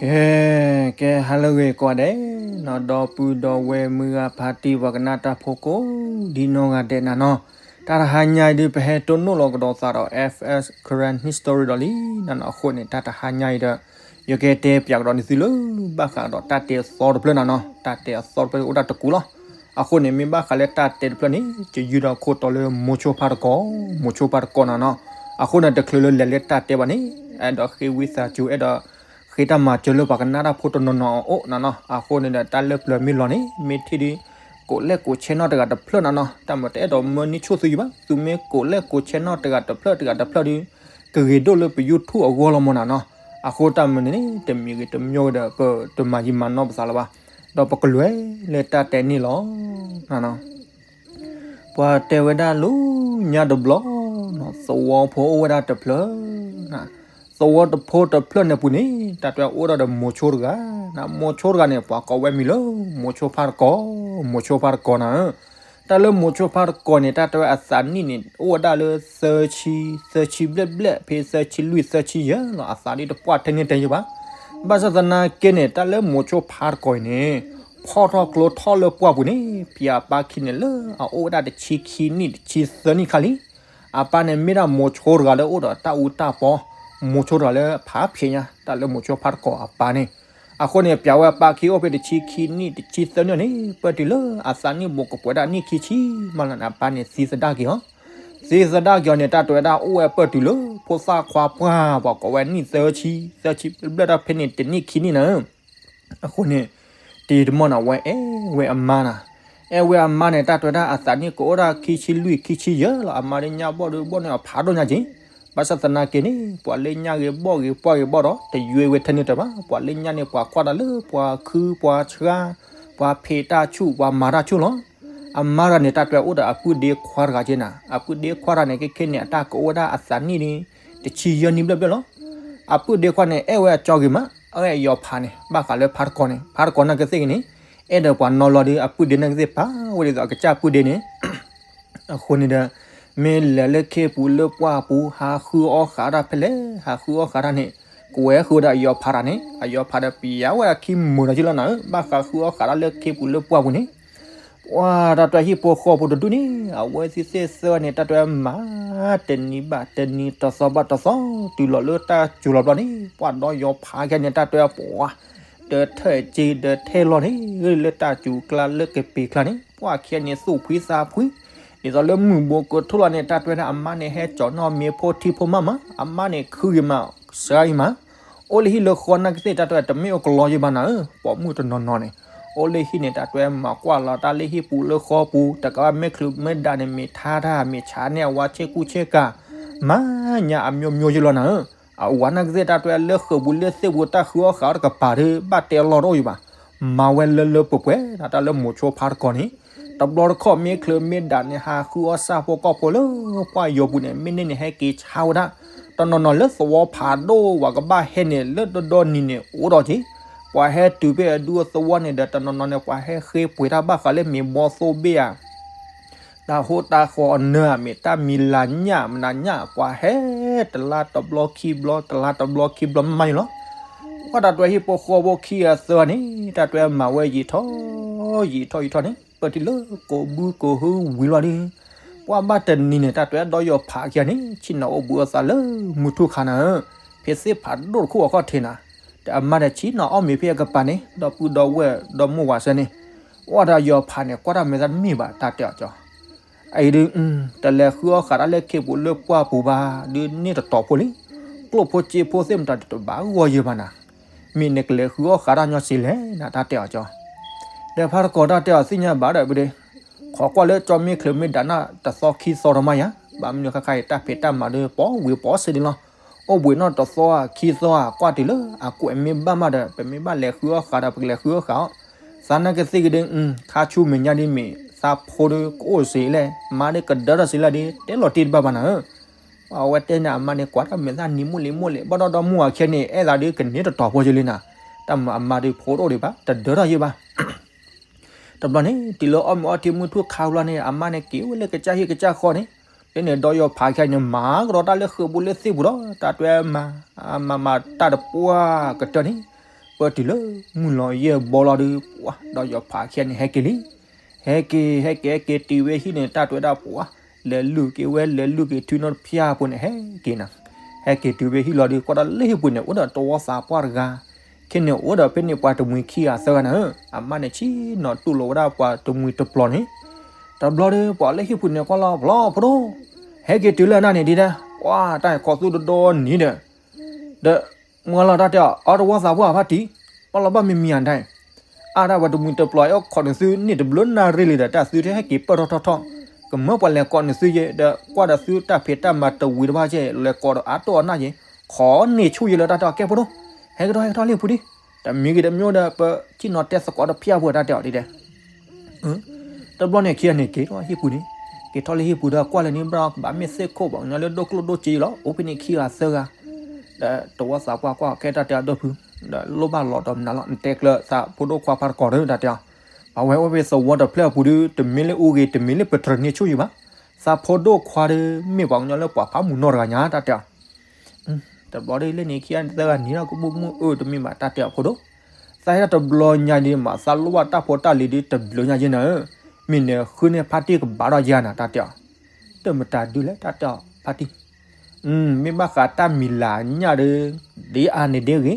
ကဲ, ကဲဟါလၢအဂ့ၤကိးဂၤဒဲးနီၤ, ဒီပုၢ်ဒီဝဲၢ်မုၢ်ဂၤဖါတံၢ် ပှၤကနၣ်တၢ်ဖိကိးဒံနီၢ်ဂၤဒဲးနၤနီၤ, တၢ်တဟါညါအံၤဒုး ပဟဲတိၢ်နီၣ်လီၤကဒီးသးဒီး F S Karen History ဒီးလံနၤနီၤ. အဃိန့ၣ် တၢ်တဟါညါအံၤဒီး ယကတဲပၠးကဒီးန့ၢ်သုလၢ ဘၣ်ဃးကဒီးတၢ်တဲအသီတဖျၢၣ်နၤနီၤ, တၢ်တဲအသီတဖျၢၣ်အိၣ်ဒၣ်တကူလီၤ. အဃိန့ၣ် မ့ၢ်ဘၣ်ဃးလၢတၢ်တဲတဖျၢၣ်န့ၣ် ယယုၢ်ဒီးခိၣ်တီလၢမိၤဆိဖါတကီ, မိၤဆိဖါတကီနၤနီၤ. အဃိန့ၣ် တချုးလၢလဲၤလၢတၢ်တဲဘၣ်န့ၣ် အဲၣ်ဒိးဃ့ဝံသးစူၤ အဲၣ်ဒိးဃ့တၢ်မၤစၢၤလၢပှၤကနၣ်တၢ်ဖိတနီၤနီၤအအိၣ်နၤနီၤ. အဃိန့ၣ်ဒီး တၢ်လၢပျၢၤမ့ၢ်လီၤန့ၣ် မ့ၢ်ထံၣ်ဒုး ကိးလဲၣ်ကိးဆဲနီၣ်တဂၤတဖျၢၣ်နၤနီၤ. တၢ်မၤတအဲၣ်ဒိးမၢန့ၢ်ဆိၣ်သုယဘၣ်, သုမ့ၢ်ကိးလဲၣ်ကိးဆဲနီၣ်တဂၤတဖျၢၣ်တဂၤတဖျၢၣ်ဒုး ကဂ့ၤဒိၣ်လၢပ YouTube အဂီၢ်လီၤမးနၤနီၤ. အဃိတၢ်မၤန့ၣ်န့ၣ် တမံၤဂ့ၤတမံၤဂ့ၤဒီး ပတမၤယံာ်မၤနီၢ်ပသးလၢၤဘၣ်, ဒီးပကလဲၤလၢတၢ်တဲန့ၣ်လီၤနၤနီၤ. ပှၤတဲဝဲဒၣ်လၢညါတဘျီနီၤ, သဝီဖိအိၣ်ဝဲဒၣ်တဖျၢၣ်, သဝီဖိတဖျၢၣ်န့ၣ်ပူၤန့ၣ် တၢ်တဲဝဲအိၣ်ဒၣ်ဒီးမိၤဆိတဂၤ, မိၤဆိတဂၤန့ၣ် ပှၤကိးဝဲမံၤလၢ မိၤဆိဖါတကီ, မိၤဆိဖါတကီနၤ. တၢ်လၢမိၤဆိဖါတကီန့ၣ် တၢ်တဲဝဲအသးနံၣ်န့ၣ် အိၣ်ဝဲဒၣ်လၢသၢဆံ, သၢဆံဘျဲၣ်ဘျဲၣ် ဖဲသၢဆံလွံၢ်သၢဆံယဲၢ်လီၤ. အသးဒ်တပှၢ်ထဲန့ၣ်တဲယဘၣ်. ဘၣ်ဆၣ်သနာ်က့န့ၣ် တၢ်လၢမိၤဆိဖါတကီအံၤန့ၣ် ဖီၣ်ထီၣ်ကျိထီၣ်လၢပှၢ်ပူၤန့ၣ် ဖံးအပၢ်ခံန့ၣ်လၢအအိၣ်ဝဲဒၣ်တဆံခံနံၣ်တဆံသၢနံၣ်ခါလံ. အပၢ်န့ၣ်မ့ၢ်ဒၣ်မိၤဆိတဂၤလၢအိၣ်ဒီးတၢ်အူတၢ်ပီ, မိၤဆိတဂၤလၢဖးဖျဲးညါ တၢ်လၢမိၤဆိဖါတကီအပၢ်န့ၣ်. အဃိန့ၣ် ပျးဝဲအပၢ်ခံအိၣ်ဖဲတဆံခံနံၣ်တဆံသၢနံၣ်န့ၣ် ပၢၢ်တုၤလၢအသးနံၣ်ဘိးကပှဲၤဒၣ်နံၣ်ခံဆံမးလီၤန့ၣ် အပၢ်န့ၣ်သံသဒၣ်က့ၤအီၤ, သံသဒၣ်က့ၤအီၤန့ၣ် တၢ်တဲဝဲဒၣ်အိၣ်ဝဲပၢၢ်တုၤလၢ ဖိသၣ်ခွါပှၢ် ပှၤကိးဝဲနံၣ်သၢဆံ, သၢဆံဘျဲၣ်ဘျဲၣ်ဒီးဖဲန့ၣ်တနံၣ်ခံနံၣ်နၤ. အဃိန့ၣ် တံၤတမီၢ်န့ၣ် ဝဲအဲၣ်ဝဲအမါနၤ, အဲၣ်ဝဲအမါန့ၣ် တၢ်တဲဝဲဒၣ်အသးနံၣ်ကအိၣ်ဒၣ်ခံဆံလွံၢ်ခံဆံယဲၢ်လီၤ. အမါဒုးညၣ်ဘီၣ်ဒုးဘီၣ်န့ၢ်အီၤဖးဒိၣ်ညါက့ၤ. ဘၣ်ဆၣ်သနာ်က့န့ၣ် ပှၤလၢညၣ်ဂ့ၤဘီၣ်ဂ့ၤပှၢ်ဂ့ၤဘီၣ်ဒီး တယွဲဝဲထဲန့ၣ်တဘၣ်. ပှၤလၢညၣ်န့ၣ် ပှၤကွၢ်တၢ်လၢပှၤခုပှၤဆှါ, ပှၤဖံးတၢ်ဆူၣ် ပှၤမၤတၢ်ဆူၣ်လီၤ. အမါတဂၤန့ၣ် တၢ်တဲဝဲအိၣ်ဒီးအပုၢ်ဒ့ခွါတဂၤက့ၤနၤ, အပုၢ်ဒ့ခွါတဂၤန့ၣ် ခဲခဲန့ၣ် အတၢ်ကအိၣ်ဝဲဒၣ်အသးနံၣ်န့ၣ် တဆံယဲၢ်နံၣ်ဘျဲၣ်ဘျဲၣ်လီၤ. အပုၢ်ဒ့ခွါန့ၣ် အဲၣ်ဝဲအကၠီဂ့ၤမး, အဲၣ်ဝဲအယီၤဖးန့ၣ် ဘၣ်ဃးလၢဖါတကီန့ၣ်, ဖါတကီနာ်က့သ့ၣ်ဂ့ၤန့ၣ် အဲၣ်ဒိးပှၤနီၤလီၤဒီး အပုၢ်ဒ့နာ်က့သ့ၣ်ပာ်ဝဲဒ်သိးအကစၢ်ပုၢ်ဒ့န့ၣ် အဃိန့ၣ်ဒီး မ့ၢ်လဲၤလၢခ့ပူၤလၢပှၢ်ပူၤ ဟးဃုအီၣ်ဃာ်တၢ်ဖဲလဲၣ်, ဟးဃုအီၣ်ဃာ်တၢ်န့ၣ် ကဝဲဃုဝဲဒၣ်အယီၤဖးတၢ်န့ၣ် အယီၤဖးဒီးပျးဝဲအခံမုာ်ဒီးက့လီၤနၤဧၢ, ဘၣ်ဃးဃုအီၣ်ဃာ်တၢ်လၢခ့ပူၤလၢပှၢ်ပူၤန့ၣ် ပှၤတၢ်တဲဟံၣ်ဖိဃီဖိတဒူၣ်န့ၣ် အဝဲသ့ၣ်သ့ၣ်သၢန့ၣ် တၢ်တဲမၤ တနံၤဘၣ်တနံၤ တသီဘၣ်တသီ တုၤလီၤလၢတၢ်စူၤလီၤဘျီန့ၣ် ပှၤဒီးယီၤဖးခဲန့ၣ် တၢ်တဲပှၤ ဒီးထဲးက့ဒီးထဲးလီၤန့ၣ် လၢတၢ်စူၤကျါလၢကပ့ၤကျါန့ၣ် ပှၤခဲန့ၣ်သူၣ်ဖှံသးဖှံ ဒ်သိးလၢမုၢ်ဘိကထိၣ်လီၤန့ၣ် တၢ်တဲဒၣ်အမါန့ၣ် ဟဲကၠီၤနီၣ်မ့ၢ်ဖိထံဖိမးမး အမါန့ၣ်ခုဂ့ၤမး စှၤဂ့ၤမး အိၣ်လၢဟံၣ်လၢဃီနာ်က့သ့ၣ် တၢ်တဲတမ့ၢ်အိၣ်ကလီယဘၣ်နၤဧၢ, ပိာ်မုၣ်တနီၤနီၤန့ၣ် အိၣ်လၢဟံၣ်န့ၣ် တၢ်တဲမၤကွၢ်လီၤတၢ်လၢဟံၣ်ပူၤလၢဃီပူၤ တကးဘၣ်မ့ၢ်ချုးမ့ၢ်ဒၣ်န့ၣ် မ့ၢ်ထါတၢ် မ့ၢ်ဆါန့ၢ်အဝၤဆ့ကူဆ့ကၤ မၤညါအမျိုးမျိုးယလီၤနၤဧၢ, အဝၤနာ်က့သ့ၣ် တၢ်တဲလၢဃုာ်ပူၤလၢသ့ၣ်ပူၤ တၢ်ဃုအီၣ်ဃာ်အီၣ်တကပၤဒီး ဘၣ်တဲအလီၢ်တအိၣ်ယဘၣ်, မၤဝဲလၢလၢပှဲၤပှဲၤ တၢ်လၢမိၤဆိဖါတကီန့ၣ် တဘျီတခီၣ်မ့ၢ်ချုးမ့ၢ်ဒၣ်န့ၣ် ဟးဃုအီၣ်စၢ်ဖိကီၢ်ဖိလၢပှၢ်ယီၤပူၤန့ၣ် မ့ၢ်န့ၢ်န့ၣ် ဟဲက့ၤဆါဝဲဒၣ်, တနီၤနီၤလၢသဝီဖးဒိၣ် ပှၤကဘၣ်ဟဲန့ၣ် လၢဒီဒီနံၤန့ၣ် အိၣ်ဒီးက့ၤ, ပှၤဟဲတုၤဖဲအဒူအသဝီန့ၣ်ဒီး တနီၤနီၤန့ၣ် ပှၤဟဲဃ့ပှ့ၤတၢ်ဘၣ်ဃးလၢမ့ၢ်ဘီသိၣ်ဘ့ၣ်ဧါ တၢ်ဟိတၢ်ဃီအနၢၤ မ့ၢ်တၢ်မံၤလၤညၣ်မနၤညၣ် ပှၤဟဲတလါတဘျီခံဘျီ တလါတဘျီခံဘျီမးမးန့ၣ်လီၤ. ပှၤတၢ်တဲဟံၣ်ဖိဃီဖိခံဂၤသၢဂၤန့ၣ် တၢ်တဲမၤဝဲယံာ်ထီၣ် ယံာ်ထီၣ်ယံာ်ထီၣ်န့ၣ် ပၢၢ်တုၤလၢကိးဘုကိးဟုဝံၤလီၤဒီး ပှၤဘၣ်တနံၤန့ၣ် တၢ်တဲဒီးယီၤဖးခံဂၤန့ၣ် ဆ့ၣ်နီၤအိၣ်ဘှံးအသးလၢမုၢ်ထူၣ်ခါနၤဧၢ, ဖဲသ့ၣ်ဖးဒိၣ်တခိၣ်အခီၣ်ထံးနၤ တၢ်အမါဒီးဆ့ၣ်နီၤအီၣ်မ့ၤဖဲအကပၤန့ၣ် ဒီပုၢ်ဒီဝဲၢ်ဒီမိၢ်ဝၤစဲန့ၣ် ပှၤတၢ်ယီၤဖးန့ၣ် ကွၢ်တၢ်မဲာ်သၣ်တမ့ၢ်ဘၣ် တၢ်တဲအီၤကၠီ အံၤဒုး တလဲၤဃုအီၣ်ဃာ်တၢ်လၢခ့ပူၤလၢပှၢ်ပူၤဘၣ် ဒုးန့ၢ်တတီၤဖိလံ, ကျိၣ်ဖိစ့ဖိသ့ၣ်မတၤတဘၣ်ဂီၢ်ယဲၢ်ဘၣ်နၤ, မ့ၢ်နကလဲၤဃုအီၣ်ဃာ်တၢ်ညီစ့လဲၣ်နၤ တၢ်တဲအီၤကၠီ, ဒီးဖါတကီတၢ်တဲအီၤသ့ၣ်ညါဘၣ်ဒီးပဒ့ ခိးကွၢ်လၢကၠီမ့ၢ်ချုးမ့ၢ်ဒၣ်နၤတသီခံသီတမးယါ, ဘၣ်မနုၤခါခါအံၤ တၢ်ဖံးတၢ်မၤဒီးပိာ်ဝံၤပိာ်စ့ဒံးလီၤ, အိၣ်ဘှံးနီၣ်တသီဧါခံသီဧါ ကွၢ်တုၤလၢအကွဲးမ့ၢ်ဘၣ်မးဒီး ပမ့ၢ်ဘၣ်လဲၤဃုအီၣ်ဃာ်ဒီး ပကလဲၤဃုအီၣ်ဃာ်အီၤ, သးနာ်က့သ့ၣ်က့ၤဒုး ခါဆူမဲာ်ညါဒ်မ့ၢ် သးဖိဒီးကအိၣ်စ့လဲၣ် မါဒီးကဒၢထီၣ်စ့လဲၣ်ဒီး တဲလီၤတ့ၢ်တဘၣ်ဘၣ်နၤဧၢ, အဝဲတဲန့ၣ် အမါန့ၣ် ကွၢ်တၢ်မဲာ်သၣ်နံၤမိၢ်လံၤမိၢ်လံၤ ဘၣ်ဒီးဒီမိၢ်ဝၤခဲန့ၣ် အဲၣ်သးဒုးကန့ၢ်တတီၤဖိယဲၢ်လံနၤ, တၢ်မၤအမါဒုးဖိတအိၣ်ဒံးဘၣ် တဒၢထီၣ်ယဲၢ်ဘၣ် တဘျီန့ၣ် တုၤလၢအီၣ်မ့ၤအီထံမုၢ်ထူၣ်ခါဘျီန့ၣ် အမါန့ၣ်က့ၤဝဲလၢကစၢ်ဟံၣ်ကစၢ်ဃီန့ၣ်, ဖဲန့ၣ်ဒီးယီၤဖးခံဂၤန့ၣ် မၤကဒီးတၢ်လၢဃုာ်ဘိလၢသ့ၣ်ပူၤဒီး တၢ်တွဲမၤ မၤမၤတၢ်တပှၢ်ကတၢၢ်န့ၣ် ပတုၤလၢမုၢ်လီၤယဲၢ်ဘီလီၤဒီး ပှၤဒီးယီၤဖးခံဂၤန့ၣ် ဟဲက့ၤလံ. ဟဲက့ၤ ဟဲက့ၤ ဟဲက့ၤတုၤဝဲဟံၣ်န့ၣ် တၢ်တွဲဒၣ်ပှၤ လဲၤလုၢ်က့ၤဝဲ လဲၤလုၢ်က့ၤထုနီတဖၠၣ်ဖိန့ၣ် ဟဲက့ၤနၤ. ဟဲက့ၤတုၤဝဲဟံၣ်လီၤဒီး ကွၢ်ဒီးလၢဟံၣ်ပူၤန့ၣ် အိၣ်ဒီးတဝီသးပှၢ်တဂၤ ခဲန့ၣ်အိၣ်ဒီးဖဲန့ၣ်ပှၤတမှံၤခံဂၤသၢဂၤနၤဧၢ, အမါန့ၣ်ဆ့ၣ်နီၤတူၢ်လိာ်ဝဲဒၣ်ပှၤတမှံၤတပျီၤန့ၣ်, တဘျီဒီးပှၤလၢဟံၣ်ပူၤန့ၣ်ကွၢ်လီၤ ပျီၤဖိဒိၣ်, ဟဲက့ၤတုၤလၢနၤန့ၣ်ဒ်ဒၣ်, ပှၤတၢ်ဟဲခီသူတဒီနံၤဒီး, ဒီးမုၢ်လီၤတၢ်တဲအီၤ အီတဝီသးပှၢ်ဖါတံၢ်, ပှၤလီၤဘၣ်မံၤမံၤဧါတၢ်, အါဒၣ်ပှၤတမှံၤတပျီၤအဲၣ်ခိးန့ၢ်သုန့ၢ်တဘျုးနၣ်ရံၣ်လံဒီး တၢ်သုတဟဲက့ၤပၢၢ်ထီၣ်ထီၣ်ထီၣ်, ကမၢပှၤလဲၤကိးန့ၢ်သုယဲဒီး ကွၢ်ဒီးသုတၢ်ဖံးတၢ်မၤတဝံၤတဘၣ်ယဲ လဲၤကိးဒီးအါတိၢ်အနၢ်ယဲ, ခိးန့ၢ်ဆူၣ်ယဲလၢတၢ်တဲအီၤ ကဲဖိဒိၣ်, ဟဲကဒီး ဟဲကထီၣ်လၢဟံၣ်ပူၤဒံး, တမံၤဂ့ၤတမံၤဒီး ပစံၣ်နီၤတဲသကိးတဖၠၣ်ဖိတၢ်တဲအီၤဒ်ဒဲး တဘျီန့ၣ်ခံဂၤန့ၣ်က့ၤထီၣ်ဟံၣ်ပူၤန့ၣ်, က့ၤထီၣ်လၢဟံၣ်ပူၤဒီး ကွၢ်လၢန့ၣ်ဘျီကဘၣ်မ့ၢ်သ့ၣ်ခိၣ်ဘၣ်ညီလၢဒိၣ်ကျိၣ်ဒိၣ်စ့လီၤ အိၣ်ဖဲန့ၣ်ခံဂၤသၢဂၤ, ဒီးတဝီသးပှၢ်ကွၢ်ကဲတၢ်တဲအီၤဒီဖု, ဒီးလိၣ်ဘၣ်လီၤဒီးမနုၤလီၤ နတဲကျၢၤသးဖိဒိၣ်ခွါဖါတကိးဒီးတၢ်တဲအီၤ, ပဝဲအိၣ်ဖဲသဝီတဖျၢၣ်အပူၤဒီး တမ့ၢ်လၢအူဂ့ၤ တမ့ၢ်လၢပတြၢၤန့ၢ်ဆူၣ်ယံၤဘၣ်, သးဖိဒိၣ်ခွါဒီး မ့ၢ်ပှၤကညီလၢပှၤဖးမုၢ်နီၢ်တဂၤညါတၢ်တဲအီၤ တဘျီဒီးလၢန့ၣ်ခံဂၤန့ၣ်သၢဂၤန့ၣ်ဒီးကဘူၣ်မုၢ်အၢတမ့ၢ်ဘၣ်တၢ်တဲအီၤဖိဒိၣ်, သးဟဲတဘျီညါဒံးမး သးလိၣ်ဘၣ်တၢ်ဖိတၢ်လံၤဒ်တဘျုးညါယဲနၤဧၢ, မ့ၢ်နဃုန့ၢ်ဖါတံၢ်ကဘၣ်ဒီးယဲနၤတၢ်တဲအီၤ, တမတၤဒုလဲၣ်တၢ်တဲအီၤဖါတံၢ် မ့ၢ်ဘၣ်ဃးတၢ်မံၤလၤညၣ်ဒီး, ဒ်အါန့ၣ်ဒ်ဂ့ၤ,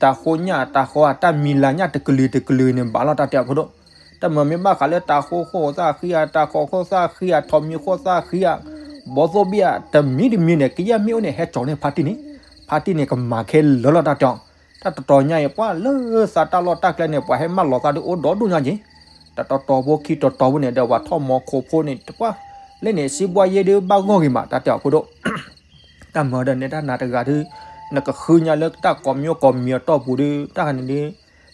တၢ်ဃိညၣ်တၢ်ဃီဧါ တၢ်မံၤလၤညၣ်တကလုာ်တကလုာ်န့ၣ် ဘၣ်လီၤတၢ်တဲအီၤဖိဒိၣ်, တၢ်မၤမ့ၢ်ဘၣ်ဃးလၢတၢ်ဃိဃိၣ်သၣ်ဃံဧါ တၢ်ခီဃိၣ်သၣ်ဃံဧါ ထိးမံၤဃိၣ်သၣ်ဃံဧါ, ဘီသိၣ်ဘံၣ်ဧါ တမံၤတမံၤန့ၣ် ကယဲၢ်မ့ၢ်အိၣ်န့ၣ် ဟဲကၠီၤန့ၢ်ဖါတံၢ်န့ၣ်, ဖါတံၢ်န့ၣ်ကမၤခဲလၢာ်လီၤတၢ်တဲအီၤ, တၢ်တတီၤညါအံၤ ပှၤလၢသးတၢ်လီၢ်တၢ်ကျဲန့ၣ် ပှၤဟဲမၢလီၤသးဒီးအိၣ်ဒီဒူၣ်ညါက့ၤ တတီၤတီၤဖိခံတီၤတီၤဖိန့ၣ်ဒီး ပှၤထီၣ်မီၤခိၣ်ဖိန့ၣ် တပှၢ်, လၢန့ၣ် စံးဘှါယဲဒုးဘၣ်ဂီၢ်ဂ့ၤမး တၢ်တဲအီၤဖိဒိၣ်, တၢ်မၤဒီးနဲဒၣ်နၤတဂၤဒုး, နကဃုညါလၢတၢ်ကိးမံၤကိးမံၤအတီၢ်ပူၤဒုး တၢ်ဂၤန့ၣ်ဒုး,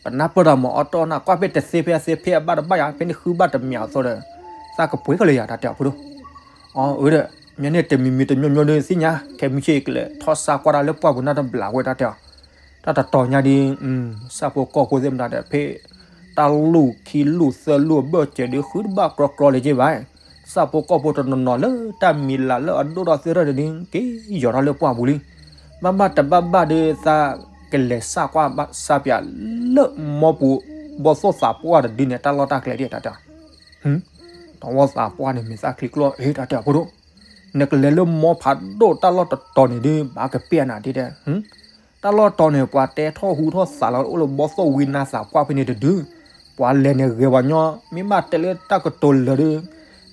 ပနၢ်ပၢၢ်တၢ်မၤအီၣ်တီၢ်နၢ် ကွၢ်ဖဲတသ့ဖဲအသ့ဖဲအဘၣ်တဘၣ်ယၤ ဖဲန့ၣ်ဃုဘၣ်တမံၤအသိးဒီး, သးကပှ့ၤကလၢၤယၤ တၢ်တဲအီၤဖိဒိၣ်, အီၤအၢဒီး, မ့ၢ်န့ၣ်တမံၤမံၤတမံၤမံၤဒုးသ့ၣ်ညါ ခဲမုၢ်ဆ့ၣ်ကလဲၤထီၣ်စၢ်ကွၢ်တၢ်လၢပှၢ်ပူၤ နၢ်တဘျးဝဲ တၢ်တဲအီၤ တၢ်တတီၤညါဒ်, ဆၣ်ဖိကီၢ်ဖိသ့ၣ်မတၤဒီး ဖဲတၢ်လူၢ်ခံလူၢ်သၢလူၢ်အဘၢၣ်စၢၤဒုး ဃုတဘၣ်ကြီကြီလၢၤက့ၤဘၣ်, ဆၣ်ဖိကီၢ်ဖိတနီၤနီၤလၢတၢ်မံၤလၤလၢအဒိၣ်ထီၣ်သ့ထီၣ်န့ၣ်ဒုး က့ၤယီၤထီၣ်လၢပှၢ်ပူၤလံ, ဘၣ်ဘၣ်တဘၣ်ဘၣ်ဒီး သးကလဲၤစၢ်ကွၢ်ဘၣ်စၢ်ပၠးလၢမီပူၤ ဘီသိၣ်သးပှၢ်တဒုန့ၣ် တၢ်လီၢ်တၢ်ကျဲဒ်တၢ်တဲအီၤ တဝီသးပှၢ်န့ၣ် မ့ၢ်သးချံကျိအ့ တၢ်တဲအီၤဖိဒိၣ်, နကလဲၤလၢမီဖးဒိၣ်တၢ်လီၢ်တတီၤန့ၣ်ဒုး ဘၣ်ကပ့ၢ်နၤဒ်တဲ, တၢ်လီၢ်တီၤန့ၣ် ပှၤတဲထီၣ်ဟူထီၣ်သးလီၤ အိၣ်လၢဘီသိၣ်ဝံနါသးပှၢ်ဖဲန့ၣ်တဒု, ပှၤလဲၤန့ၣ်ဂဲၤပှၤညီ, မ့ၢ်ဘၣ်တဲလၢတၢ်ကတိၤလၢာ်ဒီး,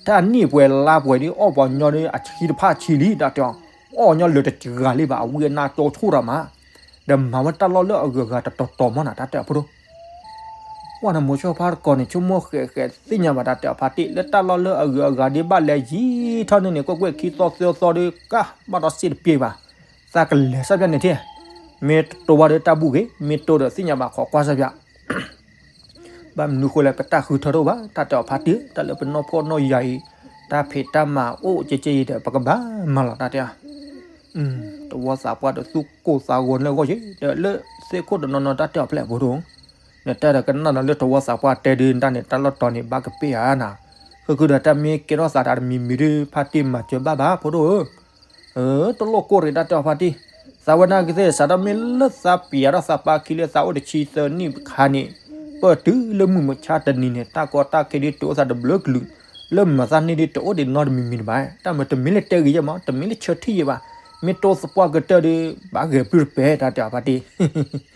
တၢ်နံၣ်ပှဲၤလါပှဲၤဒုး အီၣ်ပှၤညီဒီး အဆံတဖၣ်ဆံလံ တၢ်တဲအီၤ, အီၣ်ညီလၢာ်တဂၤလံဘၣ် အဝံအနါကၠီဆိၣ်တၢ်မး ဒီးမၤဝဲတၢ်လီၢ်လၢအဂုၤအဂၤတတီၤတီၤမးနၤ တၢ်တဲအီၤဖိဒိၣ် ပှၢ်နမိၤဆိဖါတကိးန့ၣ် ဆိကမိၣ်ဃဲးဃဲးသ့ၣ်ညါဘၣ် တၢ်တဲအီၤဖါတံၢ် လၢတၢ်လီၢ်လၢအဂုၤအဂၤဒ်ဘၣ်လဲၤယံာ်ထီၣ်န့ၣ်န့ၣ် ကွဲၢ်ကွဲၢ်ခံသီသၢသီဒီး ကၢ်ဘၣ်ဒီးစ့တပျ့ၤဘၣ်, သးကလဲၤစၢ်ပၠးန့ၣ်ထဲ, မ့ၢ်တတိၤဘၣ်ဒီးတၢ်ဘူၣ်ဂ့ၤ, မ့ၢ်တိၤဒီးသ့ၣ်ညါဘၣ်ခိးကွၢ်စၢ်ပၠး ဘၣ်မနုၤဃိလဲၣ် ပတၢ်ဃုထၢတအိၣ်ဘၣ် တၢ်တဲအီၤဖါတံၢ် တၢ်လၢပနီၢ်ဖှီၣ်နီၢ်ယာ်အံၤ တၢ်ဖံးတၢ်မၤအိၣ်ကဲကဲအံၤဒီး ပကဘၣ်မၤလီၤတၢ်တဲအီၤ တဝီသးပှၢ်ဒီးသူၣ်ကိၢ်သးဂီၤလၢအဂီၢ်ယဲ ဒီးလၢသ့ၣ်ခိၣ်တနီၤနီၤတၢ်တဲအီၤဖျဲၣ်ဖိဒိၣ်, နတဲဒီးကနၣ်ဒီးလၢတဝီသးပှၢ်တဲဒုး တၢ်န့ၣ်တၢ်လီၢ်တီၤန့ၣ် ဘၣ်ကပ့ၢ်ဧါနၤ, ဃုဃုဒီးတၢ်မ့ၢ်ကဲထီၣ်သးတၢ်တမံၤမံၤဒုး ဖါတံၢ်မၤစၢၤဘၣ်ဘၣ်ဖိဒိၣ်ဧၢ တလိၣ်ကိၢ်ရ့ၣ်တၢ်တဲအီၤဖါတံၢ်, သးဝဲဒၣ်ကသ့ၣ်စးထီၣ်မ့ၢ်လၢသးပျးထီၣ်သးပၢ်ခံလၢသးအိၣ်တဆံသၢနံၣ်ခါန့ၣ်, ပၢၢ်တုၤလၢမုၢ်မဆါတနံၤန့ၣ် တၢ်ကီတၢ်ခဲဒုးတအိၣ်သးတဘျုးကလုာ်, လၢမၤသးန့ၢ်ဒုးတအိၣ်ဒံးနီတမံၤမံၤတဘၣ်, တၢ်မၤတမ့ၢ်လၢတဲဂ့ၤယဲၢ်မး တမ့ၢ်လၢဆၢထံၣ်ယဲၢ်ဘၣ်, မ့ၢ်တိသပှၢ်ကတၢၢ်ဒီး ဘၣ်ဂဲၤပျုၢ်တပဲတၢ်တဲအီၤဖါတံၢ်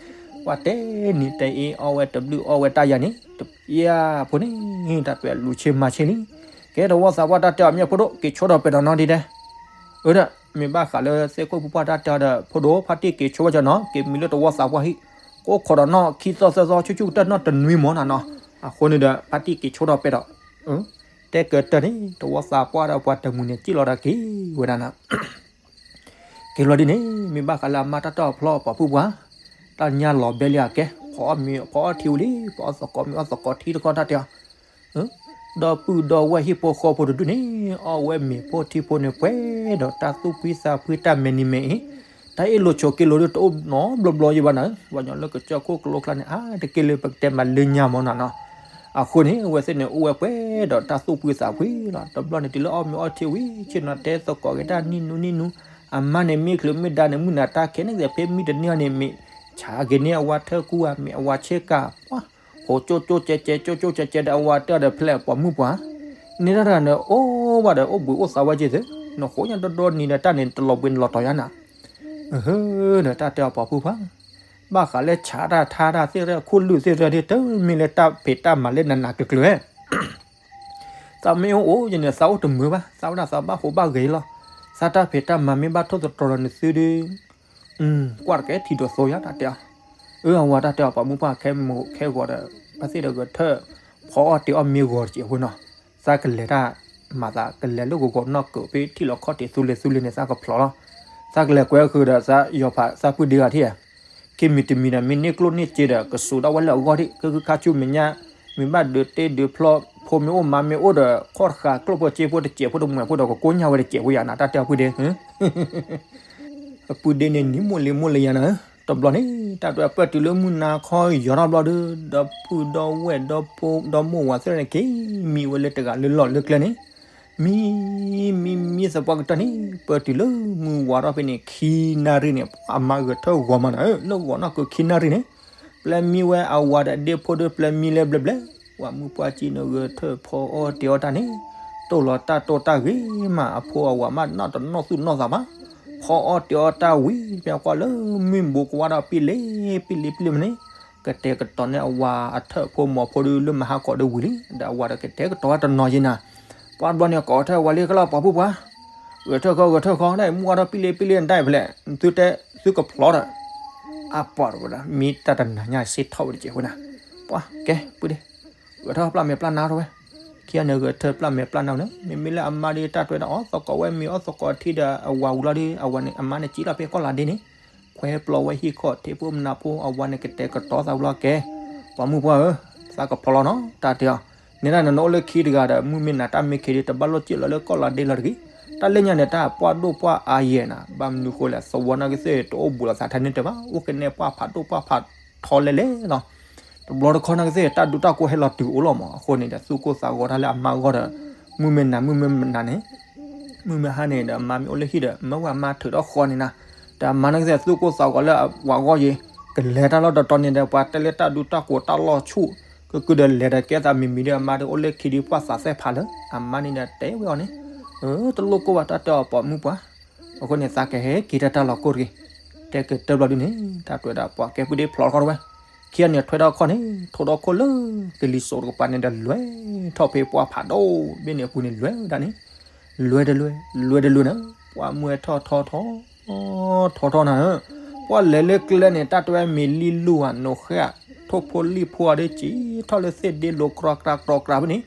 ပှၤတဲနံၤတဲအ့ အီၣ်ဝဲတဘျုးအီၣ်ဝဲတၢ်ယၤန့ၣ် တပျၢ်ဖိန့ၣ် တၢ်ပဲာ်လူၤဆ့မၤဆ့လံ, ကဲတဝီသးပှၢ်တၢ်တဲအီၤမ့ၢ်ဖိဒိၣ် က့ၤဆိဒီးပဲာ်ဒီးနီၢ်ဒံးဒဲး, အၢဒီး မ့ၢ်ဘၣ်ဃးလၢသ့ၣ်ခိၣ်ဖိပှၢ်တၢ်တဲအီၤဒီး ဖိဒိၣ်ဖါတံၢ်က့ၤဆိဝဲကၠီနီၤ က့ၤမံၤလၢတဝီသးပှၢ်ဟံၣ်, ကိးခိးဒီးနီၢ်ခံသီသၢသီဆူၣ်ဆူၣ်ကတၢၢ်နီၢ်တနွံမးနၤနီၤ, အဃိန့ၣ်ဒီး ဖါတံၢ်က့ၤဆိဒီးပဲာ်ဒီး တဲကတၢၢ်န့ၣ် တဝီသးပှၢ်ဒီးပှၤတမှံၤန့ၣ် စံၣ်လီၤဒီးက့ၤဝဲဒၣ်နၤ က့ၤလီၤဒ်န့ၣ် မ့ၢ်ဘၣ်ဃးလၢအမါတၢ်တီၢ်ဖျီပှၤဖုပှၢ်, တၢ်ညါလီၤဘဲလံအကဲ, ဖီအီၣ်မ့ၤဖီအီၣ်ထံဝံၤလံ, ဖီအီၣ်သကိးမ့ၤအီၣ်သကိးထံတခီတၢ်တဲအီၤ, ဒီပုၢ်ဒီဝဲၢ်ဟံၣ်ဖိဃီဖိတဒူၣ်န့ၣ် အီၣ်ဝဲမ့ၤဖိထံဖိန့ၣ်ပှဲၤဒီးတၢ်သူၣ်ဖှံသးဖှံတၢ်မဲာ်နံၤမဲာ်အ့, တၢ်အ့ၣ်လိာ်ဆိးက့လိာ်ဒုးတအိၣ်နီတဘျီဘျီယံၤဘၣ်နၤ, ပှၤကညီလၢကစၢၢ်ခိၣ်ကလိကျါန့ၣ် အါတက့ၢ်လၢပကတဲမးလၢညါမးနၤနီၤ အဃိန့ၣ် အဝဲသ့ၣ်န့ၣ် အိၣ်ဝဲပှဲၤဒီးတၢ်သူၣ်ဖှံသးဖှံလီၤ. တဘျီန့ၣ် တုၤလၢအီၣ်မ့ၤအီထံဝံၤ ဆ့ၣ်နီၤတဲသကိးက့ၤတၢ်နံၣ်နူနံၣ်နူ, အမါန့ၣ်မ့ၢ်ချုးမ့ၢ်ဒါန့ၣ် မုၢ်နၤတၢ်ခဲန့ၣ် ဖဲမံတန့ၢ်အီၤန့ၣ် မ့ၢ်ဆါက့ၤန့ၢ်အဝၤထၢၣ်ကူဧါ မ့ၢ်အဝၤဆ့ကၤ, ပှၤ ဟိးကၠိကၠိကဲကဲ ကၠိကၠိကဲကဲဒီး အဝၤတဲအီၤဒီး ဖဲလဲၣ်ပိာ်မုၣ်ပှၢ်, န့ၢ်တၢ်တဂၤန့ၣ် အိၣ်ဘၣ်ဒီး အိၣ်ဘှံးအိၣ်သါဝဲက့ၤသု, နဃိညါဒီဒီနံၤဒီး တၢ်န့ၣ်တလီၤဘှံးနလီၤတီၤညါနၤ, ဒီးတၢ်တဲအီၤပိာ်မုၣ်ပှၢ် ဘၣ်ဃးလၢဆါတၢ်ထါတၢ်သ့ၣ်ရဲၣ် ခိၣ်လုၢ်သ့ၣ်ရဲၣ်ဒ် တမ့ၢ်လၢတၢ်ဖံးတၢ်မၤလၢနးနးကျၢၤကျၢၤဧါ သးမ့ၢ်အိၣ်အိၣ်ယဲန့ၣ် သးအိၣ်တမုာ်ဘၣ်, သးဝဲဒၣ်သးဘၣ်ဟိးဘၣ်ဂဲၤလီၤ, သးတၢ်ဖံးတၢ်မၤမ့ၢ်ဘၣ်ထိၣ်သတြီၤဒီးနသုဒုး, ကွၢ်တကဲထံဒိးသိယါတၢ်တဲအီၤ, အၢ အဝၤတၢ်တဲအီၤပိာ်မုၣ်ပှၢ်ခဲမုၢ်ခဲဂီၤဒီး ဘၣ်သ့ၣ်ဒီးဂဲၤထၢၣ် ဖီအီၣ်တ့ၤအီၣ်မ့ၢ်ဂီၤတစဲးဖိနီၤ, သးကလဲၤတၢ် မၤသးကလဲၤလၢဂီၤဂီၤနီၢ်ကၢးဖဲထံၣ်လီၤခီၣ်ထံးသူလ့ၤသူလ့ၤန့ၣ် သးကဖျိးလီၤ, သးကလဲၤကွဲဃုာ်ဒီးသးယီၤဖးသးပုၢ်ဒ့ဂၤထံၣ်ဧါ ခံမံၤတမံၤဒီး မ့ၢ်န့ၢ်ကျိၣ်န့ၢ်စ့ဒီး ကစူးဒၣ်ဝဲလၢအဂီၢ်ဒံး ကဲဃုခါဆူမဲာ်ညါ, မ့ၢ်ဘၣ်ဒုးတ့ဒုးဖျီ, ဖိမ့ၢ်အိၣ်မါမ့ၢ်အိၣ်ဒီး ခီၣ်တဃာ်ကျိၣ်ဖိစ့ဖိတစဲးဖိတမှဲၤဖိဒီး ကကိညၢ်ဝဲတစဲးဖိယါနၤ တၢ်တဲအီၤပုၢ်ဒ့, အပုၢ်ဒ့န့ၣ်နံၤမိၢ်လံၤမိၢ်လံၤယါနၤဧၢ, တဘျီန့ၣ် တၢ်တဲအီၤပၢၢ်တုၤလၢမုၢ်နၤခီယီၤထီၣ်ဘျီဒီး ဒီပုၢ်ဒီဝဲၢ်ဒီဖိဒီမိၢ်ဝၤသ့ၣ်န့ၣ် က့ၤမံဝဲလၢတဂၤလၢလီၢ်လၢကျဲန့ၣ် မံ မံ မံသပှၢ်ကတၢၢ်န့ၣ် ပၢၢ်တုၤလၢမုၢ်ဝါထီၣ်ဖဲန့ၣ် ခံနၣ်ရံၣ်န့ၣ် အမါဂဲၤထၢၣ်ဂီၤမးနၤဧၢ, လၢဂီၤနီၢ်ကၢးခံနၣ်ရံၣ်န့ၣ် ပျဲမံဝဲအဝၤဒီးအဒ့ဖိဒီး ပျဲမံလၢဘျဲဘျဲ, ပှၤမုၢ်ပှၢ်ကံန့ၣ်ဂဲၤထၢၣ်ဖီအီၣ်တ့ၤအီၣ်တၢ်န့ၣ် တိၢ်လီၤတၢ်တိၢ်တၢ်ဂ့ၤမး အဖိအဝၤမးနီၢ်တနီၣ်သူၣ်နီၣ်သးဘၣ်, ဖီအီၣ်တ့ၤအီၣ်တၢ်ဝံၤ ပှၤကွၢ်လၢမုၢ်ဘူးကွၢ်ဒီးပံလ့ပံလ့ပံလ့မးန့ၣ် ကတဲာ်ကတီၤန့ၢ်အဝၤအထၢၣ်ဖိမီၤဖိဒီးလၢမဟါကီးဒီးဝံၤလံ, ဒီးအဝၤဒီးကတဲာ်ကတီၤဝဲတနီၤယဲနၤ, ပှၤတဘျီန့ၣ် ကိးထၢၣ်ဝဲလံကလီၤ ပှၤပုၢ်ပှၢ်, ဂဲၤထၢၣ်ခီ ဂဲၤထၢၣ်ခီ နမုၢ်ဝါထီၣ်ပံလ့ပံလ့နတၢ်အံၤဖဲလဲၣ် သုတဲသုကဖျိးဒီး, အပှၤတဝဲဒၣ် မ့ၢ်တၢ်တနၤညါစ့ထီၣ်ဝဲတစဲးဖိနၤ, ပှၤကဲပုၢ်ဒ့, ဂဲၤထၢၣ်ပျၢ်မဲာ်ပျၢ်နါထီၣ်ဝဲ, ခံဂၤန့ၣ်ဂဲၤထၢၣ်ပျၢ်မဲာ်ပျၢ်နါန့ၣ် မ့မ့ၢ်လၢအမါဒ်တၢ်တဲဝဲဒၣ်အီၣ်သကိးဝဲမ့ၤအီၣ်သကိးထံဒီးအဝၤဝံၤလီၤဒီး အဝၤန့ၣ် အမါန့ၣ်ကံလီၤဖဲကီၢ်လၤဒ့န့ၣ် ခွဲပျီဝဲဟံၣ်ခီၣ်ထံးဖိမနၤဖိ အဝၤန့ၣ်ကတဲာ်ကတီၤသးဝံၤလီၤကဲ, ပှၤမုၢ်ပှၢ်ဧၢ, သးကဖျိးလီၤနီၤ တၢ်တဲအီၤ, န့ၣ်ဒၣ်နနအိၣ်လၢခံတဂၤဒီး မုၢ်မ့ၢ်နၤတၢ်မ့ၢ်ခံးဒီး တဘၣ်လိၣ်စံၣ်လီၤလၢကီၢ်လၤဒ့လီၤတဂ့ၤ, တၢ်လၢညါန့ၣ် တၢ်ပှၢ်ဒိၣ်ပှၢ်အါယဲၢ်နၤ ဘၣ်မနုၤဃိလဲၣ် သဝီနာ်က့သ့ၣ် တအိၣ်ဘူးလိာ်သးထဲန့ၣ်တဘၣ် အိၣ်ကနဲၣ်ပှၢ်ဖးဒိၣ်ပှၢ်ဖးထီလဲၣ်လဲၣ်လီၤ တဘျီတခီၣ်နာ်က့သ့ၣ် တၢ်ဒူတၢ်ကိးဟဲလီၤတုၤအိၣ်လီၤမး အဃိန့ၣ်ဒီး သူၣ်ကိၢ်သးဂီၤတၢ်လၢအမါအဂီၢ်ဒီး မုၢ်မ့ၢ်နၤ မုၢ်မ့ၢ်နၤန့ၣ် မုၢ်မ့ၢ်ဟါန့ၣ်ဒီး အမါမ့ၢ်အိၣ်လၢဟံၣ်ဒီး မၢဝဲအမါထုးထီၣ်ဃီန့ၣ်နၤ, ဒီးအမါနာ်က့သ့ၣ်သူၣ်ကိၢ်သးဂီၤလၢအဝၤဂီၢ်ယ့ၤ ကလဲၤတၢ်လီၢ်တတီၤန့ၣ်ဒီး ပှၤတဲလၢတၢ်ဒူတၢ်ကိးတၢ်လီၢ်ဆူၣ် ကကုၢ်ဒီးလဲၤဒီးကဲသးမံၤမံၤဒီး အမါဒီးအိၣ်လၢခံဒီး ပှၢ်သးသဲဖးလၢ အမါန့ၣ်ဒီးတဲဝဲအီၤန့ၣ်, တလိၣ်ကိၢ်ဘၣ်တၢ်တဲအီၤပိာ်မုၣ်ပှၢ်, အဃိန့ၣ် သးကဟဲက့ၤတၢ်တၢ်လီၤကိၢ်တဂ့ၤ, တဲက့ၤတၢ်ဘျီဒုန့ၣ် တၢ်တဲဝဲဒၣ်ပှၤကဲပုၢ်ဒ့ဖျိးထီၣ်ဝဲ, ခံဂၤန့ၣ်ထွဲထီၣ်ခီၣ်န့ၣ် ထိးထီၣ်ခိၣ်လၢ ကလံၤစိးတကပၤန့ၣ်ဒီး လဲၤထီၣ်ဖဲပှၢ်ဖးဒိၣ်ဘ့ၣ်န့ၣ်အပူၤန့ၣ် လဲၤဝဲဒၣ်န့ၣ်, လဲၤတလဲၤ လဲၤတလဲၤနၤ, ပှၢ်မုၢ်ထီၣ်ထီထီ ထီထီနၤဧၢ, ပှၢ်လဲၤလၢကျဲန့ၣ် တၢ်တဲဝဲမ့ၢ်လံလူၢ်ဧါ နိးဃဲဧါ ထိၣ်ဖိလံၣ်ဖိဧါဒီး စံၣ်ထီၣ်လၢသ့ၣ်ဒ့လိၤကြီကြီကြီဖဲန့ၣ်,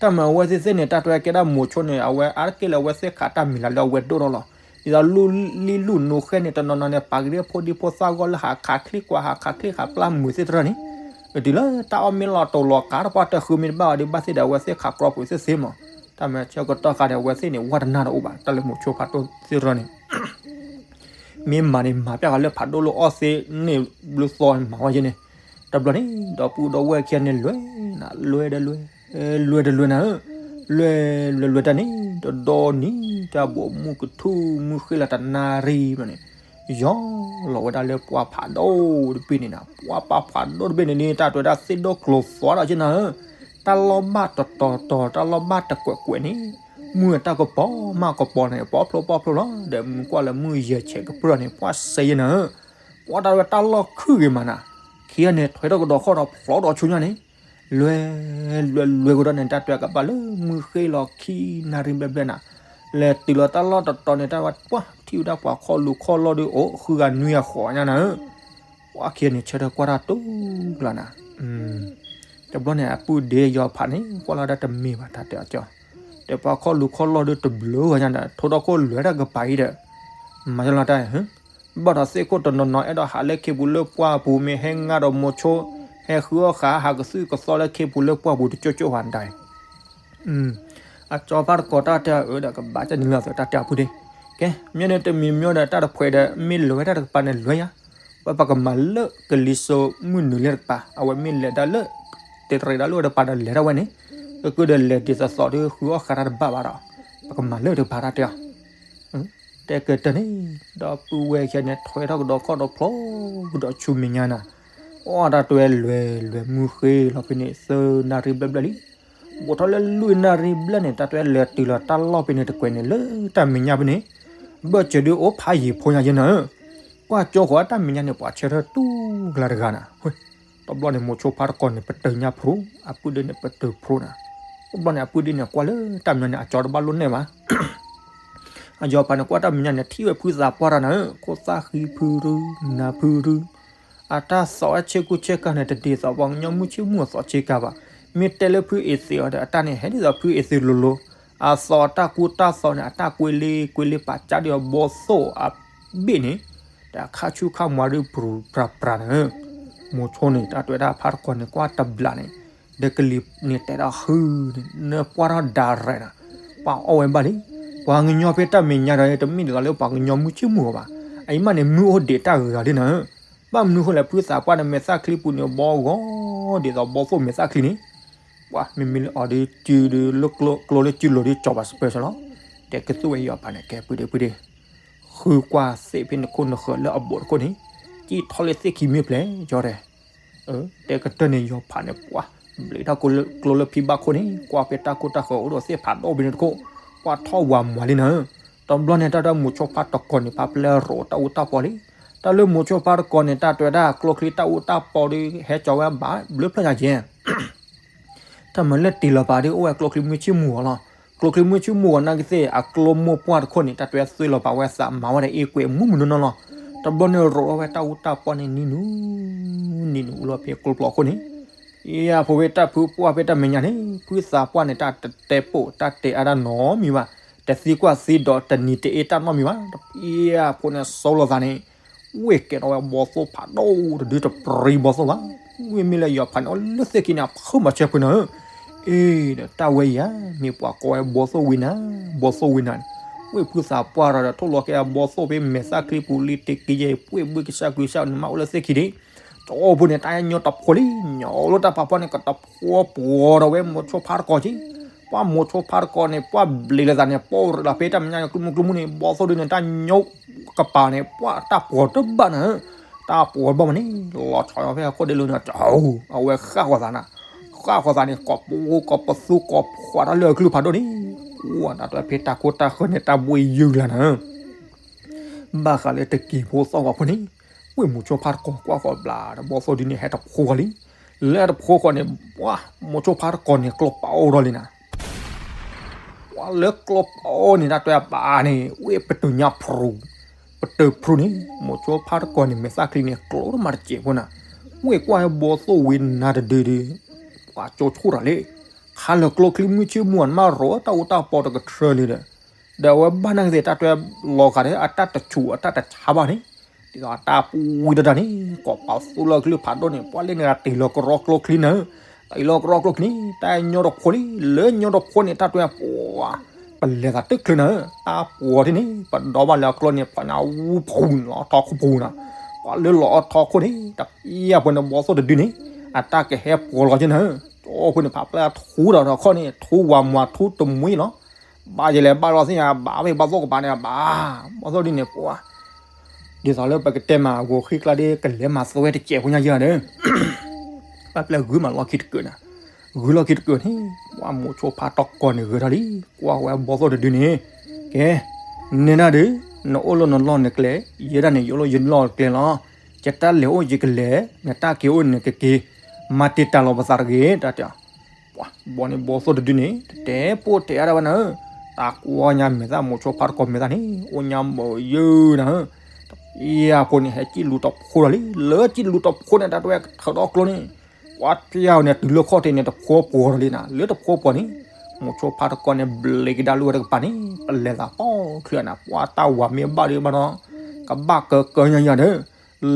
တၢ်မၤအဝဲသ့ၣ်သ့ၣ်န့ၣ် တၢ်တဲဝဲကဲဒၣ်မိၤဆိန့ၣ် အဝဲအါတက့ၢ်လၢအဝဲသ့ၣ်ခးတၢ်မံၤလၢ်လၢအဝဲဒိၣ်ထီၣ်လီၤ, ဒ်သိးလံလူၢ်နိးဃဲန့ၣ် တနီၤနီၤန့ၣ် ပာ်က့ၤဒ်ဖိဒံဖိသၣ်ဂီၢ်လၢဟးခးချံကွၢ် ဟးခးချံဟးပျၢ်မုာ်သ့ၣ်တဖၣ်န့ၣ်, တုၤလၢတၢ်အီၣ်မ့ၢ်လီၤတိၤလီၤကါတပှၢ်တဃုမ့ၢ်တဘၣ်အီၤဒီး ဘၣ်သ့ၣ်ဒီးအဝဲသ့ၣ်ခးကြီပူၤသ့ၣ်သ့မး, တၢ်မၤဆၢကတီၢ်ဃာ်ဒီး အဝဲသ့ၣ်န့ၣ် ဝၣ်တနၢ်တအိၣ်ဘၣ် တၢ်လၢမိၤဆိဖးဒိၣ်သ့ၣ်တဖၣ်န့ၣ် မ့ၢ်မၤန့ၣ် မၤပျၢ်ဃာ်လၢဖးဒိၣ်လၢအီၣ်သ့န့ၣ်ဘျုးသီမၤဝဲယဲန့ၣ်, တဘျီန့ၣ် ဒီပုၢ်ဒီဝဲၢ်ခံဂၤန့ၣ် လဲၤနၤ လဲၤတလဲၤ လဲၤတလဲၤနၤဧၢ, လဲၤလဲၤလဲၤတၢ်န့ၣ် တဒီနံၤ တၢ်ဘိးမုၢ်ကထူၣ်မုၢ်ဃ့လီၤတနၣ်ရံၣ်ဘျီန့ၣ် ယီၤလီၤဝဲဒၣ်လၢပှၢ်ဖးဒိၣ်တဘ့ၣ်န့ၣ်နၤ, ပှၢ်ပၢ်ဖးဒိၣ်တဘ့ၣ်န့ၣ်န့ၣ် တၢ်တဲဝဲဒၣ်သ့ၣ်ဒိၣ်ကျိၤသွါဒီးက့နၤဧၢ, တၢ်လီၢ်ဘၣ်တတီၤတီၤ တၢ်လီၢ်ဘၣ်တကွဲးကွဲးန့ၣ်, မုၢ်တၢ်ကပီၤမးကပီၤန့ၣ် ပီဖျိပီဖျိလီၤ, ဒီးမုၢ်ကွၢ်လၢမုၢ်ယဲၢ်ဆဲးကပြၢၢ်န့ၣ် ပှၢ်စဲယဲနၤဧၢ, ပှၢ်တၢ်တဲဝဲတၢ်လီၢ်ခုၣ်ဂ့ၤမးနၤ, ခံဂၤန့ၣ် ထွဲထီၣ်ကဒီးခီၣ်ဒီးဖျိးဒီးဆူညါန့ၣ် လဲၤ လဲၤ လဲၤကဒီးန့ၣ် တၢ်တဲဝဲကဘၣ်လၢမုၢ်ဃ့လီၤခံနၣ်ရံၣ်ဘျဲၣ်ဘျဲၣ်နၤ, လဲၤတုၤလီၤတၢ်လီၢ်တတီၤန့ၣ် တၢ်ဝဲပှၢ်ထံၣ်ဝဲဒၣ်ပှၤခီၣ်လူၤခီၣ်လီၢ်ဒီး အိၣ်ဃုဂၤနွံဂၤဃိးညါနၤဧၢ, ပှၢ်ခံဂၤန့ၣ် ဆၢထၢၣ်ကွၢ်တၢ်တူၢ်လီၤနၤ, တဘျီန့ၣ် အပုၢ်ဒ့ယီၤဖးန့ၣ် ကွၢ်လီၤဒၣ်တမ့ၢ်ဘၣ် တၢ်တဲအီၤကၠီ, ဒီးပှၤခီၣ်လူၤခီၣ်လီၢ်ဒီးတဘျုးဂၤညါဒီး ထိးထီၣ်ခိၣ်လဲၤတၢ်ကပၤအံၤဒီး မၤတလီၤတၢ် ဘၣ်ဒီးသ့ၣ်ခိၣ်တနီၤနီၤ အဲၣ်ဒိးဟးလၢခ့ပူၤလၢပှၢ်ပူၤ မ့ၢ်ဟဲငါဒီးမိၤဆိ ဟဲဃုအီၣ်ဃာ် ဟးကသုၣ်ကသီလၢခ့ပူၤလၢပှၢ်ပူၤတကၠိကၠိဝဲဒၣ်အံၤ, အကၠီဖးတကိးတၢ်တဲအီၤ အၢဒီးကဘၣ်ကန့ၣ်လီၤသး တၢ်တဲအပုၢ်ဒ့, ကဲ မ့ၢ်န့ၣ်တမံၤမ့ၢ်ဒီး တၢ်တဖှဲးဒီး မ့ၢ်လဲၤဝဲတၢ်တကပၤန့ၣ်လဲၤယါ, ဝဲပကမၤလၢကလံၤစိးမုၢ်နုာ်လၢတကပၤ အဝဲမ့ၢ်လဲၤဒၣ်လၢ တဲတရံးဒၣ်လၢဝဲတပၤဒီးလဲၤထီၣ်ဝဲန့ၣ်, ကကၢဒီးလဲၤဒ်သိးသိးဒီးဃုအီၣ်ဃာ်တၢ်တဘၣ်ဘၣ်ဒီး, ပကမၤလၢတကပၤတၢ်တဲအီၤ, တဲကတၢၢ်န့ၣ်, ဒီပုၢ်ဝဲၢ်ခဲန့ၣ် ထွဲထီၣ်ကဒီးခီၣ်ဒီးဖျိ, ကဒီးဆူမဲာ်ညါနၤ, အီၣ်တၢ်တွဲလွဲၤလွဲၤမုၢ်ဃ့လီၤဖဲန့ၣ် သၢနၣ်ရံၣ်ဘျဲၣ်ဘျဲၣ်လံ, ဘူးထီၣ်လၢလွံၢ်နၣ်ရံၣ်ဘျဲၣ်န့ၣ် တၢ်တွဲလဲၤတုၤလီၤတၢ်လီၢ်ဖဲန့ၣ်တကွဲးန့ၣ် လၢတၢ်မဲာ်ညါဖဲန့ၣ်, ဘၢၣ်စၢၤဒုးအိၣ်ဖးယံာ်ဖိညါယဲနၤ, ကွၢ်ကၠိဃီတၢ်မဲာ်ညါန့ၣ် ပှၤဆၢထၢၣ်တူၢ်ကလၤတဂၤနၤ, တဘျီန့ၣ် မိၤဆိဖါတကီၢ်န့ၣ် ပတၢၢ်ညါဖျိ, အပုၢ်ဒ့န့ၣ် ပတၢၢ်ဖျိနၤ, တဘျီန့ၣ် အပုၢ်ဒ့န့ၣ် ကွၢ်လၢတၢ်မဲာ်ညါန့ၣ် အကၠီတဘၣ်လိၣ်နဲၣ်ဘၣ် အယီၤဖးန့ၣ် ကွၢ်တၢ်မဲာ်ညါန့ၣ် ထံၣ်ဝဲဖုသးပှၢ်တၢ်နၤဧၢ, ခိၣ်သၣ်ဃံဖုရူ, နၢ်ဖုရူ, အတၢ်သီၣ်ဝဲဆ့ကူဆ့ကၤန့ၣ် တဒ်သိးပှၤကညီမုၢ်ဆ့ၣ်မုၢ်အသီၣ်ဆ့ကၤဘၣ်, မ့ၢ်တဲလၢဖုအ့သ့းအီၤဒီး အတၢ်န့ၣ် ဟဲဒ်သိးဖုအ့သ့းလိၤလိၤ, အသီၣ်အတၢ်ကူတၢ်သီၣ်န့ၣ် အတၢ်ကွ့လ့ကွ့လ့ပာ်ကၢ်ဒ်အီၤဘီသိၣ်အဘ့ၣ်န့ၣ်, ဒီးခါဆူၣ်ခါမွၤဒုးပြူၤပြၤပြၤနၤဧၢ, မိၤဆိန့ၣ် တၢ်တွဲဒၣ်ဖါတကီၢ်န့ၣ် ကွၢ်တဘျီန့ၣ် ဒီးကလံၤန့ၣ်တဲဒၣ်ဟုန့ၣ် နပှၢ်ထီၣ်ဒၣ်ရဲၣ်နၤ, ပှၤအီၣ်ဝဲဘၣ်လံ, ပှၤကညီဖဲတၢ်မဲာ်ညါဒီး တမ့ၢ်ဒ်သိးလၢပှၤကညီမုၢ်ဆ့ၣ်မုၢ်အီၤဘၣ်, အအံၤမးန့ၣ် မုၢ်အိၣ်ဒံးတၢ်ဂၤဒ်နၤဧၢ, ဘၣ်မနုၤဃိလဲၣ် ဖုသးပှၢ်န့ၣ် မဲာ်သၣ်ချံပူၤန့ၣ် ဘီဂီၤဒ်သိးဘီသိၣ်မဲာ်သၣ်ချံန့ၣ်, ပှၤမ့မ့ၢ်လၢအီၤဒ်စုဒုးလၢကျိလၢစုလိၤဒ် ကၠီၤပၤစပၢၤစၢလီၤ, တဲကသူဝဲယီၤဖးန့ၣ် ကဲပုၢ်ဒ့ပုၢ်ဒ့ ဃုကွၢ်သ့ၣ်ဖဲန့ၣ်ခိၣ်နဃၢၤလၢအဘူးတခိၣ်န့ၣ်, ကံၣ်ထီၣ်လၢသ့ၣ်ခံမ့ၢ်ဖျဲးကၠီတဲ, တဲကတၢၢ်န့ၣ် ယီၤဖးန့ၣ် ပှၤဘျံးထီၣ်ကျိလၢဖံဘၣ်ခိၣ်န့ၣ် ကွၢ်ဖဲတၢ်ကိၢ်တၢ်ဃၢၤအိၣ်ဒီးသ့ၣ်ဖးဒိၣ်ဖဲန့ၣ်တခိၣ်, ကွၢ်ထီၣ်ဝၤမွၤလံနၤဧၢ, တဘျီန့ၣ် တၢ်တၢ်မိၤဆိဖါတကီၢ်န့ၣ် ဖးပျဲရိးတၢ်အူတၢ်ပီလံ, တၢ်လၢမိၤဆိဖါတကီၢ်န့ၣ် တၢ်တွဲဒၣ်ကျိချံတၢ်အူတၢ်ပီဒီး ဟဲကၠီၤဝဲဘၣ်ဘျုးဖျၢၣ်ညါကဲ တၢ်မၤလၢတ့ၢ်လီၤပာ်ဒ်အိၣ်ဝဲကျိချံမုၢ်ဆ့ၣ်မုၢ်ဂီၤလီၤ, ကျိချံမုၢ်ဆ့ၣ်မုၢ်ဂီၤနာ်က့သ့ၣ် အကျိမိၢ်ပှၢ်တခိၣ်န့ၣ် တၢ်တွဲသွ့လီၤပာ်ဝဲသးမၤဝဲဒၣ်အ့ကွဲးမုၢ်မုၢ်နီၢ်နီၢ်လီၤ, တဘျီန့ၣ်ရိးထီၣ်ဝဲတၢ်အူတၢ်ပီန့ၣ်နံၤနူၤ, နံၤနူၤအူလီၤဖဲကျိပျီခိၣ်န့ၣ်, ယဖိဝဲတၢ်ဖုပှၢ်ဖဲတၢ်မဲာ်ညါန့ၣ် ဖုသးပှၢ်န့ၣ် တၢ်တတဲပိာ်တၢ်တဲအါတၢ်နီတမံၤဘၣ်, တသံကွၢ်သံဒီးတနံၤတအ့တၢ်နီတမံၤဘၣ်, တယဖိန့ၣ်စိလီၤသးန့ၣ် ဝ့ၢ်ကဲထီၣ်ဝဲဘီသိၣ်ဖးဒိၣ်တဒုတပြံဘီသိၣ်ဘၣ်, ဝ့ၢ်မ့ၢ်လၢယီၤဖးန့ၣ် အီၤလၢသ့ၣ်ခံန့ၣ် အဖုမၤဆၢဖုနၤဧၢ, အ့ဒီးတၢ်ဝဲယၤ မ့ၢ်ပှၤကိးဝဲဘီသိၣ်ဝံနၤ, ဘီသိၣ်ဝံနၤန့ၣ်, ဝ့ၢ်ဖုသးပှၢ်ဒီး ထိၣ်လီၤကဲဘီသိၣ်ဖဲမဲာ်သၣ်ချံပူၤလံတက့ၢ်ယဲၢ် ပှ့ၢ်ဘှံးကစၢ်ကွံာ်စၢ်န့ၣ် မ့ၢ်အိၣ်လၢသ့ၣ်ခံဒၣ်, တအိၣ်ဖုန့ၣ် တၢ်ညိတဖိလံ, ညိလၢတၢ်ဖးဖီန့ၣ် ကတဖိပှီၤဒီးဝဲမိၤဆိဖါတကီၢ်က့ ပှၢ်မိၤဆိဖါတကီၢ်န့ၣ် ပှၢ်ဘျံးလီၤသးန့ၣ် ပိၢ်ရ့လီၤဖဲတၢ်မဲာ်ညါန့ၣ် ကျူမုၢ်ကျူမုၢ်န့ၣ် ဘီသိၣ်ဒုန့ၣ် တၢ်ညိကပၤန့ၣ် ပှၢ်တၢ်ပှီၤတဘၣ်နၤဧၢ, တၢ်ပှီၤတဘၣ်မးန့ၣ် လီၤဆီဖဲအခိၣ်ဒ့လိၤန့ၣ် အဝဲဃၣ်ဃီၤသးနၤ, ဃၣ်ဃီၤသးန့ၣ် ကိးပူၤကိးပသူကိးဖှီၣ်တၢ်လၢအကလုၢ်ဖးဒိၣ်န့ၣ်, ကွၢ်တၢ်တွဲဖဲတၢ်ကိၢ်တၢ်ဃၢၤန့ၣ် တၢ်ဘှ့ၣ်ယုၢ်လီၤနၤဧၢ ဘၣ်ဃးလၢတက့ၤဖိသီၣ်ဂီၤဖိန့ၣ်, ဝ့ၢ်မိၤဆိဖါတကီၢ်ကွၢ်ဃီၤဘျါဒီး ဘီသိၣ်ဒုန့ၣ် ဟဲတဖိဃီၤလံ. လၢတဖိဃီၤန့ၣ် ပှၤမိၤဆိဖါတကီၢ်န့ၣ် ကျိပအိၣ်ထီၣ်လံနၤ. ပှၤလၢကျိပအိၣ်န့ၣ် တၢ်တွဲအဘၣ်န့ၣ် ဝ့ၢ်ပတုာ်ညါဖရူ, ပတုာ်ဖရူန့ၣ် မိၤဆိဖါတကီၢ်န့ၣ် မဲာ်သၣ်ချံန့ၣ် ကျိတမၤတစဲးဖိနၤ. ဝ့ၢ်ကွၢ်ဟဲဘီသိၣ်ဝံနၤတဒုဒု ပှၤကၠိဆိၣ်တၢ်လံ. ခါလၢကျိချံမုၢ်ဆ့ၣ်မုၢ်အီၤ နမ့ၢ်ရိးတၢ်အူတၢ်ပီတကထြၢလံဒီး, ဒီးအဝဲဘၣ်နာ်က့ၤသ့ၣ် တၢ်တွဲလီၤဂာ်ဒီး အတၢ်တဆူးအတၢ်တဆါဘၣ်န့ၣ်, ဒ်သိးတၢ်ပူၤဝံၤတဒၣ်န့ၣ် ကိးပသူလၢကလုၢ်ဖးဒိၣ်န့ၣ် ပှၤလၢန့ၣ်တ့ၢ်လီၤကရီကျိချံနၤ, တ့ၢ်လီၤကရီကျိချံန့ၣ် တၢ်ညိတဖိလံ. လၢညိတဖိန့ၣ် တၢ်တွဲပှၤ ပလဲၤသးတချုးနၤ, တၢ်ပှီၤထံၣ်န့ၣ် ပဒီဘၣ်လၢအကျိန့ၣ် ပှၤညါအူဖှူနၤလီၤထီခိၣ်ဖှူနၤ. ပှၤလၢလီၤအီထီခိၣ်န့ၣ် တပျၢ်ဖိန့ၣ် ဘီသိၣ်တဒုန့ၣ် အတၢ်ကဟဲပှီၤလီၤက့နၤ. ကၠိဖိန့ၣ် ဖးပျဲၢ်ထူဒီးထီခိၣ်န့ၣ် ထူဝၤမွၤထူတမှံလီၤ. ဘၣ်ယလဲၤဘၣ်လီၤသ့ၣ်ညါ ဘၣ်ဝဲဘီသိၣ်ကပၤန့ၣ် ဘၣ် ဘီသိၣ်ဒုန့ၣ် ပှၤ ဒ်သိးလၢပကတဲမး ဂီၤဃံကျါဒ် ကလဲၤမၤသဝဲတစဲးဖိညါယၤဒီး ဘၣ်ပျဲၢ်ဂုာ်မးလီၢ်ခံတကၢၢ်နၤ. ဂုာ်လီၢ်ခံတကၢၢ်န့ၣ် ပှၤမိၤဆိဖါတကီၢ်န့ၣ်ဂဲၤထီၣ်လံ. ကွၢ်ဝဲဘီသိၣ်တဒုန့ၣ် ကဲ နဲဒၣ်ဒီး နအိၣ်လၢနလီၢ်နကျဲ, ယဲဒၣ်န့ၣ် ယအိၣ်လၢယလီၢ်ကျဲလီၤ. ယတၢ်လဲၤအိၣ်ယကလဲၤ, နတၢ်က့ၤအိၣ်နကက့ၤ, မၤတံာ်တာ်လီၤပသးတဂ့ၤ တၢ်တဲ ပှၤဘီန့ၣ်ဘီသိၣ်တဒုန့ၣ် တတဲပိာ်တဲအါဒၣ်ဝဲနၤဧၢ. တၢ်ကွၢ်ညါမဲာ်သၣ်မိၤဆိဖါတကီၢ်မဲာ်သၣ်န့ၣ် အိၣ်ညါဘီယုၢ်နၤဧၢ. တပျၢ်ဖိန့ၣ် ဟဲစံၣ်လူၤတဖိဒီးလံ. လၢစံၣ်လူၤတဖိန့ၣ် တၢ်တွဲကထၢဒီးကျိန့ၣ် ပှၤပျၢ်ဝဲန့ၣ်တုၤလၢခီၣ်ထံးန့ၣ် တဖိပှီၤဒီးလံနၤ. လၢတဖိပှီၤန့ၣ် မိၤဆိဖါတကီၢ်န့ၣ် ဘျံးကဒါလၢဝဲတကပၤန့ၣ် ပလဲၤသးပိာ်ချုးနၤ. ပှၤတၢ်ဝၤမ့ၢ်ဘၣ်ဒံးဘၣ်ဒီး ကဘၣ်ကကၢညါယၤဒီး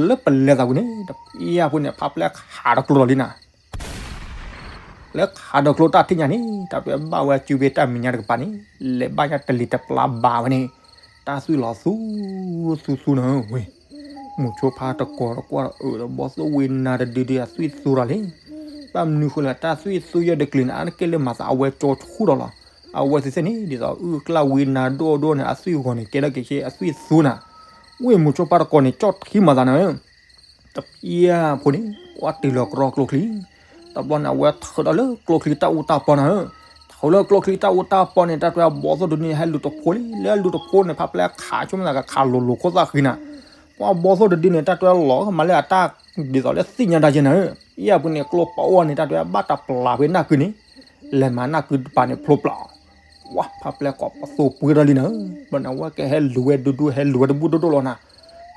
လၢပလဲၤသးဝံၤန့ၣ် တပျၢ်ဖိန့ၣ် ဖးပျဲၢ်ခးဒီးကျိလီၤလံနၤ. လၢခးဒီးကျိတၢ်ထံၣ်ညါန့ၣ် တၢ်တွဲဘၣ်ဝဲစုဖဲတၢ်မဲာ်ညါတကပၤန့ၣ် လဲၤဘၣ်ညါတလံၤတပျၢ်ဘၣ်ဝဲန့ၣ် တၢ်သွံၣ်လီၤသူ သူသူနၤဝဲ. မိၤဆိဖါတကီၢ်ဒီးကွၢ်ဒီးအၢၣ်ဒီးဘီသိၣ်ဝံနၤတဒုဒု အသွံၣ်သူတၢ်လံ. ဘၣ်မနုၤဃိလဲၣ် တၢ်သွံၣ်သူယဲၢ်တကလုာ်န့ၣ် အါတက့ၢ်လၢမၤသးအဝဲကၠိဆူၣ်ဒီးလီၤ. အဝဲသ့ၣ်သ့ၣ်န့ၣ် ဒ်သိးအုၣ်ကျၢ်ဝံနၤဒိၣ်ဒိၣ်န့ၣ် အသွံၣ်ဂီၤန့ၣ် ကဲထီၣ်က့ၤဆ့အသွံၣ်သူနၤ. ဝ့ၢ်မိၤဆိဖါတကိးန့ၣ် ကၠီၣ်ထံမၤသးနၤဧၢ တပျၢ်ဖိန့ၣ် ပှၢ်တုၤလီၤကြီကျိချံ. တဘျီန့ၣ် အဝဲထုးဒီးလၢကျိချံတၢ်အူတၢ်ပီနၤဧၢ. ထုးလၢကျိချံတၢ်အူတၢ်ပီန့ၣ် တၢ်တွဲဘီသိၣ်တဒုန့ၣ် ဟဲလူၤတဖိလံ လၢလူၤတဖိန့ၣ် ဖးပျဲခးဆိကမိၣ်သးကခးလိၤလိၤခိၣ်သၣ်ဃံနၤ. ပှၢ်ဘီသိၣ်တဒုန့ၣ် တၢ်တွဲလီၤမးလၢအတၢ်ဒ်သိးလၢသ့ၣ်ညါတၢ်ယဲနၤဧၢ. ယဲၢ်ပူၤန့ၣ် ကျိပအိၣ်န့ၣ် တၢ်တွဲဘၣ်တပျၢ်ဖဲနၢ်ကုန့ၣ် လဲၤမၤနၢ်ကုတပၤန့ၣ်ဖျိပျၢ်အီၤ ဝါ ဖးပျဲကိးပသိပှ့ၤထီၣ်လံနၤဧၢ. ဘျီန့ၣ် အဝဲကဟဲလူၤဝဲဒူဒူ ဟဲလူၤဝဲတဘူၣ်ဒိၣ်ဒိၣ်လီၤနၤ.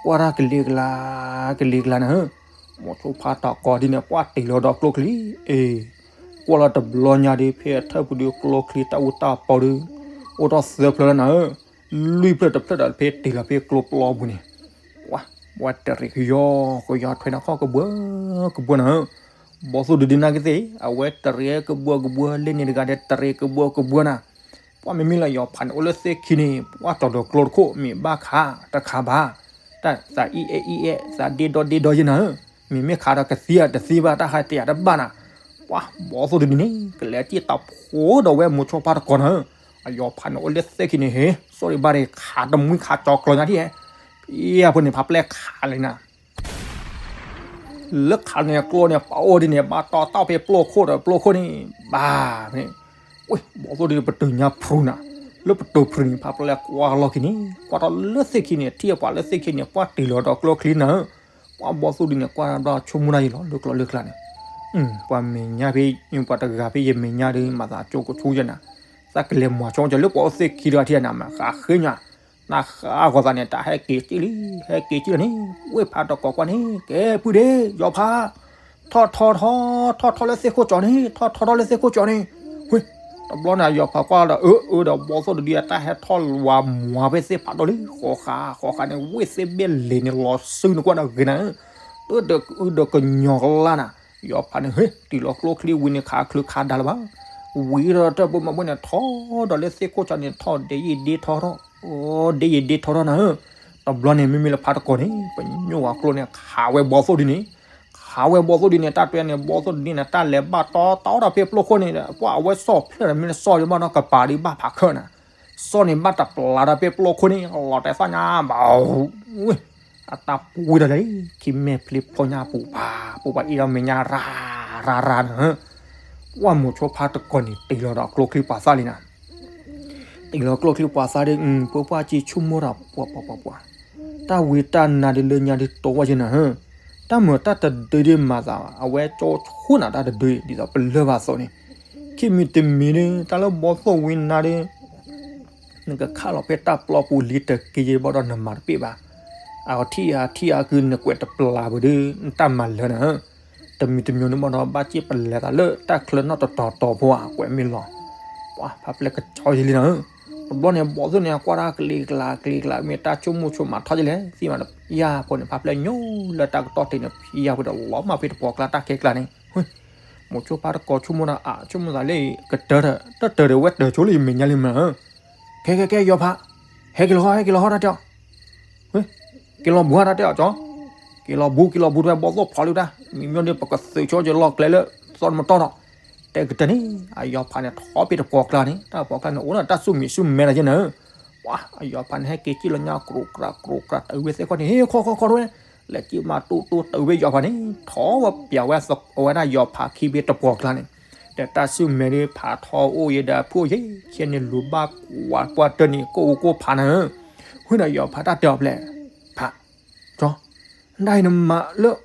ကွၢ်တၢ်ကလံၤကလါ ကလံၤကလါနၤဧၢ. မိၤဆိဖါတကိးဒ်န့ၣ် ပှၢ်တ့ၢ်လီၤဒီးကျိချံ အ့ ကွၢ်လီၤတဘျီညါဒုး ဖဲအထၢၣ်ပူၤဒုး ကျိချံတၢ်အူတၢ်ပီဒုး အိၣ်ထီၣ်သၢဖျၢၣ်လီၤနၤဧၢ. လွံၢ်ဖျၢၣ်တဖျၢၣ်ဒီးဖဲတ့ၢ်လီၤဖဲကျိပျီပူၤန့ၣ် ဝါ ဝဲတရံးကယီကယီထွဲနၤခီၣ်ကဘှၢကဘှၢနၤဧၢ. ဘီသိၣ်ဒုဒုနၤကသ့ၣ် အဝဲတရံးကဘှၢကဘှၢ လၢန့ၣ်တဂၤဒီးတရံးကဘှၢကဘှၢနၤ. ပှၢ်မ့မ့ၢ်လၢယီၤဖးန့ၣ် အိၣ်လၢသ့ၣ်ခံန့ၣ် ပှၢ်ကၠီၤဒီးကျိတခိၣ် မ့ၢ်ဘၣ်ခးတခါဘၣ် တၢ်သးအံၤအဲၣ်အံၤအဲၣ် သးဒ့ဒီဒ့ဒီယဲနၤဧၢ. မ့မ့ၢ်ခးဒီးကသံအတသံဘၣ် တၢ်ဟးတ့ၢ်အတဘၣ်နၤ. ပှၢ်ဘီသိၣ်ဒုန့ၣ် ကလဲၤတံၢ်တၢ်ဖိဒီးဝဲမိၤဆိဖါတကိးနၤဧၢ. အယီၤဖးန့ၣ်အိၣ်လၢသ့ၣ်ခံန့ၣ် ဟ့ sorry ဘၣ်ဒီး ခးတမှံခးကၠီၤကျီၤညါထံၣ်ဟဲ ဖံအဖိန့ၣ် ဖးပျဲခးလံနၤ လၢခးန့ၣ်ကျိန့ၣ် ပအိၣ်ဒ်န့ၣ် ဘၣ်တီတီဖဲပျိၢ်ခိၣ်ဒီးပျိၢ်ခိၣ်န့ၣ် ဘၣ်န့ၣ် ဝ့ၢ် ဘီသိၣ်ဒုပတုာ်ညါဖရူနၤ. လၢပတုာ်ဖရူန့ၣ် ဖးပျဲကွၢ်လီၢ်ခံန့ၣ် ကွၢ်ထီၣ်လၢသ့ၣ်ခံန့ၣ် ထံၣ်ပှၤလၢသ့ၣ်ခံန့ၣ် ပှၢ်တ့ၢ်လီၤဒီးကျိချံနၤဧၢ. ပှၢ်ဘီသိၣ်ဒုန့ၣ် ကွၢ်ဘျီဆိကမိၣ်တၢ်ယံၤလီၤ လၢကျိလၢကျါန့ၣ် ပှၤမဲာ်ညါဖဲ ပှၤတဂၤဖဲယမဲာ်ညါဒီး မၤသးကၠိကဆူယဲနၤ. သးကလဲၤမၤဆိကမိၣ်လၢပှၤအိၣ်သ့ၣ်ခံဒီးထံၣ်နၤ မၤဃးဃ့ညါ နဃးဂီၤသးန့ၣ် တၢ်ဟဲက့ၤကံၣ်လံ ဟဲက့ၤကံၣ်လီၤန့ၣ် ဝ့ၢ်ဖးတကိးကွၢ်န့ၣ် ကဲပုၢ်ဒ့ ယီၤဖး ထီၣ်ထီထီ ထီၣ်ထီလၢသ့ၣ်ခိၣ်ကၠီန့ၣ် ထီၣ်ထီထီလၢသ့ၣ်ခိၣ်ကၠီန့ၣ် ဝ့ၢ် တဘျီန့ၣ် ယီၤဖးကွၢ်ဒီး အၢ အၢ ဒီးဘီသိၣ်တဒုအတၢ်ဟဲထီၣ်ဝါမွၤဖဲသ့ၣ်ဖးဒိၣ်လံ ဃီဃာ် ဃီဃာ်န့ၣ် ဝ့ၢ်သ့ၣ်ဘ့ၣ်လံၤန့ၣ် လီၤစုနကွၢ်ဒီးဂ့ၤနၤ တၢ်ဒီးကအုဒီးကညီၤကလါနၤ ယီၤဖးန့ၣ် ဟ့ၣ် တုၤလီၤကျိချံဝံၤန့ၣ် ခးချုးခးဒါလၢၤဘၣ် ဝံၤဒီးတၢ်ပိာ်မၤဘၣ်န့ၣ် ထီၣ်ဒီးလၢသ့ၣ်ခိၣ်ကၠီန့ၣ် ထီၣ်ဒ့ယံာ်ဒ့ထီထီၣ် အိ ဒ့ယံာ်ဒ့ထီထီၣ်နၤဧၢ. တဘျီန့ၣ် မ့မ့ၢ်လၢဖးတကိးန့ၣ် ပညိၣ်ဝဲကျိန့ၣ် ခးဝဲဘီသိၣ်ဒုန့ၣ် ခးဝဲဘီသိၣ်ဒုန့ၣ် တၢ်တွဲန့ၣ် ဘီသိၣ်ဒုန့ၣ် တၢ်လဲၤဘၣ်တီတီဒီးဖဲပျိၢ်ခိၣ်န့ၣ် ပှၢ်အဝဲစီၣ်ဖျၢၣ်ဒီး မ့ၢ်လၢစီၣ်ယဘၣ်နီၢ်ကပၤဒုးဘၣ်ဖးခၢၣ်နၤ စီၣ်န့ၣ်ဘၣ်တပျၢ်ဒီးဖဲပျိၢ်ခိၣ်န့ၣ် လီၤတဲာ်သၣ်ညါဘၣ် အတၢ်ပူၤဒီးလၢ ခံမဲာ်ဖျ့ဖျိညါပူၤပာ် ပူၤပာ်အံၤဒီးမဲာ်ညါရၤရၤရၤနၤဧၢ. ပှၢ်မိၤဆိဖးတကိးန့ၣ် တ့ၢ်လီၤဒီးကျိချံပှၤသၣ်လံနၤ တ့ၢ်လီၤကျိချံပှၤသၣ်ဒီး ပှၤပှၢ်က့ၤဆိကမိၣ်ဒီး ပှၤပှၤပှၤပှၤ တၢ်ဝံတၢ်နါဒုးလၢညါဒုးတိဝဲယဲနၤဧၢ. တၢ်မုာ်တၢ်တဒုဒုးမၤသး အဝဲကၠိဆူၣ်နၤတၢ်တဒုဒ်သိးပလၢၢ်ဘၣ်အသိးန့ၣ် ခံမံၤတမံၤဒုး တၢ်လၢဘီသိၣ်ဝံနါဒုး နကခးလီၤဖဲတၢ်ပျီပူၤလံတက့ၢ်ယဲဘၣ်ဒီးနမၤတပ့ၢ်ဘၣ်. အထံၣ်အထံၣ်အကုနကွဲးတပျၢ်ပူၤဒုး နတၢ်မၤလၢနၤဧၢ. တမံၤတမံၤန့ၣ်ဘၣ်ဒီး ဘၣ်စ့ၢ်ပလဲၤသးလၢတၢ်ချၢနီၣ်တတီၤတီၤဖိဧါ ကွဲးမ့ၢ်လီၤ. ပှၤဖးပျဲကဆီယလံနၤဧၢ. တဘျီန့ၣ် ဘီသိၣ်န့ၣ် ကွၢ်တၢ်ကလံၤကျါကလံၤကျါ မ့ၢ်တၢ်ဆိကမိၣ်ဆိကမးထီၣ်ယလဲၣ် သံမးဒီး ဖံယၢ်ဖိန့ၣ် ဖးပျဲညိလၢတၢ်ကတီၢ်တ့ၢ်န့ၣ် ဖံယၢ်ဖိဒီးလီၤမၢ်ဖဲတပှီၤကျါတၢ်ခဲကျါန့ၣ် မိၤဆိဖးတကိးဆိကမိၣ်ဒီး အါ ဆိကမိၣ်သးလၢ ကတၢၢ်ဒီး တၢ်တၢၢ်ဒီးဝဲတၢၢ်ဆိလၢယမဲာ်ညါလံမးဧၢ. ကဲကဲကဲ ယီၤဖး ဟဲက့ၤလီၤဟီ ဟဲက့ၤလီၤဟီတၢ်တဲအီၤ က့ၤလီၤဘူးတၢ်တဲအီၤကၠီ က့ၤလီၤဘူး က့ၤလီၤဘူး တဝဲဘီသိၣ်ဖီလံတၢ် မံၤမ့ၢ်ဒုး ပကသုးဆိက့ၤလီၤကျဲလၢ သီၣ်တမတီၢ်ဒီး တဲကတၢၢ်န့ၣ် အယီၤဖးန့ၣ် ထီၣ်ဖဲတပှီၤကျါန့ၣ် တၢ်ပှီၤကျါန့ၣ် အိၣ်ဒီးတၢ်ဆူၣ်မံၤဆူၣ်မဲလၢယဲနၤဧၢ. ပှၤ အယီၤဖးန့ၣ် ဟဲက့ၤက့ၤလီၤညါ ကြိးကြၢး ကြိးကြၢး တၢ်ဝဲသ့ၣ်ခီန့ၣ် ဟ့ၣ် ခီခီခီတဝဲ လဲၤက့ၤမၤတူတူ တၢ်ဝဲယီၤဖးန့ၣ် ထီၣ်ဝဲပျးဝဲ အဝဲဒၣ်ယီၤဖးခံဖဲတပှီၤကျါန့ၣ် ဒီးတၢ်ဆူၣ်မဲဒုး ဖးထီအိၣ်ယဲဒီးဖှိၣ်ယဲ ခဲန့ၣ်လူၤဘၣ်ကွၢ်ပှၢ်တၢၢ်န့ၣ် ကိၣ်အိကိၣ်ဖးနၤဧၢ. ဝံၤဒီးယီၤဖးတၢ်တဲအီၤဖျဲၣ် ဖး ကၠီ ဒ်အံၤနမၤလၢ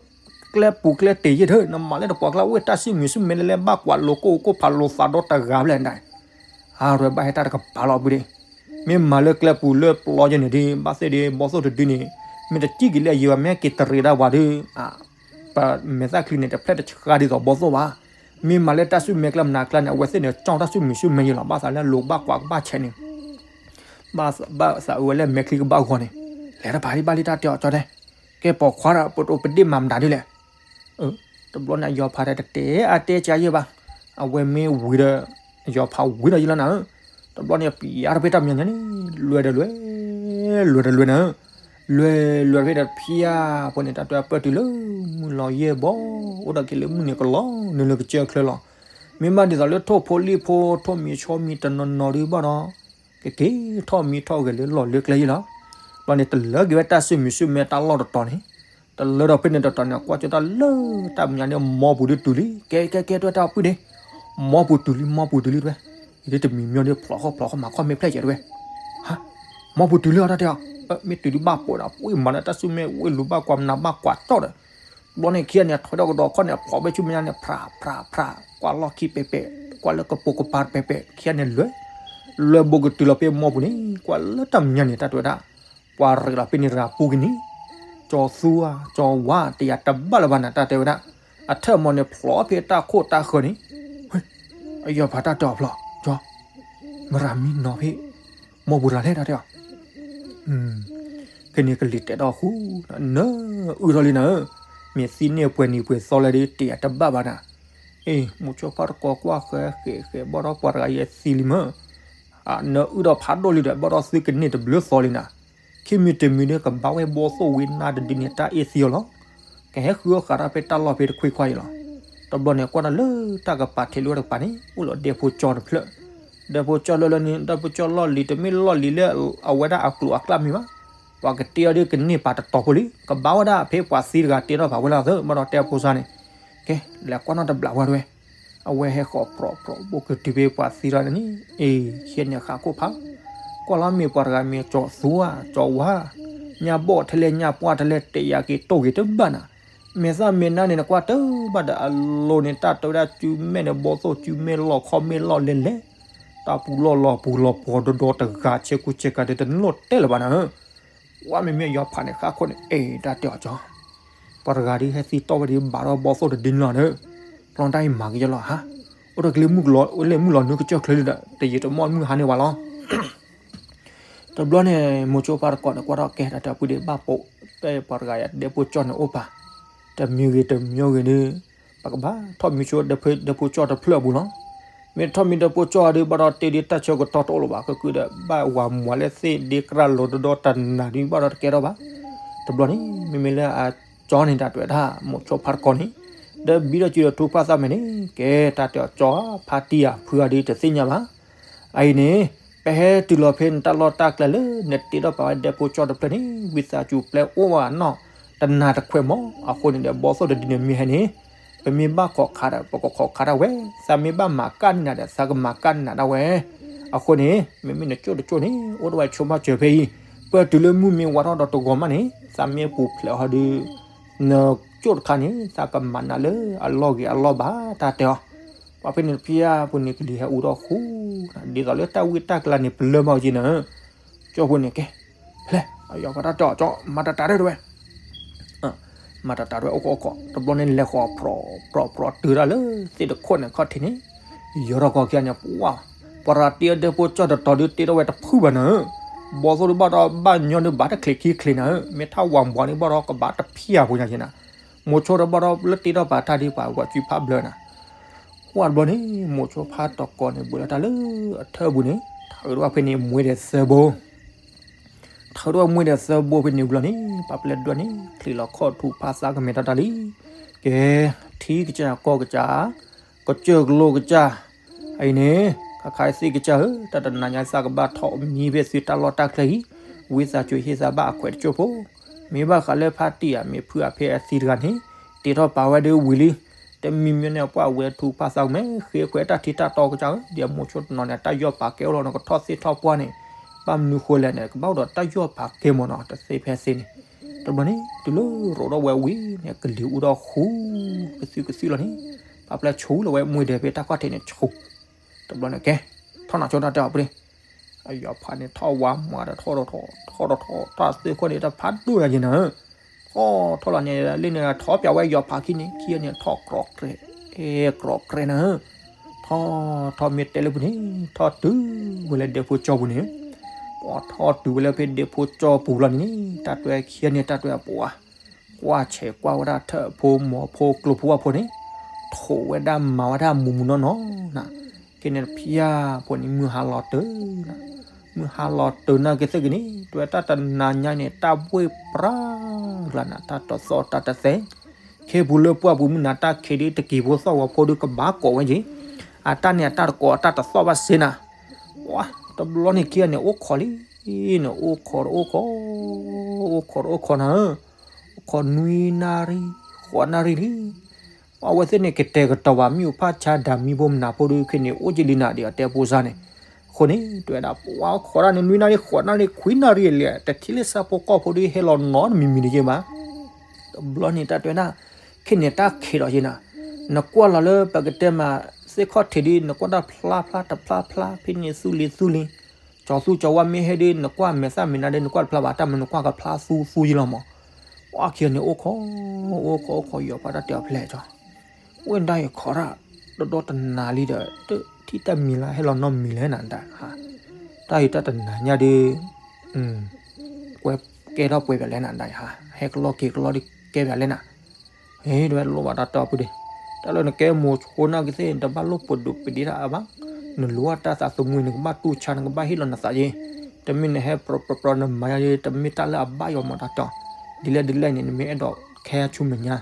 ကျဲပူၤကျဲတ့ၢ်ယဲၢ်ထၢၣ် နမၤလၢတပှီၤကျါ ဝဲတၢ်ဆူၣ်မံၤဆူၣ်မဲလၢလဲၤဘၣ်ကွၢ်လိာ်ကိၣ်အိကိၣ်ဖးလိာ်သးဒီတဂၤဖျဲၣ်ဒ်အံၤ အါရဲၣ်ဘၣ်ဟဲတၢ်တကပၤလီၤဘုဒ့ မ့ၢ်မၤလၢကျဲပူၤလၢပျီယဲၢ်န့ၣ်ဒုး ဘၣ်သ့ၣ်ဒုး ဘီသိၣ်တဒုန့ၣ် မ့ၢ်တစံၣ်က့ၤလၢအယံၤဘၣ် မ့ၢ်ဟဲက့ၤတရံးဒၣ်ပှၤဒုး အ ပမဲာ်သၣ်ချံန့ၣ် တဖျဲၣ်တဆှါဒ်သိးဘီသိၣ်ဘၣ်. မ့ၢ်မၤလၢတၢ်ဆူၣ်မဲကျါမနၤကျါန့ၣ် အဝဲသ့ၣ်န့ၣ် ကၠီတၢ်ဆူၣ်မံၤဆူၣ်မဲယဲၢ်လီၤ ဘၣ်သးလၢလိာ်ကဘၣ်ကွၢ်ကဘၣ်ဆဲးန့ၣ် ဘၣ်သးအဝဲလၢမဲာ်ချံကဘၣ်ဂီၤန့ၣ် လဲၤတပၤဒ်ဘၣ်လံတၢ်တဲအီၤ ကၠီတဲ ကဲပိာ်ခွါဒီး ပဒ့ၣ်မၤမတၤဒ်လဲၣ် တဘျီန့ၣ် အယီၤဖးဒီးတတဲအါတဲကယဲၢ်ဘၣ်. အဝဲမ့ၢ်ဝံၤဒီး အယီၤဖးဝံၤဒီးယလီၤနၤဧၢ. တဘျီန့ၣ် ပျးထီၣ်ဖဲတၢ်မဲာ်ညါန့ၣ် လွဲဒီးလွဲ လွဲဒီးလွဲနၤဧၢ. လွဲၢ်လွဲၢ်ဖဲဒီးဖၠၣ်ဖိန့ၣ် တၢ်တဲပၢၢ်တုၤလၢမုၢ်လီၤယဲၢ်ဘီ, အိၣ်ဒီးက့ၤလၢမုၢ်န့ၣ်ကလီၤနုာ်လၢကစၢၢ်ချၢလီၤ. မ့ၢ်ဘၣ်ဒ်သိးလၢထိၣ်ဖိလံၣ်ဖိ ထိၣ်မံၤဆီမံၤတနီၤနီၤဒုးဘၣ်ဒီး ကက့ၤထီၣ်မံထီၣ်ဂဲၤလၢလီၢ်လၢကျဲယဲၢ်လီၤ. ဘျီန့ၣ် တလၢက့ၤဝဲတၢ်စုမုၢ်စုမဲတၢ်လီၢ်တတီၤန့ၣ်, တလၢဒီးဖဲန့ၣ်တတီၤန့ၣ် ကွၢ်ကၠီတၢ်လၢတၢ်မဲာ်ညါန့ၣ် မိၢ်ပူၤဒုးတုၤလံ, ကဲကဲကဲ တဲဝဲတၢ်အီၤပုၢ်ဒ့, မိၢ်ပူၤတုၤလံ မိၢ်ပူၤတုၤလံတဲဝဲ, ယဒ်တမံၤမံၤဒ်ဖျိးဃီဖျိးဃီမၤခီၣ်မ့ၢ်ဖျဲၣ်ကဲတဲဝဲ, ဟါ, မိၢ်ပူၤတုၤလံအီၤတၢ်တဲအီၤ, မ့ၢ်တုၤဒုးဘၣ်ပိာ်ဒီး ပှၤမၤလၢတၢ်စုမုၢ်ဝ့ၢ်လူၤဘၣ်ကွၢ်မနုၤဘၣ်ကွၢ်တီၢ်ဒီး ဘျီန့ၣ်ခံဂၤန့ၣ် ထွဲဒီးကဒီးခီၣ်န့ၣ် ဖျိးဖဲဆူမဲာ်ညါန့ၣ် ဖြးဖြးဖြး ကွၢ်လီၢ်ခံပဲာ်ပဲာ် ကွၢ်လၢကပိာ်ကပၤတပဲာ်ပဲာ် ခံဂၤန့ၣ်လွဲၢ်, လွဲၢ်ဘိကတုၤလီၤဖဲမိၢ်ပူၤန့ၣ် ကွၢ်လၢတၢ်မဲာ်ညါန့ၣ် တၢ်တဲဝဲဒၣ်, ပှၤရဲးလီၤဖဲန့ၣ်တဂၤပူၤက့ၤန့ၣ်, ကၠီသူဧါ ကၠီဝါ တယာ်တဘၣ်လၢၤဘၣ်နၤ တၢ်တဲဝဲဒၣ်, အထၢၣ်မီၤန့ၣ်ဖျိးဖဲတၢ်ခိၣ်တၢ်ဃၢၤန့ၣ်, အယီၤဖးတၢ်တဲအီၤဖျိး, ကၠီ, မရၤမံနီၤဖဲ မိၢ်ပူၤတဂၤလဲၣ် တၢ်တဲအီၤ ဖဲန့ၣ်ကလံၤတဲာ်ထီၣ်ဃူ, နအုၣ်ထီၣ်လံနၤဧၢ, မ့ၢ်သံန့ၢ်ပှဲၤနံၤပှဲၤသီလၢဒ်တယာ်တဘၣ်ဘၣ်နၤ, အ့ မိၤဆိဖါတကိးကွၢ်ဃဲဃဲဃဲ ဘၣ်ဒီးပှၤတဂၤအံၤအသံလံမၢ်, နအုၣ်ဒီးဖးဒိၣ်လံဒီး ဘၣ်ဒီးသုကန့ၢ်တဘျုးသီလံနၤ, ခံမံၤတမံၤဒီးကဘၣ်ဝဲဘီသိၣ်ဝံနါတဒုန့ၣ် တၢ်အ့ၣ်သံအီၤလီၤ. ကဟဲဃုအီၣ်ဃာ်တၢ်ဖဲတၢ်လီၢ်ဖဲတခွံခွါအံၤလီၤ. တဘျီန့ၣ် ကွၢ်တၢ်လၢတၢ်ကပၤထံးလၢဝဲတကပၤန့ၣ် အိၣ်လီၤဒဲဖိကၠီတဖျၢၣ်, ဒဲဖိကၠီလၢလၢန့ၣ် ဒဲဖိကၠီလီၢ်လံၤ တမ့ၢ်လီၢ်လံၤလၢအဝဲဒၣ်အကျိၤအကျဲမ့ၢ်ဘၣ်, ပှၤကတ့အီၤဒ်ကန့ၢ်ပာ်တတီၤဖိလံ ကဘၣ်ဝဲဒၣ်ဖဲပှၤသံတဂၤတ့ထီၣ်ပာ်ဝဲလၢအသၢ ဘၣ်ဒီးတဲဖိစါန့ၣ်, ကဲ လဲၤကွၢ်နီၣ်တဘျးဝဲတဝဲ, အဝဲဟဲဃီၤပြီၤပြီၤဘိကတုၤဖဲပှၤသံတဂၤန့ၣ်, အ့ ဆဲန့ၣ်ဃးခိၣ်ဖး, ကွၢ်လီၤမ့ၢ်ပှၤတဂၤမ့ၢ်ကၠီသူဧါ ကၠီဝါ, ညၣ်ဘီၣ်ထဲလဲၣ်ညၣ်ပှၢ်ထဲလဲၣ် တယာ်က့ၤတိၢ်က့ၤတဘၣ်နၤ, မဲာ်သၣ်မဲာ်နါန့ၣ် နကွၢ်တဘၣ်ဒီးအလိၤန့ၣ် တၢ်တဲဝဲဒၣ်စုမဲာ်န့ၣ် ဘီသိၣ်စုမဲာ်လီၢ်ခီၣ်မဲာ်လီၢ်လဲၤလဲၤ, တၢ်ပူၤလီၢ်လီၤပူၤလီၤပှီၤဒီဒီတဂၤ ဆဲကူဆဲကၤဒီးတနုာ်လီၤတဲလၢၤဘၣ်နၤဧၢ ဝဲမ့မ့ၢ်ယီၤဖးန့ၣ် ဃၣ်ခိၣ်န့ၣ် အဲၣ်တၢ်တဲအီၤကၠီ, ပှၤတဂၤဒ်ဟဲသံတီၢ်ဝဲဒ်ဘၣ်ဒီးဘီသိၣ်တဒုန့ၣ်လီၤဒီး, ကျီတၢ်အံၤမၤက့ၤယလီၤဟါ, အိၣ်ဒီးကလ့မုၢ်လီၤနုကစၢၢ်ချၢလံဒီး တယံာ်တမီၢ်မုၢ်ဟါန့ၢ်ဝဲလီၤ. တဘျီန့ၣ် မိၤဆိဖါတကိးန့ၣ် ကွၢ်ထီၣ်ကဲတၢ်တဲအီၤပုၢ်ဒ့ဘၣ်ပိာ်, တဲပှၤတဂၤယၤဒဲဖိကၠီန့ၣ်အိၣ်ပာ်, တမံၤဂ့ၤတမံၤဂ့ၤဒီး, ပကဘၣ်ထီၣ်မံဆိဒဲဖိကၠီတဖျၢၣ်အပူၤလီၤ. မ့ၢ်ထီၣ်မံဒဲဖိကၠီဒီး ဘၣ်ဒီးတ့ဒ်တၢ်ဆၢကတီၢ်တအိၣ်လၢၤဘၣ် ကကုဒီး ဘၣ်ဝၤမွၤလၢသ့ၣ်ဒ့ကြၢ်လိၤဒီဒီတနၤဒ် ဘၣ်ဒီးတကဲထီၣ်ဘၣ်. တဘျီန့ၣ် မ့မ့ၢ်လၢအကၠီန့ၣ် တၢ်တဲဝဲဒၣ် မိၤဆိဖါတကိးန့ၣ်, ဒီးဘံဒီးစုဒီးထူဖၣ်သးမဲာ်န့ၣ် ကဲတၢ်တဲအီၤကၠီဧါ ဖါတံၢ်ဧါ ဖုဂၤဒ်တသ့ၣ်ညါဘၣ်. အအံၤန့ၣ် ပဟဲတုၤလီၤဖဲနတၢ်လီၢ်တၢ်ကျဲလၢ နတ့ထီၣ်ပာ်ဝဲဒဲဖိကၠီတဖျၢၣ်န့ၣ် ဝံသးစူၤပျဲအိၣ်ဘၣ်နီၢ်တနၤတခွဲးမး. အဃိန့ၣ်ဒီး ဘီသိၣ်တဒုန့ၣ်မ့ၢ်ဟဲန့ၣ် ပမ့ၢ်ဘၣ်ခိးခးဒီး ပကခိးခးဒၣ်ဝဲ, သးမ့ၢ်ဘၣ်မၤကၣ်န့ၢ်နၤဒီး သးကမၤကၣ်န့ၢ်နၤဒၣ်ဝဲ. အဃိန့ၣ် မ့မ့ၢ်နကၠိၣ်တကၠိၣ်န့ၣ် အိၣ်ဒၣ်ဝဲဆိကမိၣ်စၢၤဖဲအံၤ, ပၢၢ်တုၤလၢမုၢ်မ့ၢ်ဝါထီၣ်ဒီးတဂီၤမးန့ၣ် သးမ့ၢ်ပူၤဖျဲးဟီဒီး နကၠိၣ်တခါန့ၣ် သးကမၤနၤလၢအလီၢ်ဂ့ၤအလီၢ်ဘၣ် တၢ်တဲအီၤ. ပှၤဖဲန့ၣ်တဖျၢၣ်ဖိန့ၣ် ကလံၤဟဲအူထီၣ်ဃူ, ဒ်သိးလၢတၢ်ဝံတၢ်ကျါန့ၣ် ပလၢမၤအီၤက့ၤနၤ, ကၠိဖိန့ၣ်ကဲ, ဖဲလဲၣ် အယီၤဖးတၢ်တဲအီၤကၠီ မၤတၢ်တၢ်ရဲၣ်တဝဲ မၤတၢ်တၢ်ရဲၣ်အိၣ်ခိးအိၣ်ခိး တဘျီန့ၣ် လဲၤဃီၤဖြီဖြီဖြီတုၤတၢ်လၢသ့ၣ်တခိၣ်န့ၣ်ခီၣ်ထံးန့ၣ်, ယီၤထီၣ်ကီၢ်ခံဂၤန့ၣ် ပှၤ, ပှၤတ့အီၤဒဲဖိကၠီတတီၤဒုးတ့ထီၣ်ဝဲတဖုဘၣ်နၤဧၢ, ဘီသိၣ်ဒုးဘၣ်ဒီးဘၣ်ညီဒုး ဘၣ်တချံးခံချံးနၤဧၢ, မ့ၢ်ထၣ်ဝၤဘှီန့ၣ်ဘၣ်ဒီးကဘၣ်တဖျၢၣ်ဖိညါက့ၤနၤ, မိၤဆိဒီးဘၣ်ဒီးလၢတ့ထီၣ်ပာ်တၢ်ဒ်ပှၤဝၤစုဖးဘျၢနၤ ဝဲတဘျီန့ၣ် မိၤဆိဖါတကိးန့ၣ် ဘူးလၢတၢ်လၢအထၢၣ်ပူၤန့ၣ် ထၢထီၣ်ဝဲဖဲန့ၣ် မှဲဒီးသၢဘိ, ထၢထီၣ်ဝဲမှဲဒီးသၢဘိဖဲန့ၣ်ဘျီန့ၣ် ပှၤပျဲၢ်ဒွဲၣ်န့ၣ် ချံးလီၤခီၣ်ထူးဖးသးကမဲာ်တၢ်တၢ်လံ, ကဲ, ထံကစၢ်ကီၢ်ကစၢ်, ကစၢၢ်ကလိကစၢ်, အံၤန့ၣ် ခါခါသ့ၣ်ကစၢ်ဧၢ, တၢ်တနၤညါသးကဘၣ်ထီၣ်မံဖဲသုတၢ်လီၢ်တၢ်ကျဲအံၤ, ဝံသးစူၤဟ့ၣ်သးဘၣ်အခွဲးတကၠိၢ်ဖိ, မ့ၢ်ဘၣ်ဃးလၢဖါတံၢ်ဧါ မ့ၢ်ဖုဧါ ဖဲအသံတဂၤန့ၣ် တ့ထီၣ်ပာ်ဝဲဒၣ်ဝံၤလံ တမံၤမံၤန့ၣ် ပှၤဝဲထူးဖးသးကမဲာ် ဃ့ခွဲးတၢ်ထံတၢ်တီကစၢ်ဧၢ, ဒ်အမိၤဆိတနီၤန့ၣ် တၢ်ယီၢ်ပာ်ကဲအိၣ်လီၤ နကထီၣ်သ့ၣ်ထီၣ်ပှၢ်န့ၣ်, ဘၣ်မနုၤဃိလဲၣ်န့ၣ် ကဘၣ်အိၣ်ဒီးတၢ်ယီၢ်ပာ်ကဲမ့ၢ်နီၤ တသ့ဖဲသ့န့ၣ်, တဘျီန့ၣ် တုၤလၢရိးထီၣ်ဝဲဝံၤန့ၣ် ကလံၤအူထီၣ်ဃူ ကသုကသုလီၤန့ၣ်, ပှၤပျဲၢ်ဆူလီၤဝဲမှဲဒီးဖဲတၢ်ခီၣ်ထံးန့ၣ်ဆူ, တဘျီန့ၣ်ကဲ, ထီၣ်နၤဆိတၢ်တဲအီၤပှ့ၤ အယီၤဖးန့ၣ် ထီၣ်ဝါမၤဒီးထီၣ်ထီၣ်ထီၣ်ထီၣ်ထီၣ်ထီၣ် တၢ်သ့ၣ်ခိၣ်န့ၣ် တဖးဒိၣ်ယၤက့ၤနၤဧၢ, ထီၣ်ထီၣ်လီၤန့ၣ် လၢန့ၣ်ထီၣ်ပၠးဝဲယီၤဖးခံန့ၣ် ခံန့ၣ်ထီၣ်ကြီးကြဲး, အဲ ကြီးကြဲးနၤဧၢ, ထီၣ်ထီၣ်မ့ၢ်တဲလၢပူၤန့ၣ် ထီၣ်တုၤဝဲလၢဒဲဖိကၠီပူၤန့ၣ်, ပှၤထီၣ်တုၤဝဲလၢဖဲဒဲဖိကၠီပူၤလီၤန့ၣ် တၢ်တွဲခံန့ၣ် တၢ်တွဲအပှၤ ကွၢ်ဆဲးကွၢ်ဝဲဒၣ်ထၢၣ်ဖိမီၤဖိကျိဖိဝါဖိန့ၣ်, ထိးဝဲဒၣ်မၤဝဲဒၣ်မူးမူးနီၢ်နီၢ်နၤ, ကဲန့ၣ်တဖျၢၣ်ဖိန့ၣ်မုၢ်ဟါလီၤတၢၢ်နၤ, မုၢ်ဟါလီၤတုၤနာ်က့ၤသ့ၣ်က့ၤန့ၣ် တဲဝဲတၢ်တနၤညါန့ၣ် တၢ်ဘှ့ၣ်ပြၢ်ကျါနၤ တၢ်တသီၣ်တၢ်တသဲ ခ့ပူၤလၢပှၢ်ပူၤမုၢ်နၤ တၢ်ခံးဒုတက့ၤဖိသီၣ်ဂီၤဖိဒုကဘၣ်ကိးဝဲက့ၤ အတၢ်န့ၣ်အတၢ်တကိးအတၢ်တသီၣ်ဘၣ်စ့နၤ ဝါ တဘျီန့ၣ်ခံဂၤန့ၣ် အိၣ်ခိးလံ န့ၣ် အိၣ်ခိးတအိၣ်ခိး အိၣ်ခိးတအိၣ်ခိးနၤဧၢ အိၣ်ခိးနွံနၣ်ရံၣ် ဃိးနၣ်ရံၣ်လံ အဝဲသ့ၣ်န့ၣ် ကတဲာ်ကတီၤဘၣ် မ့ၣ်အူဖၣ်ဆါဒၣ်မံဖိမနၤဖိဒုးခဲန့ၣ် အိၣ်က့ၤလံနၤဒံးအတဲဖိစါန့ၣ်, အဃိန့ၣ် တဲဝဲဒၣ်ပှၤအိၣ်ခိးတၢ်န့ၣ် နွံနၣ်ရံၣ် ဃိးနၣ်ရံၣ် ခွံနၣ်ရံၣ်လဲၣ် တထံၣ်လၢဆၣ်ဖိကီၢ်ဖိဒုးဟဲလီၤနီတမံၤမံၤန့ၣ်ယဲဘၣ်. တဘျီန့ၣ်တၢ်တဲဝဲဒၣ် ခဲန့ၣ်တၢ်ခံးလီၤယဲနၤ, နကွၢ်လီၤလၢပကတဲမး သ့ၣ်ခီၣ်ထံးဒုး နကွၢ်တၢ်ဖျါဖျါတဖျါဖျါ ဖဲန့ၣ်သူလံၤသူလံၤ, ကၠီၤသူကၠီၤဝါမ့ၢ်ဟဲဒုး နကွၢ်မဲာ်သၣ်မဲာ်နါဒုး နကွၢ်တဖျါဘၣ် တၢ်မနုၤနကွၢ်ကဖျါသူသူယဲလီၤမး. ပှၤခံဂၤန့ၣ်အိၣ်ခိး အိၣ်ခိးအိၣ်ခိး ယီၤဖးတၢ်တဲအီၤဖဲလဲၣ်ကၠီ ဝဲဒၣ်ယခီရၣ် ဒီဒီတနၤလံဒီး တထံၣ်တၢ်မံၤလၢဟဲလီၤနီတမံၤလဲၣ်နၤဒၣ်ဟါ, တၢ်အံၤတၢ်တနၤညါဒုး ကွဲကဲထီၣ်ပှဲၤပၠးလဲၣ်နၤဒၣ်ဟါ, ဟဲကလီက့ၤကလီဒုးကဲပၠးလဲၣ်နၤ, ဟဲတဝဲလိၣ်ဘၣ်တၢ်တဲအီၤဖုဒ့, တၢ်လၢနကဲမိၤဆိနာ်က့ၤသ့ၣ် နတဘၣ်လိၣ်ပဒိၣ်ပဒ့တၢ်အါဘၣ်, နလိၣ်ဘၣ်တၢ်သးသမူ နကဘၣ်တူၢ်ဆါ နကဘၣ်ဟ့ၣ်လီၤနသးယ့, တမ့ၢ်နဟဲပြီပြီပြီ နမၤယါယ့ တမ့ၢ်တၢ်လၢအဘၣ်ယီၤမးတၢ်တဲအီၤ, ဒ်လဲၣ်ဒ်လဲၣ်န့ၣ် နမ့ၢ်အဲၣ်ဒိးခဲဆူမဲာ်ညါ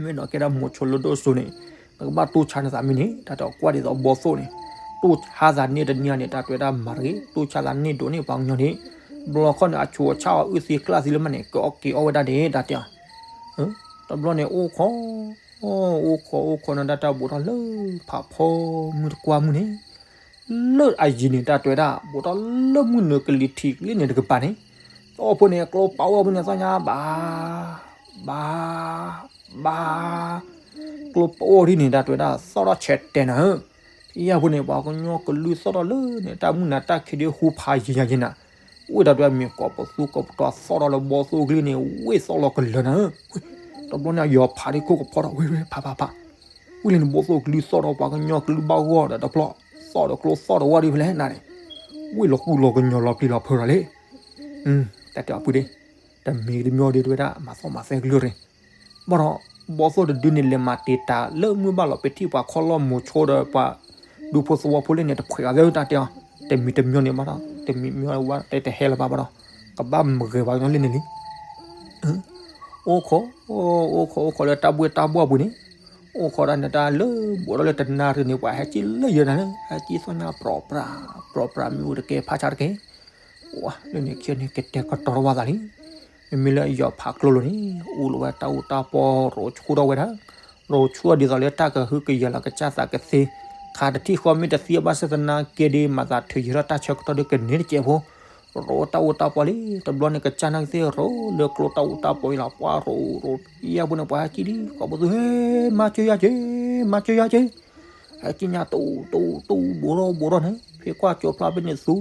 မ့ၢ်အဲၣ်ဒိးကဲဒၣ်မိၤဆိလၢဒိၣ်စိန့ၣ်, နကဘၣ်တူၢ်ဆါနသးမ့ၢ်န့ၣ် တၢ်တဲအီၤကွၢ်ဒ်သိးဘီသိၣ်န့ၣ်, တူၢ်ဆါသးန့ၣ်တနံၤန့ၣ် တၢ်တဲဝဲဒၣ်မၤတဂ့ၤ, တူၢ်ဆါသးန့ၣ်ဒိးန့ၢ်ပှၤကညီန့ၣ်, ဘျီခီန့ၣ် အဆူးအဆါအီၤအုၣ်သံကျၢ်သံလၢမးန့ၣ် ကအီၣ်က့ၤအီၣ်ဝဲဒၣ်န့ၣ် တၢ်တဲအီၤ, တဘျီန့ၣ်အိၣ်ခိး အိၣ်ခိးအိၣ်ခိးန့ၣ် တၢ်တဲဘိးထီၣ်လၢဖးဖီမုၢ်တကွၢ်မုၢ်န့ၣ် လၢအယံၤန့ၣ် တၢ်တဲဝဲဒၣ် ဘိးထီၣ်လၢမုၢ်နုာ်ကလံၤထံးကလံၤန့ၣ်တကပၤန့ၣ်, သီၣ်ဖိန့ၣ် ကျိပာ်ဝဲဖိန့ၣ် သီၣ်ညါဘၣ် ဘၣ် ဘၣ်, ကျိပာ်ဝဲဒ်န့ၣ် တၢ်တဲဝဲဒၣ် သီၣ်ထီၣ်ဆဲးတဲနၤဧၢ, ဖဲယဲၢ်ဖိန့ၣ် ပှၤကညီကလုၢ်သီၣ်ထီၣ်လၢန့ၣ် တၢ်မုၢ်နၤတၢ်ခံးဒုးဟူဖးယံၤယံၤယံၤနၤ, ဝ့ၢ်တၢ်တဲဝဲမ့ၢ်ကိးပသူကိးပတီၤသီၣ်ထီၣ်လၢဘီသိၣ်ကလုၢ်န့ၣ် ဝ့ၢ်သီၣ်လီၤကလၢၤနၤဧၢ, တဘျီန့ၣ် ယီၤဖးဒ်ခိၣ်ကဖီထီၣ် ဝ့ၢ်ဝ့ၢ်ဖးဖးဖး ဝံၤလံန့ၣ် ဘီသိၣ်ကလုၢ်သီၣ်ဒီးပှၤကညီကလုၢ်ဘၣ်ဂီၢ်ဒီးတဖျီၣ်, သီၣ်ဒီးကျိသီၣ်ဒီးဝဲဒ်ဖဲလဲၣ်နၤန့ၣ်, ဝံၤလီၤကူလီၤကညီၤလီၤပျံၤလီၤဖုးလီၤလံ, တၢ်တဲအီၤဖုဒ့, တမံၤတမံၤဒ်တဲဝဲဒၣ် မၤသီၣ်မၤသဲကလုၢ်ရ့ၣ်, ဘၣ်ဒီး ဘီသိၣ်တဒုန့ၣ် လဲၤမၤတံာ်တာ်လၢမုၢ်ဘၣ်လီၤ ပထံၣ်ပှၤခီလီၢ်မိၤဆိဒီးပှၤ ဒူဖိသဝီဖိလၢန့ၣ် တဖှဲးအီၤသ့တၢ်တဲအီၤ, တမံၤတမံၤန့ၣ်ဘၣ်ဒီး တမံၤမံၤဝဲတဲတဟဲလၢၤဘၣ်ဘၣ်ဒီး ကဘၣ်မုာ်ဂဲၤပှၤကညီလၢန့ၣ်လံ အိၣ်ခိး, အိၣ်ခိးအိၣ်ခိးလၢတၢ်ဘှ့ၣ်တၢ်ဘှီၣ်ပူၤန့ၣ်, အိၣ်ခိးဒၣ်န့ၣ်တၢ်လၢဘူးထီၣ်လၢတနၣ်ရံၣ်န့ၣ် ပှၤဟဲက့ၤလၢယဲနၤလၢ ဟဲက့ၤသီၣ်ညါပြီပြး, ပြီပြးမ့ၢ်အိၣ်တကဲဖးဆါတကဲ, ဝါ လၢန့ၣ်ခံန့ၣ် ကတဲာ်ကတီၤထီၣ်ဝဲသးလံ, မ့မ့ၢ်လၢယီၤဖးကျိလိၤန့ၣ် အိၣ်လီၤဝဲတၢ်အူတၢ်ပီရိၤဆူၣ်ထီၣ်ဝဲဒၣ်, ရိၤဆူၣ်ထီၣ်ဒ်သိးလၢတၢ်ကဟုကယာ်လီၤကစၢ်သးကသ့, ခးတထံၣ်ဃီမ့ၢ်တသံအဘၣ်ဆၣ်သနာ်က့ဒီး မၤသးထုးယံၤထီၣ်တၢ်ဆၢကတီၢ်ဒီးကန့ၢ်တကဲးဖိ ရိၤတၢ်အူတၢ်ပီလံ, တဘျီန့ၣ်ကစၢ်နာ်ကသ့ၣ်ရိၤလၢကျိတၢ်အူတၢ်ပီအံၤလီၤ, ပှၤရိၤရိၤ ယဲၢ်ဖိန့ၣ် ပှၤဟဲက့ၤလံ, ကိးပသူဟဲ မၤစၢၤယၤက့ၤ, မၤစၢၤယၤက့ၤ, ဟဲက့ၤညါတူတူတူဘူးထီၣ်ဘူးထီၣ်န့ၣ် ဖဲကွၢ်ကၠိဖျါဖဲန့ၣ်သူ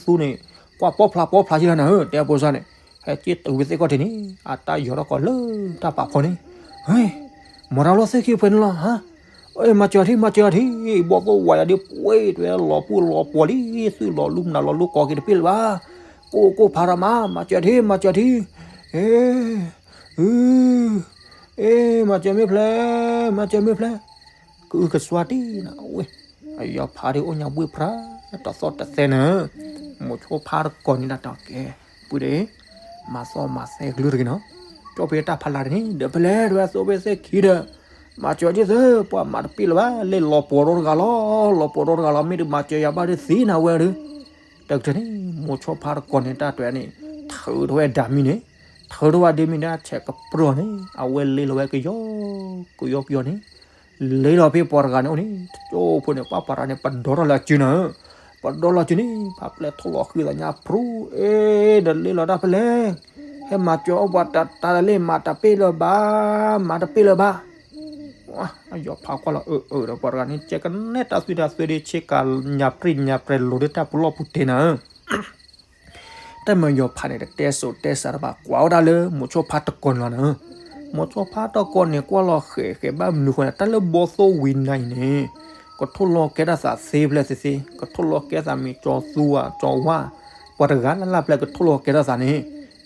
သူန့ၣ်, ကွၢ်ပီဖျါပီဖျါယဲလီၤနၤဧၢ တဲအဖိစၢ်န့ၣ်, ဟဲက့ၤတုၤဝဲသ့ၣ်ခီၣ်ထံးန့ၣ် အတၢ်ယီၤထီၣ်ကီးလၢတၢ်ပာ်ဖီန့ၣ်, ဟဲ မၤတၢ်လီၤသ့ၣ်ခံဖဲန့ၣ်လီၤ, ဟါ မၤစၢၤထံ မၤစၢၤထံ, ဘီသိၣ်ဝါယၤဒ်ပှ့ၤတဲလီၤပူၤလီၤပှီၤလံ, သုးလီၤလူမနုၤလီၤလူကီက့ၤတပ့ၢ်လၢၤဘၣ်, ကိးကိးဖးရၤမး မၤစၢၤထံ မၤစၢၤထံ, အ့ အ့ မၤစၢၤမ့ၢ်ဖျဲး, မၤစၢၤမ့ၢ်ဖျဲး, ကအုကစွါတံၢ်နၤဝဲ, အယီၤဖးဒ်အိၣ်ညါဘှ့ၣ်ပြး, တသီၣ်တသဲနၤ, မိၤဆိဖါတကိးန့ၣ်ဒၣ်တၢ်ကဲ, ပုၢ်ဒီး မၤသီၣ်မၤသဲကလုၢ်တဂ့ၤနီၤ, ကၠီဖဲတၢ်ဖးလၢ်တန့ၣ် ဒီးဖဲလဲၣ်တဝဲသိးဖဲသ့ၣ်ခံဒီး, မၤစၢၤဒ်သိး ပှၤမၤတပ့ၢ်လၢၤဘၣ်, လၢလီၤပှီၤရိတဂၤလီၤ, လီၤပှီၤရိတဂၤလီၤ မ့ၢ်တမၤစၢၤယၤဘၣ်ဒီးသံနၤဝဲဒီး, တကတၢၢ်န့ၣ် မိၤဆိဖါတကိးန့ၣ်တၢ်တဲန့ၣ်, ထုးထီၣ်ဝဲဒၣ်မံန့ၣ်, ထုးထီၣ်ဝဲဒၣ်မံန့ၣ် ဆဲးကပြုၢ်န့ၣ် အဝဲလ့လီၤဝဲကယီကယီကယီန့ၣ်, လ့လီၤဖဲပှၤတဂၤန့ၣ်အိၣ်န့ၣ်, ကၠိဖိန့ၣ် ပှၤပှၤတဂၤန့ၣ် ပဒီထီၣ်လၢအစုနၤ, ပဒီလီၤစုန့ၣ် ပှၤပျဲၢ်ထီၣ်လီၤဃံသးညါဖြူ, အ့ ဒီးလ့လီၤတၢ်ဖဲလဲၣ်, ဟဲမၤစၢၤအီၣ်ပှၤတၢ်တၢ်တလ့ၣ် မၤတပ့ၢ်လၢၤဘၣ်, မၤတပ့ၢ်လၢၤဘၣ် အယီၤဖးကွၢ်လီၤအၢအၢဒီးပှၤတဂၤန့ၣ် ကဲကနဲတၢ်သွံၣ်တၢ်သွဲဒ်ဆ့ကၤညါပြံၣ်ညါပြဲၤလိၤဒီးတၢ်ပူၤလီၢ်ပူၤတဲနၤ, တၢ်မၤယီၤဖးန့ၣ် တတဲစိၤတဲစးတဘၣ် ကွၢ်ဝဲဒၣ်လၢမိၤဆိဖါတကိးန့ၣ်လီၤနၤ, မိၤဆိဖါတကိးန့ၣ် ကွၢ်လီၤဃဲၤဃဲၤဘၣ်မနုၤဃိန့ၣ် တၢ်လၢဘီသိၣ်ဝံၤနၤအံၤန့ၣ် ကထိၣ်လီၤကဲထီၣ်သးသ့ဖျဲၣ်သ့သ့, ကထိၣ်လီၤကဲသးမ့ၢ်ကၠီသူဧါ ကၠီဝါ, ပှၤတဂၤလၢ်လၢ်ဖျဲၣ်ကထိၣ်လီၤကဲထီၣ်သးန့ၣ်,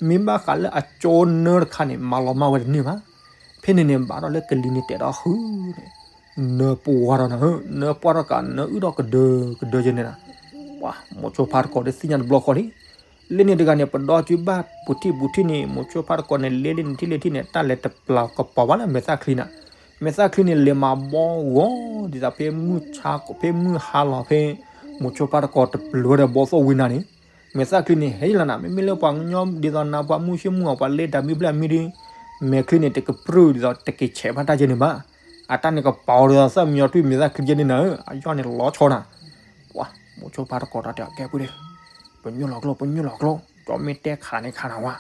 မ့ၢ်ဘၣ်ဃးလၢအကၠီနၢတခါန့ၣ် မၤလီၤမၢ်ဝဲတန့ၢ်ဘၣ်. ဖဲန့ၣ်န့ၣ် ဘၣ်ဒီးလၢကလံၤန့ၣ်တဲဒီးဃုာ်န့ၣ်, နၢပှၢ်ဒီးနၤ, နၢပှၢ်ဒီးကး နၢအုၣ်ဒီးကဒၢကဒၢယဲန့ၣ်နၤ, မိၤဆိဖါတကိးဒီးသ့ၣ်ညါတဘျီဃီလံ. လၢန့ၣ်တဂၤန့ၣ် ပဒီကၠူဘၣ်ပူၤထံၣ်ပူၤထံၣ်န့ၣ် မိၤဆိဖါတကိးန့ၣ် လဲၤလၢန့ၣ်ထံၣ်လၢထံၣ်န့ၣ် တၢ်လဲၤတပျၢ်ကပီၤဘၣ်လၢမဲာ်သၣ်ချံနၤ. မဲာ်သၣ်ချံန့ၣ် လဲၤမၤဘီဂီၤ ဒ်သိးဖဲမုၢ်ဆါ ဖဲမုၢ်ဟါလီၤဖဲ မိၤဆိဖါတကိးတပျၢၤဒီးဘီသိၣ်ဝံၤနၤန့ၣ် မဲာ်သၣ်ချံန့ၣ် ဟဲယလီၤနၤ မ့မ့ၢ်လၢပှၤကညီဒ်သိးနၤ ပှၤမုၢ်ဆ့ၣ်မုၢ်အီၤ ပှၤလဲၤတၢ်မံဘျဲၣ်မံဒီး မဲာ်ချံန့ၣ် တကပြုၢ်ဒ်သိး တက့ၤဆဲးဘၣ်တၢ်ကဲန့ၣ်ဘၣ်. အတၢ်န့ၣ်ကပီၤဒ်သိးသၣ်မံအီၤထွံၣ်မဲာ်သၣ်ချံကဲန့ၣ်နၤဧၢ အယီၢ်န့ၣ်လီၤဆီနၤ. ပှၤ မိၤဆိဖါတကိးတၢ်တဲကဲပူၤဒ့ၣ် ပညိၣ်လီၤကျိ ပညိၣ်လီၤကျိ ကၠီမ့ၢ်တဲခးန့ၣ်ခးနၤဝါ.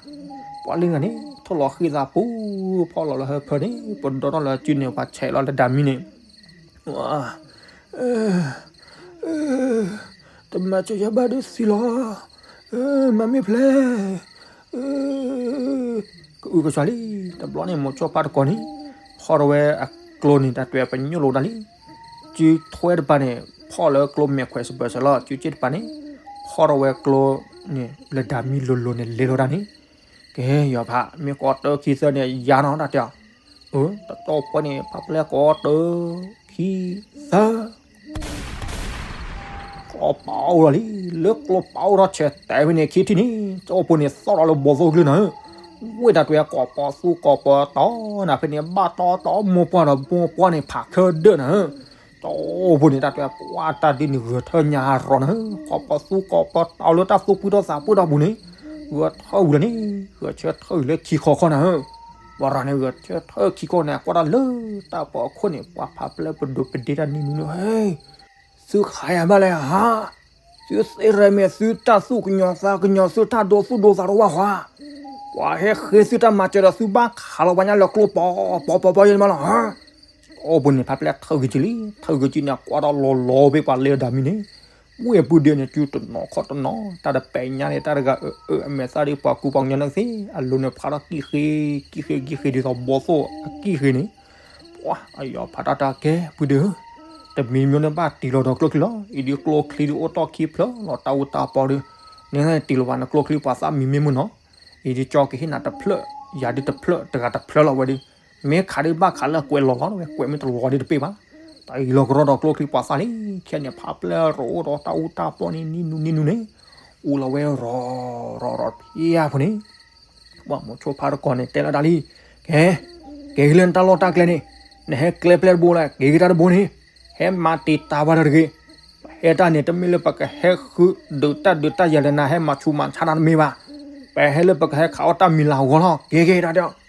ပှၤလၢနဂၤန့ၣ် ထီၣ်လီၤဃံသးပူၤ ဖီၣ်လီၤလၢဟၢဖၢန့ၣ် ပဒီထီၣ်လၢစုန့ၣ် ပှၤဆဲးလီၤလၢတၢ်မံန့ၣ် တမၤစၢၤယၤဘၣ်ဒီးသံလီၤ, မၤမ့ၢ်ဖျဲး, ကအုကစွါလံ. တဘျီန့ၣ် မိၤဆိဖါတကိးန့ၣ် ဖီၣ်ထီၣ်ဝဲအကျိန့ၣ် တၢ်တဲပညိၣ်လိာ်တၢ်လံ. စုထွဲတပၤန့ၣ် ဖီၣ်လၢကျိမဲာ်ခွဲးစပၢၤစၢၤလီၤ. စုစ့ၣ်တပၤန့ၣ် ဖီၣ်ထီၣ်ဝဲကျိန့ၣ် လၢတၢ်မံလိၤလိၤန့ၣ် လဲၤလိာ်တၢ်န့ၣ် ကဲ ယီၤဖး မ့ၢ်ကိးတၢခံသၢန့ၣ် ယၤနီၤတၢ်တဲအီၤ. တတီၢ်ပှဲၤန့ၣ် ဖးပျဲၢ်ကိးတၢခံသၢ ကျိပာ်အိၣ်လီၤလံ. လၢကျိပာ်အိၣ်ထီၣ်ဆဲးတဲာ်ဖဲန့ၣ် ခံထံၣ်န့ၣ် ကၠီဖိန့ၣ်သီၣ်ဒီးလၢဘီသိၣ်ကျုၢ်နၤဧၢ, ဝ့ၢ်တၢ်တဲကိးပီသူကိးပီတီနၤ ဖဲန့ၣ် ဘၣ်တီတီမိၢ်ပှၢ်ဒီးမိၢ်ပှၢ်န့ၣ် ဖးခဲဒၢၣ်နၤဧၢ. ကၠီဖိန့ၣ် တၢ်တဲပှၤတၢ်ဒ်န့ၣ် ဂဲၤထၢၣ်ညါရီၤနၤဧၢ, ကိးပီသူကိးပီတီလၢတၢ်သူၣ်ဖှံသးပှၢ်တၢ်ပူၤန့ၣ် ဂဲၤထၢၣ်ဝံၤလီၤန့ၣ် ဂဲၤဆၢထၢၣ်လၢခံခီခီနၤဧၢ. ပှၤရၤန့ၣ် ဂဲၤဆၢထၢၣ်ခံခီန့ၣ် ကွၢ်တၢ်လၢတၢ်ပီၤအခိၣ်န့ၣ် ပှၤဖးပျဲၢ်ပဒိးပဒ့တၢ်နံၣ်နူန့ၣ် သုဃးယၤဘၣ်လဲၣ်ဧါ, သုသ့ရဲၣ်မဲာ်သုတၢ်သူၣ်ကညီၤသးကညီၤ သုတၢ်ဒိသူၣ်ဒိသးတဝၢဃီ, ပှၤဟဲဃ့သုတၢ်မၤစၢၤဒီး သုဘၣ်ခးလီၤပှၤညါလၢကျိပီၤပီၤပီၤပီၤယဲၢ်မးလီၤဧါ. ကၠီဖိန့ၣ် ဖးပျဲၢ်ထၢၣ်ဂ့ၤကံလံ, ထၢၣ်ဂ့ၤကံန့ၣ် ကွၢ်ဒီးလီၤလီၤဖဲပှၤလဲၤတၢ်မံန့ၣ်, ဝ့ၢ်ပုၢ်ဒ့န့ၣ် စုတနီၤခီၣ်တနီၤ တၢ်တပဲာ်ညါန့ၣ် တၢ်တဂၤအၢအၢအမဲာ်သၣ်ဒ်ပှၤကူပှၤကညီန့ၣ်သ့, အလိၤန့ၣ်ဖးထီၣ်ကံၣ်ဃ့, ကံၣ်ဃ့ကံၣ်ဃ့ဒ်သိးဘီသိၣ်အကံၣ်ဃ့န့ၣ်, ပှၤအယီၤဖးတၢ်တၢ်ကဲ ပုၢ်ဒ့ဧၢ, တမံၤမံၤန့ၣ်ဘၣ်တံၢ်လီၤဒီးကျိချံလီၤ, အံၤဒ်ကျိချံဒ်အိၣ်တီၢ်ခံဖျၢၣ်လီၤ တၢ်အူတၢ်ပီဒီး, န့ၣ်တံၢ်လီၤဘၣ်နကျိချံပှၤသၣ်မံမ့ၢ်မုၢ်နီၤ, အံၤဒ်ကၠီကဟ့ၣ်နၤတဖျၢၣ်, ယၤဒ်တဖျၢၣ် တဂၤတဖျၢၣ်လီၤဝဲဒီး, မ့ၢ်ခးဒ်ဘၣ်ခးလၢကွဲးလီၤလီၤဝဲ ကွဲးမ့ၢ်တလီၤဒ်တပ့ၢ်ဘၣ်, တၢ်အံၤလီၤကရီဒီးကျိချံပှၤသၣ်လံ, ခဲန့ၣ် ဖးပျဲၢ်ရိအိၣ်ဒီးတၢ်အူတၢ်ပီန့ၣ် နံၤနူနံၤနူန့ၣ်, အူလီၤဝဲရီၤရီၤရီၤဖံယါဖိန့ၣ် ပှၤမိၤဆိဖါတကိးန့ၣ် တဲလီၤတၢ်လံ, ကဲ, ကဲက့ၤလၢနတၢ်လီၢ်တၢ်ကျဲန့ၣ်, နဟဲကျဲပျဲၢ်တဘိလၢ က့ၤက့ၤတၢ်တဘိန့ၣ်, ဟဲမၤတံာ်တာ်ပှၤတဂ့ၤ, ပဟဲတၢ်န့ၣ် တမ့ၢ်လၢပကဟဲဃုဒုးတၢ်ဒုးတၢ်ယၤလၢနၤဟဲမၤဆူးမၤဆါနၤတမ့ၢ်ဘၣ်, ပဟဲလၢပကဟဲခးအီၣ်တၢ်မံၤလၤဂီၤလီၤ, က့ၤက့ၤတၢ်တဲအီၤ,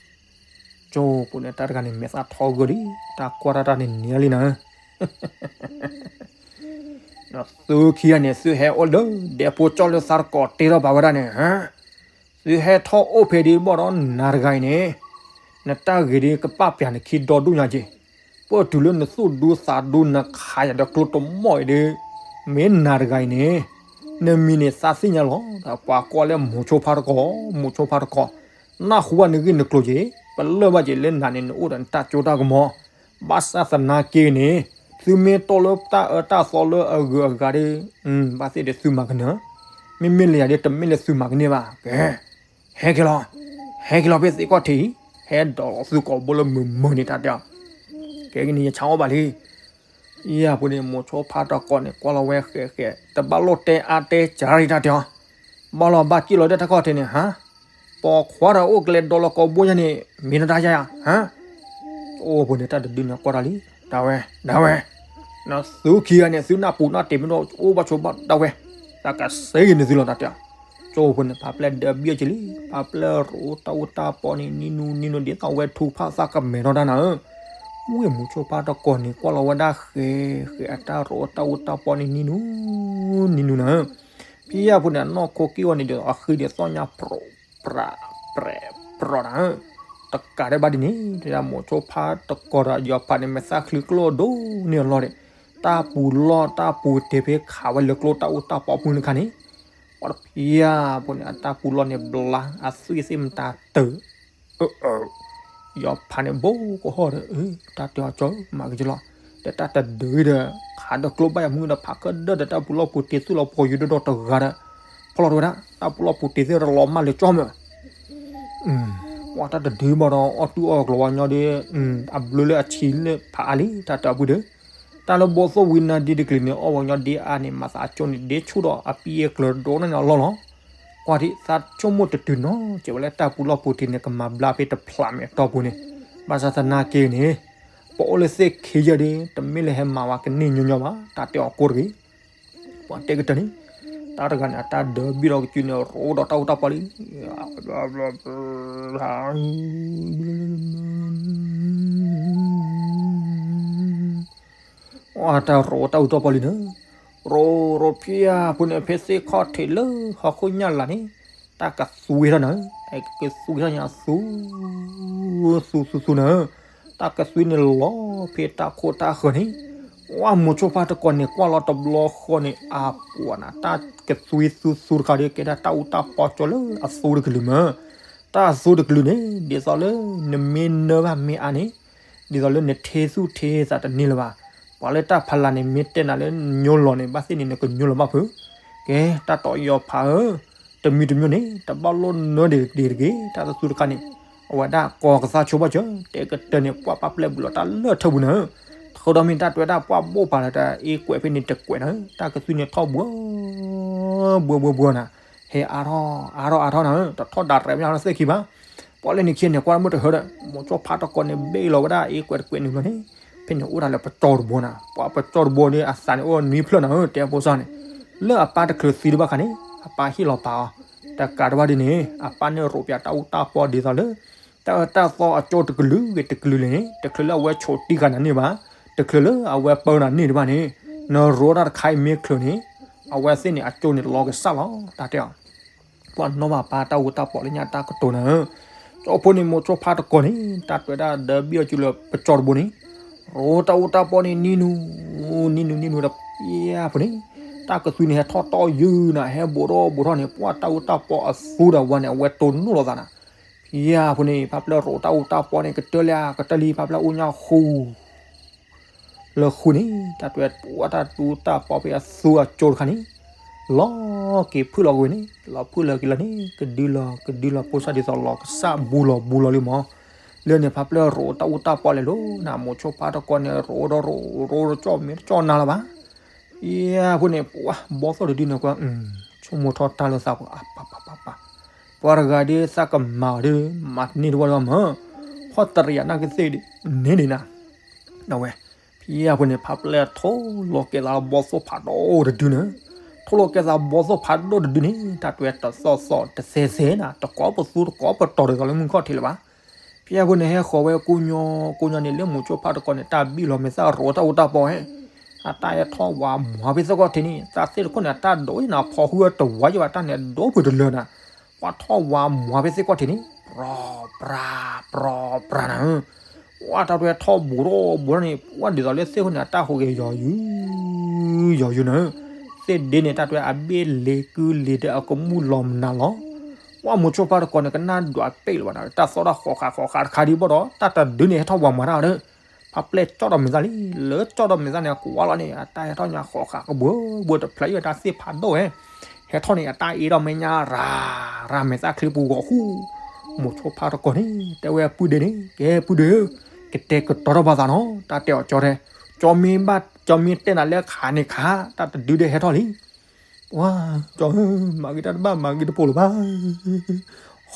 ကၠိဖိန့ၣ် တၢ်တဂၤန့ၣ် မဲာ်သၣ်ထီဂၢၢ်လံ, တၢ်ကွၢ်တၢ်တၢ်န့ၣ် နံၤလံနၤဧၢ သုခံဂၤန့ၣ် သုဟဲအိၣ်လၢဒဲဖိကၠီလၢသးတကိးတ့ထီၣ်ဘၣ်ဝဲဒၣ်န့ၣ်, သုဟဲထီၣ်အိၣ်ဖဲဒ်ဘၣ်ဒီးနၤတဂၤအံၤန့ၣ်, နတၢ်ဂ့ၤဒ်ကပာ်ပျၢ်နခံဒီဒူၣ်ညါက့ၤ, ပၢၢ်တုၤလၢနသူၣ်ဒူသးဒူနခးယၤဒီးကျိတမီၢ်အံၤဒီး, မ့ၢ်နၤတဂၤအံၤန့ၣ်, နမံၤန့ၣ်သးသ့ၣ်ညါလီၤ, ပှၤကိးလၢမိၤဆိဖါတကိး, မိၤဆိဖါတကိး, နၢ်ဟူဘၣ်နဂ့ၢ်နကျိၤက့ၤ, ပလၢၢ်ဘၣ်က့ၤလၢနၤန့ၣ် နအိၣ်ဒီးနတၢ်စိတၢ်ကမီၤ ဘၣ်ဆၣ်သနာ်က့န့ၣ်, သုမ့ၢ်တီၢ်လၢတၢ်အၢတၢ်သီလၢအဂုၤအဂၤဒီး, ဘၣ်သ့ၣ်ဒီးသုမၤကန့ၢ်, မ့မ့ၢ်လၢယၤဒီးတမ့ၢ်လၢသုမၤကန့ၢ်ဘၣ်, ကဲ, ဟဲက့ၤလီၤ, ဟဲက့ၤလီၤဖဲသ့ၣ်ခီၣ်ထံးအံၤ, ဟဲဒိးလီၤသုကိာ်ဘိလၢမုာ်မုာ်န့ၣ်တၢ်တဲအီၤ, ကဲက့ၤန့ၣ်ယဆါအီၣ်ဘၣ်လံ ယၤပူၤန့ၣ် မိၤဆိဖါတကိးန့ၣ် ကွၢ်လီၤဝဲဃဲးဃဲး တဘၣ်လိၣ်တဲအါတဲစှၤရံၣ်တၢ်တဲအီၤ, ဘၣ်လီၤဘၣ်စံၣ်လီၤဒၣ်တၢ်ခီၣ်ထံးန့ၣ် ဟါ, ပိာ်ခွါဒီးအိၣ်ကျဲဒီးလီၤကိာ်ဘိယါန့ၣ် မ့ၢ်နတၢ်ယါယါ, ဟါ, အိၣ်ပူၤန့ၣ် တၢ်တဒုန့ၣ်ကွၢ်တၢ်လံ, ဒၣ်ဝဲ, ဒၣ်ဝဲ, နသုခံဂၤန့ၣ် သုနၢ်ပူၤနၢ်တ့ၢ်မ့ၢ်ဒီး အိၣ်ဘၣ်ဆိးဘၣ်ဒၣ်ဝဲ, တၢ်ကစဲဂ့ၤန့ၣ်သုလီၤတၢ်တဲအီၤ, ကၠိဖိန့ၣ် ဖးပျဲၢ်ဒၢဘံၣ်က့ၤလံ, ဖးပျဲၢ်ရိတၢ်အူတၢ်ပီန့ၣ် နံၤနူနံၤနူဒ်သိးဝဲထူဖးသးကမဲာ်ထီၣ်တၢ်နၤဧၢ, ဝ့ၢ်မိၤဆိဖါတကိးန့ၣ် ကွၢ်လီၤဝဲဒၣ်ဃဲးဃဲးအတၢ်ရိတၢ်အူတၢ်ပီန့ၣ် နံၤနူ, နံၤနူနၤဧၢ, ဖံယါဖိန့ၣ် အနီၢ်ခိက့ၢ်ဂီၤန့ၣ်ဒီး အဃံန့ၣ်သီၣ်ညါ ပြး, ပြဲး, ပြးနၤဧၢ, တကးဒံးဘၣ်ဒ်န့ၣ် တဲဒၣ်မိၤဆိဖါတကိးဒီးယီၤဖးန့ၣ် မဲာ်သၣ်ချံကျိၣ်ဒိၣ်န့ၢ်အလီၢ်ဒီး တၢ်ပူၤလီၢ်တၢ်ပူၤတ့ၢ်ဖဲခးဝဲလၢကျိတၢ်အူတၢ်ပီအပူၤန့ၣ်ခါန့ၣ်, ပှၤတဖံယါဖိန့ၣ် အတၢ်ပူၤလီၢ်န့ၣ်ဘျါ အသွံၣ်သ့ၣ်မတၤတၢၢ် အၢ အၢ, ယီၤဖးန့ၣ်ဘိကဟီၣ်ဒီး တၢ်တဲအီၤကၠီ မၤကကလီၤ, ဒီးတၢ်တဒုဒီး ခးဒီးကျိဘၣ်ယၤမုၢ်ဒီး ဖးကဒၢၣ်ဒီး တၢ်ပူၤလီၢ်ပူၤတ့ၢ်သူၣ်လီၤပှီၤယူၤဒီးတဂၤဒီး ဖီၣ်လီၤတဝဲဒၣ် တၢ်ပူၤလီၢ်ပူၤတ့ၢ်သ့ၣ်ဒီးလီၤမၢ်လၢကၠီမၢ်, ပှၤတၢ်တဒုဘၣ်ဒီး အီၣ်တူၢ်အီၣ်ကျိၤဝဲညီဒီး အဘျုးလၢအဆံးလၢဖးအါလံ တၢ်တဲအီၤပုၢ်ဒီး တၢ်လၢဘီၣ်သိၣ်ဝံနါဒ့တကလုာ်န့ၣ် အီၣ်ဝဲညီဒ့အါန့ၣ် မၤသးအကၠိန့ၣ် ဒ့ဆူၣ်ဒီးအပံၣ်အကျၢၤဒိၣ်န့ၣ်အလီၢ်လီၤ. ကွၢ်ထံးသးဆိကမိၣ်တတုၤနီၤ ကဲဝဲလၢတၢ်ပူၤလီၢ်ပူၤတ့ၢ်န့ၣ် ကမၤဘျါဖဲတဖျးမဲာ်တီၢ်ပူၤန့ၣ်, ဘၣ်ဆၣ်သနာ်က့န့ၣ် ပအိၣ်လၢသ့ၣ်ခံယဲၢ်ဒ့ တမ့ၢ်လၢဟဲမၤဝဲကန့ၢ်ညီညီဘၣ် တၢ်တဲအီၤကိးတဂ့ၤ. ပှၤတဲကတၢၢ်န့ၣ် တၢ်တဂၤန့ၣ် အတၢ်ဒၢဘံၣ်လီၤကစုန့ၣ် ရိးဒီးတၢ်အူတၢ်ပီလံ အတၢ်ရိးတၢ်အူတၢ်ပီလံန့ၣ်, ရိးရိးဖဲအပူၤန့ၣ် ဖဲသ့ၣ်ခီၣ်ထံးလၢဟီၣ်ခိၣ်ညၣ်လၤန့ၣ်, တၢ်ကသွံထီၣ်န့ၣ်, ကသွံထီၣ်ညါသူ, သူသူသူန့ၣ်, တၢ်ကသွံန့ၣ်လီၤဖဲတၢ်ခိၣ်တၢ်ဃၢၤန့ၣ်, ဝဲမိၤဆိဖါတကိးန့ၣ် ကွၢ်လီၤတဘျီဃီန့ၣ် အပှၤန့ၣ် တၢ်ကသွံသူသူတခါဒီး ကဲဒၣ်တၢ်အူတၢ်ပီကၠီလၢအသူတကလုာ်မ့ၢ်, တၢ်အသူတကလုာ်န့ၣ် ဒ်သိးလၢနမ့ၢ်နၢဘၣ်မ့ၢ်အါန့ၣ် ဒ်သိးလၢနထ့သူၣ်ထ့သးတန့ၢ်လၢၤဘၣ်. ပှၤလၢတၢ်ဖးလၢ်န့ၣ် မ့ၢ်တဲနၤလၢညိလီၤန့ၣ် ဘၣ်သ့ၣ်န့ၣ် နကညိလီၤဘၣ်ဖုး, ကဲ တၢ်တီယီၤဖးဧၢ, တမံၤတမံၤန့ၣ် တဘၣ်လိၣ်နၢဒံးတဂ့ၤ, တၢ်သူတခါန့ၣ် အဝဲဒၣ်ကီၤကသါဆိဘၣ်စၢၤ တဲကတၢၢ်န့ၣ် ပှၤပာ်ပျဲၢ်ဘူးလီၤတၢ်လၢထၢပူၤန့ၣ်, တဃုဒီးမ့ၢ်တၢ်တွဲတၢ်ပှၢ်ဘိၣ်ပာ်လၢတၢ်အ့ကွဲးဖဲန့ၣ်တကွဲးန့ၣ်, တၢ်ကသွံန့ၣ်ထီၣ်ဘှီ ဘှီဘှီဘှီန့ၣ်, ဟဲအါထီၣ်အါထီၣ်အါထီၣ်န့ၣ်, တထီၣ်ဒၣ်ရဲၣ်မ့ၢ်အါထီၣ်သ့ၣ်ခံဘၣ်. ပှၤလၢန့ၣ်ခံန့ၣ် ကွၢ်မုၢ်တဟၢဒီး မိၤဆိဖါတကိးန့ၣ် ဘ့ၣ်လီၤဝဲဒၣ်အ့ကွဲးတကွဲးန့ၣ်ဘျီန့ၣ်, ဖဲန့ၣ်အိၣ်ဒၣ်လၢပကၠီတဘိန့ၣ်, ပှၤပကၠီတဘိန့ၣ် အသးန့ၣ်အိၣ်နွံဖျၢၣ်န့ၣ်ဧၢ, တဲဖိစၢ်န့ၣ်, လၢအပၢ်တချုးသံတဘၣ်ခါန့ၣ် အပၢ်ဟ့ၣ်လီၤပာ်အီၤ, တကးတဘၣ်ဒ်န့ၣ် အပၢ်န့ၣ်ရိးပၠးတၢ်အူတၢ်ပီဒ်သိးလၢ တၢ်အၢတၢ်သီအကၠိတကလုာ်ဂ့ၤတကလုာ်လဲၣ်န့ၣ်, တချုးလၢအဝဲဆိးတံၢ်ဃာ်နၤန့ၢ်ဘၣ်, တချုးလၢအဝဲပၢနၤန့ၢ်တဘၣ်န့ၣ်, နရိးတၢ်တခါအံၤမ့ၢ်ချုးန့ၣ်, အဝဲသ့ၣ်န့ၣ် အကၠိန့ၣ်လီၤကစၢ်လီၤ တၢ်တဲအီၤ. ပှၤနီၢ်ဘၣ်ပၢ်တၢ်အူတၢ်ပီလၢညါတၢ်ကတိၤန့ၣ်, ကၠီဖိန့ၣ် မိၤဆိဖါတကိးန့ၣ် တၢ်တွဲဒၣ်ဒၢဘံၣ်အီၤကၠူလၢပကၠီတဘိန့ၣ်, ရိးတၢ်အူတၢ်ပီန့ၣ်နံၤနူၤ, နံၤနူၤနံၤနူၤဒီး ဖဲအပူၤန့ၣ်, တၢ်ကသွံန့ၣ်ဟဲထီၣ်တီယုၢ်နၤ ဟဲဘူးထီၣ်ဘူးထီၣ်န့ၣ် ပှၤတၢ်အူတၢ်ပီအသူဒီးဝဲန့ၣ် အဝဲတိၢ်နီၣ်လိာ်သးနၤ ဖဲအပူၤန့ၣ် ဖးဖျၢၣ်ရိးတၢ်အူတၢ်ပီန့ၣ် ကတၢၢ်လၢကတၢၢ်လံ ဖးဖျၢၣ်အိၣ်ညါဃူ လၢဃူန့ၣ် တၢ်တွဲပှၤတၢ်အူတၢ်ပီဖဲအသူအကၠိတခါန့ၣ်, လီၤက့ၤဖုၣ်လီၤက့ၤန့ၣ် လီၤဖုၣ်လီၤက့ၤလီၤန့ၣ် ကဒုလီၤကဒုလီၤ ဖိစၢ်ဒ်သိးလီၤကစၢ်ဘူးလီၤဘူးလီၤလံမး, လၢန့ၣ်ဖးဖျၢၣ်ရိးတၢ်အူတၢ်ပီလဲၤလိၤနၤ မိၤဆိဖါတကိးန့ၣ် ရိးဒီးရိး ရိးဒီးကၠီၣ်မဲာ်တကၠီၣ်နၤလၢၤဘၣ် ဖဲအပူၤန့ၣ် ပှၤဘီၣ်သိၣ်တဒုန့ၣ်ကွၢ်, ဆိကမိၣ်ထီၣ်တၢ်လၢသးပှၤ အပၢ်ပၢ်ပၢ်ပၢ်, ပှၤတဂၤဒ်သးကမၤအီၤဒီး မၤတန့ၢ်တဝီလၢၤဘၣ်မး, ဖီၣ်တရံးယၤနာ်က့သ့ၣ်ဒ်န့ၣ်ဒ်နၤ, အဝဲ, ဖဲအပူၤန့ၣ် ဖးဖျၢၣ်ထိၣ်လီၤကဲသးလၢဘီၣ်သိၣ်ဖးဒိၣ်တဒုန့ၣ်, ထိၣ်လီၤကဲသးဘီၣ်သိၣ်ဖးဒိၣ်တဒုန့ၣ် တၢ်တွဲတသီၣ်သီၣ်တသဲသဲနၤ တကိးပသူတကိးပတီၢ်ဒ်သိးလၢမုၢ်ခီၣ်ထံးလၢၤဘၣ် ဖဲအပူၤန့ၣ် ဟဲဃီၤဝဲကိးညီ, ကိးညီန့ၣ် လၢမိၤဆိဖါတကိးန့ၣ် တၢ်ဘံၣ်လီၤမ့ၢ်သၣ်ရိးတၢ်အူတၢ်ပီဟဲ, အတၢ်အဲၣ်ထီၣ်ဝးမွှၤဖဲသ့ၣ်ခီၣ်ထံးန့ၣ် သးသ့ၣ်တခိၣ်န့ၣ် အတၢ်ဒိၣ်နၤဖီဃုအတဝါယဘၣ် တၢ်န့ၣ်ဒိၣ်ပှ့ၤတလၢနၤ, ပှၤထီၣ်ဝးမွှၤဖဲသ့ၣ်ခီၣ်ထံးန့ၣ် ပြၤပြၤ ပြၤပြၤနၤ ဝဲတၢ်တွဲထီၣ်ဘူးထီၣ်ဘူးထီၣ်န့ၣ် ပှၤဒ်သိးလၢသ့ၣ်ခိၣ်န့ၣ် အတၢ်ဟူးဂဲၤယီၤယုာ် ယီၤယုာ်နၤ, သ့ၣ်ဒ့န့ၣ် တၢ်တွဲအဘ့ၣ်လ့ၤကုလ့ၤဒီးအကမူၣ်လီၤမနုၤလီၤ, ပှၤမိၤဆိဖါတကိးန့ၣ် ကနၣ်ဒွးပဲာ်လၢၤဘၣ်နၤ တၢ်သီၣ်တၢ်ဃီၤဃာ်ဃီၤဃာ်တခါဒ်ဘၣ်ဒီး တၢ်တဒုန့ၣ် ဟဲထီၣ်ဝးမွှၤတၢ်ဒီး ဖးဖျၢၣ်ကၠီၣ်ဒီးမဲာ်သၣ်လံ, လၢကၠီၣ်ဒီးမဲာ်သၣ်န့ၣ် အကွၢ်လီၤန့ၣ် အတၢ်ဟဲထီၣ်ညါဃီၤဃာ်ကဘှၢဘှၢတဖျၢၣ်အံၤ တၢ်သ့ၣ်ဖးဒိၣ်ဝဲ, ဟဲထီၣ်န့ၣ် အတၢ်အ့ဒီးမဲာ်ညါရၤ ရၤမဲာ်သၣ်ချံပူၤဂီၤဃူ, မိၤဆိဖါတကိးန့ၣ် တဲဝဲပုၢ်ဒ့န့ၣ် ကဲပုၢ်ဒ့ဧၢ, ကတဲာ်ကတီၤထီၣ်ဘၣ်သးနီၤ တၢ်တဲအီၤကၠီတဲ, ကၠီမ့ၢ်ဘၣ် ကၠီမ့ၢ်တဲနၤလၢခးန့ၣ်ခး တၢ်တဒုဒဲးဟဲထီၣ်လံ ပှၤကၠီဧၢ, မၤဂ့ၤတၢ်တဘၣ် မၤဂ့ၤတပိာ်လၢၤဘၣ်.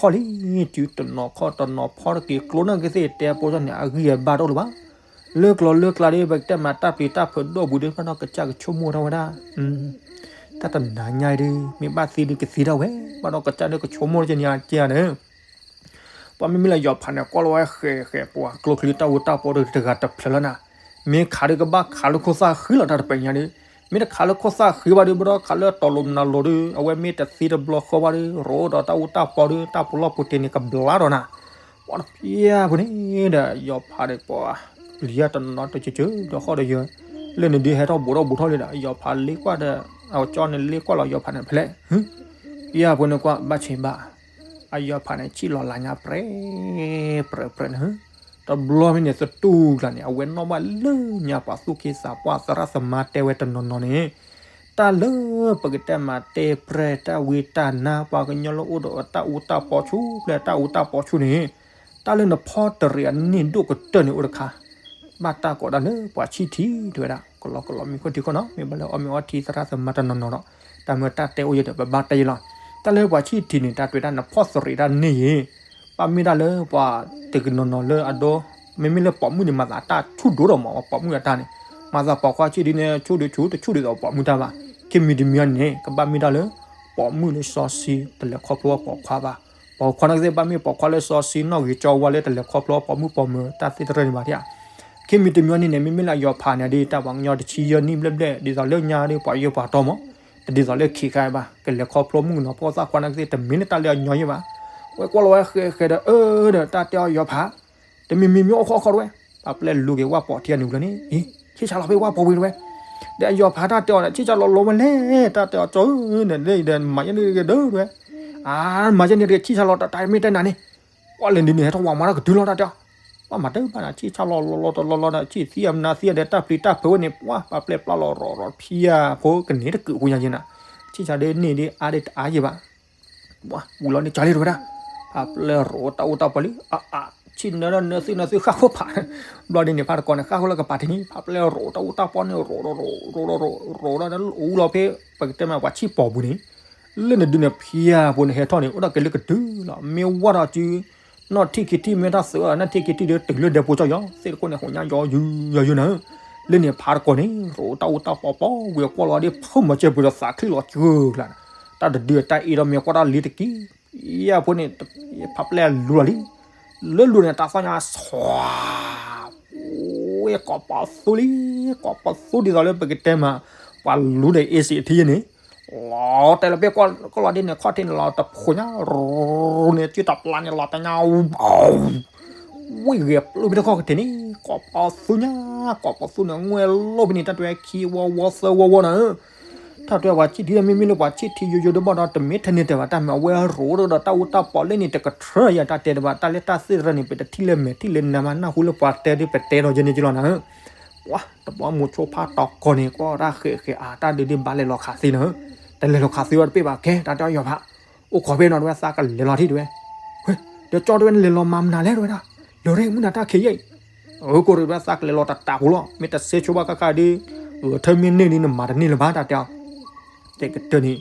ဃီလံ, စုတနီၤခီၣ်တနီၤဖီတက့ၤကျိနာ်က့သ့ၣ် တဲပိာ်ကၠီန့ၣ် အဂံၢ်အဘါတအိၣ်လၢၤဘၣ်. လၢကျိၤလၢကျါဒီး ပကတဲမးတၢ်ပျံၤတၢ်ဖုးဒိၣ်ပူၤဒီး ဘၣ်ဒီးကစၢ်ကဆိကမိၣ်ထီၣ်ဝဲဒၣ်, တၢ်တနၤညါအံၤဒီး မ့ၢ်ဘၣ်သံဒီးကသံဒၣ်ဝဲ, ဘၣ်ဒီးကစၢ်ဒီးကဆိကမိၣ်ကဲန့ၣ်ကဲဧါန့ၣ် ပှၤမ့မ့ၢ်လၢယီၤဖးန့ၣ် ကွၢ်လီၤဝဲဃဲၤဃဲၤပှၤကျိချံတၢ်အူတၢ်ပီဒီးတဂၤတဖျၢၣ်လၢနၤ, မ့ၢ်ခးဒီးကဘၣ်ခးလၢခိၣ်သၣ်ဃံလီၤတၢ်တပညါဒီး, မ့ၢ်တခးလၢခိၣ်သၣ်ဃံဘၣ်ဒီး ဘၣ်ဒီးခးလၢတီၤလိၤမနၤလိၤဒီး အဝဲမ့ၢ်တသံတဘျီဃီဘၣ်ဒီး ရိဒီးတၢ်အူတၢ်ပီဒီး တၢ်ပူၤလီၢ်ပူၤတ့ၢ်န့ၣ် ကဘျါဒီးနၤ, ပှၤတဖျၢၣ်ဖိန့ၣ်ဒီး ယီၤဖးဒီးပှၤ ပျံၤတနီၤတကၠၢၤကၠၢၤဒီးဃီဒီးယၢၤ, လၢန့ၣ်ဒုးဟဲထီၣ်ဘူးထီၣ်ဘူးထီၣ်လံဒီး ယီၤဖးလ့ကွၢ်ဒီး အကၠီန့ၣ်လ့ကွၢ်လီၤယီၤဖးန့ၣ်ဖဲလဲၣ်, ပျံၤဖိန့ၣ်ကွၢ်ဘၣ်ဆံးဘၣ် အယီၤဖးန့ၣ် ဆံၣ်လီၤလၢညါပြဲ ပြဲပြဲန့ၣ်, တဘျီမ့ၢ်န့ၣ်သတူၢ်ကျါန့ၣ် အဝဲနီၣ်ဘၣ်လၢညါပှၤသူၣ်က့သးပှၢ်သရၣ်သမါတဲဝဲတနီၤနီၤန့ၣ်, တၢ်လၢပကတဲမးတဲပြဲတၢ်ဝံတၢ်နါ ပှၤကညီလၢအိၣ်ဒီးတၢ်အူတၢ်ပီဆူၣ် ဖဲတၢ်အူတၢ်ပီဆူၣ်န့ၣ်, တၢ်လၢနဖီတရံးအန့ၢ်ဒိၣ်ကတၢၢ်န့ၣ်အိၣ်တခါ, ဘၣ်တၢ်ကိးဒၣ်လၢပှၤဆံၣ်ထံး တဲဝဲဒၣ် ကလီကလီမံခိၣ်ထံခိၣ်နီၤ မ့ၢ်ဘၣ်လၢအီၣ်မ့ၤအီထံသရၣ်သမါတနီၤနီၤဒီး တၢ်မ့ၢ်တၢ်တဲအိၣ်ယဲဒီး ပဘၣ်တဲယဲလီၤ. တၢ်လၢပှၤဆံၣ်ထံးန့ၣ် တၢ်တဲဝဲဒၣ် နဖီၣ်သရံးတၢ်န့ၣ်ယဲ ဘၣ်မ့ၢ်ဒၣ်လၢပှၤတကနီၤနီၤလၢအဒိ မ့မ့ၢ်လၢပိာ်မုၣ်န့ၣ် မၤသးတၢ်ဆူၣ်ဒိၣ်ဒီးမး ပိာ်မုၣ်အတၢ်န့ၣ် မၤသးပိာ်ခွါဆံၣ်ဒ်န့ၣ် ဆူၣ်ဒုးဆူၣ် တဆူၣ်ဒုးသိးပိာ်မုၣ်တၢ်ဘၣ်. ခံမံၤတမံၤအံၤန့ၣ် ကဘၣ်မ့ၢ်ဒၣ်လၢ ပိာ်မုၣ်လၢစီဆှံ တလဲၤခီဖျိပိာ်ခွါဘၣ်. ပိာ်ခွါနာ်က့သ့ၣ် ဘၣ်မ့ၢ်ပိာ်ခွါလၢစီဆှံ နီၣ်ဂံၢ်ကၠီဝါလၢတလဲၤခီဖျိပိာ်မုၣ်ပိာ်မၢၤတၢ်သ့ၣ်တဖၣ်န့ၣ်ဘၣ်ဧါ. ခံမံၤတမံၤအံၤန့ၣ်န့ၣ် မ့မ့ၢ်လၢအယီၤဖးန့ၣ်ဒီး တၢ်ပှၤကညီတဆံယဲၢ်နံၣ်ဘျဲၣ်ဘျဲၣ် ဒ်သိးလၢညါဒီးပှၤယိၤပှၤတီမး တဒ်သိးလၢခံခါဘၣ် ကလဲၤခီဖျိမုၣ်ကနီၤဖိသၣ်ခွါနာ်က့သ့ၣ် တမ့ၢ်လၢတၢ်လၢအညီယဲၢ်ဘၣ်. ဝဲကွၢ်လီၤဝဲဃဲဃဲဒီး အၢ ဒီးတၢ်တဲအီၤယီၤဖး တမံၤမံၤမ့ၢ်အိၣ်ဃီဃီတဝဲ ပာ်ပျဲၢ်လူၤက့ၤဝၣ်ပိာ်ထံအနုာ်ဘျီန့ၣ် အ့ ဆ့ၣ်ဆါလီၤဖဲဝၣ်ပိာ်ဝံၤတဝဲ ဒီးအယီၤဖးတၢ်တဲအီၤန့ၣ် ဆ့ၣ်ဆါလီၤလီၤဝဲလဲၣ် တၢ်တဲအီၤကၠီဧၢ ဒီးမၤယဲန့ၣ်တဂ့ၤဒီးတဝဲ အါ မၤယဲန့ၣ်တဂ့ၤ ဆ့ၣ်ဆါလီၤတၢ်တၢ်မ့ၢ်တဲနၤန့ၣ် ပှၤလဲၤဒုးန့ၣ် ဟဲထီၣ်ဝၤမၤတၢ်ကတုၤလီၤတၢ်တဲအီၤ ပှၤမၤတဘၣ်နၤ ဆ့ၣ်ဆါလီၤလီၤလီၤတလီၤလီၤဒီး ဆ့ၣ်သံအမနၤသံအဒီးတၢ်ပျံၤတၢ်ဖုးဝဲန့ၣ် ပှၤပာ်ပျဲၢ်ပျၢ်လီၤရီၤရီၤဖံယၤဖိကန့ၢ်တကုးဖိညါယဲနၤ ဆ့ၣ်ဆါဒ်န့ၣ်ဒ်အါဒ်တအါယဲဘၣ် ပှၤဝံၤလီၤန့ၣ်ကၠီလံတဝဲဒၣ် ဖးပျဲၢ်ရိးတၢ်အူတၢ်ပီၢ်လံ အါအါ ဆ့ၣ်နၢဒီးနၢသုနၢသုဃၣ်ခိၣ်ဖး ဘျီဒ်န့ၣ် ဖးတကိးန့ၣ် ဃၣ်ခိၣ်လၢကပၤတနံၤ ဖးပျဲၢ်ရိးတၢ်အူတၢ်ပီၢ်န့ၣ် ရိးရိးရိးရိးရိးဒီး အူလီၤဖဲ ပကတဲမးပှၤဆံၣ်ပိာ်ပူၤန့ၣ် လၢနဒုးန့ၣ်ဖံယၤဖိန့ၣ်ဟဲထီၣ်န့ၣ် အိၣ်ဒီးက့ၤလၢကတုၤလီၤ မ့ၢ်ဝဲဒီးစု နီၢ်ထံၣ်ခံထံၣ်မ့ၢ်တၢ်သုးအီၤ နီၢ်ထံၣ်ခံထံၣ်ဒီးတုၤလၢဒဲဖိကၠီယီၤ သ့ၣ်တကိးန့ၣ် ဟိးညါယီၤယုာ်ယီၤယုာ်နၤဧၢ လၢန့ၣ်ဖးတကိးန့ၣ် ရိးတၢ်အူတၢ်ပီၢ်ပီၢ်ဝံၤအကွၢ်လီၤဒ် ဖုမၤစၢၤပှ့ၤဒီးသးချံလီၤစှၤကျါန့ၣ် တၢ်တဒုးတၢ်အ့ၣ်ဒီးမ့ၢ်ကွၢ်တၢ်လံတက့ၢ် ဖံယၤဖိန့ၣ် ဖးပျဲၢ်လူလီၤလံ လၢလူန့ၣ် တၢ်သီၣ်ညါ ဆွၤ ဝဲကိးပီသူလံ ကိးပီသူဒ်သိးလၢပကတဲမး ပှၤလူဒီးအ့စံးအထံယဲန့ၣ် လီၤတဲာ်လီၤပ့ၢ်ကွၢ်လီၤဒ်န့ၣ် ခီၣ်ထံးန့ၣ်လီၤတဖိးညါ ရိးန့ၣ် စုတပျၢ်န့ၣ်လီၤတညါ ဝံၤဂဲၤပျုၢ်ဖဲတခီၣ်ကထံးန့ၣ် ကိးပီသူညါ ကိးပီသူန့ၣ် ငွဲၣ်လိၣ်ဖဲန့ၣ် တၢ်တဲဝဲခံဝီဝီသၢဝီဝီနၤဧၢ တၢ်တဲပှၤဆံၣ်ထံးမ့မ့ၢ်လၢပှၤဆံၣ်ထံးယိယိဒ်ဘၣ်ဒီး တမ့ၢ်ထဲန့ၣ်တဲဘၣ် တၢ်မ့ၢ်အဝဲရိးဒီးတၢ်အူတၢ်ပီၢ်လၢန့ၣ် တကထြၢယၤတၢ်တဲတဘၣ် တၢ်လၢတၢ်သ့ၣ်တဖၣ်န့ၣ် ပတထံၣ်လၢမဲာ်ထံၣ်လၢနါမး နၢ်ဟူလၢပှၤတဲဒ်ပတဲဒီးယဲန့ၣ်ကလီၤနၤဧၢ ပှၤတဘျီမိၤဆိဖါတကိးန့ၣ် ကွၢ်တၢ်ဃဲးဃဲးအါ တၢ်ဒုးဒ်ဘၣ်လဲၤလီၤခးသ့နၤဧၢ တလဲၤလီၤခးသ့ဝဲတပ့ၢ်ဘၣ် ကဲ တၢ်တဲအီၤယီၤဖး အိၣ်ခိးဖဲနီၤတဝဲ သးကလဲၤလီၤထံၣ်တဝဲ ဒီးကၠီတဝဲ နလဲၤလီၤမၤမနုၤလဲၣ်တဝဲဒၣ် လၢၤရ့ၣ်မုၢ်နၤတၢ်ခံးယဲၢ် အၢကိးတဝဲ သးကလဲၤလီၤတၢ်တၢ်ပူၤလီၤ မ့ၢ်တစ့ဆိဘၣ်ဃၣ်ဃၣ်ဒီး ဂဲၤထၢၣ်မ့ၢ်န့ၢ်ဒီး နမၤတန့ၢ်လၢၤဘၣ် တၢ်တဲအီၤ တဲကတၢၢ်န့ၣ်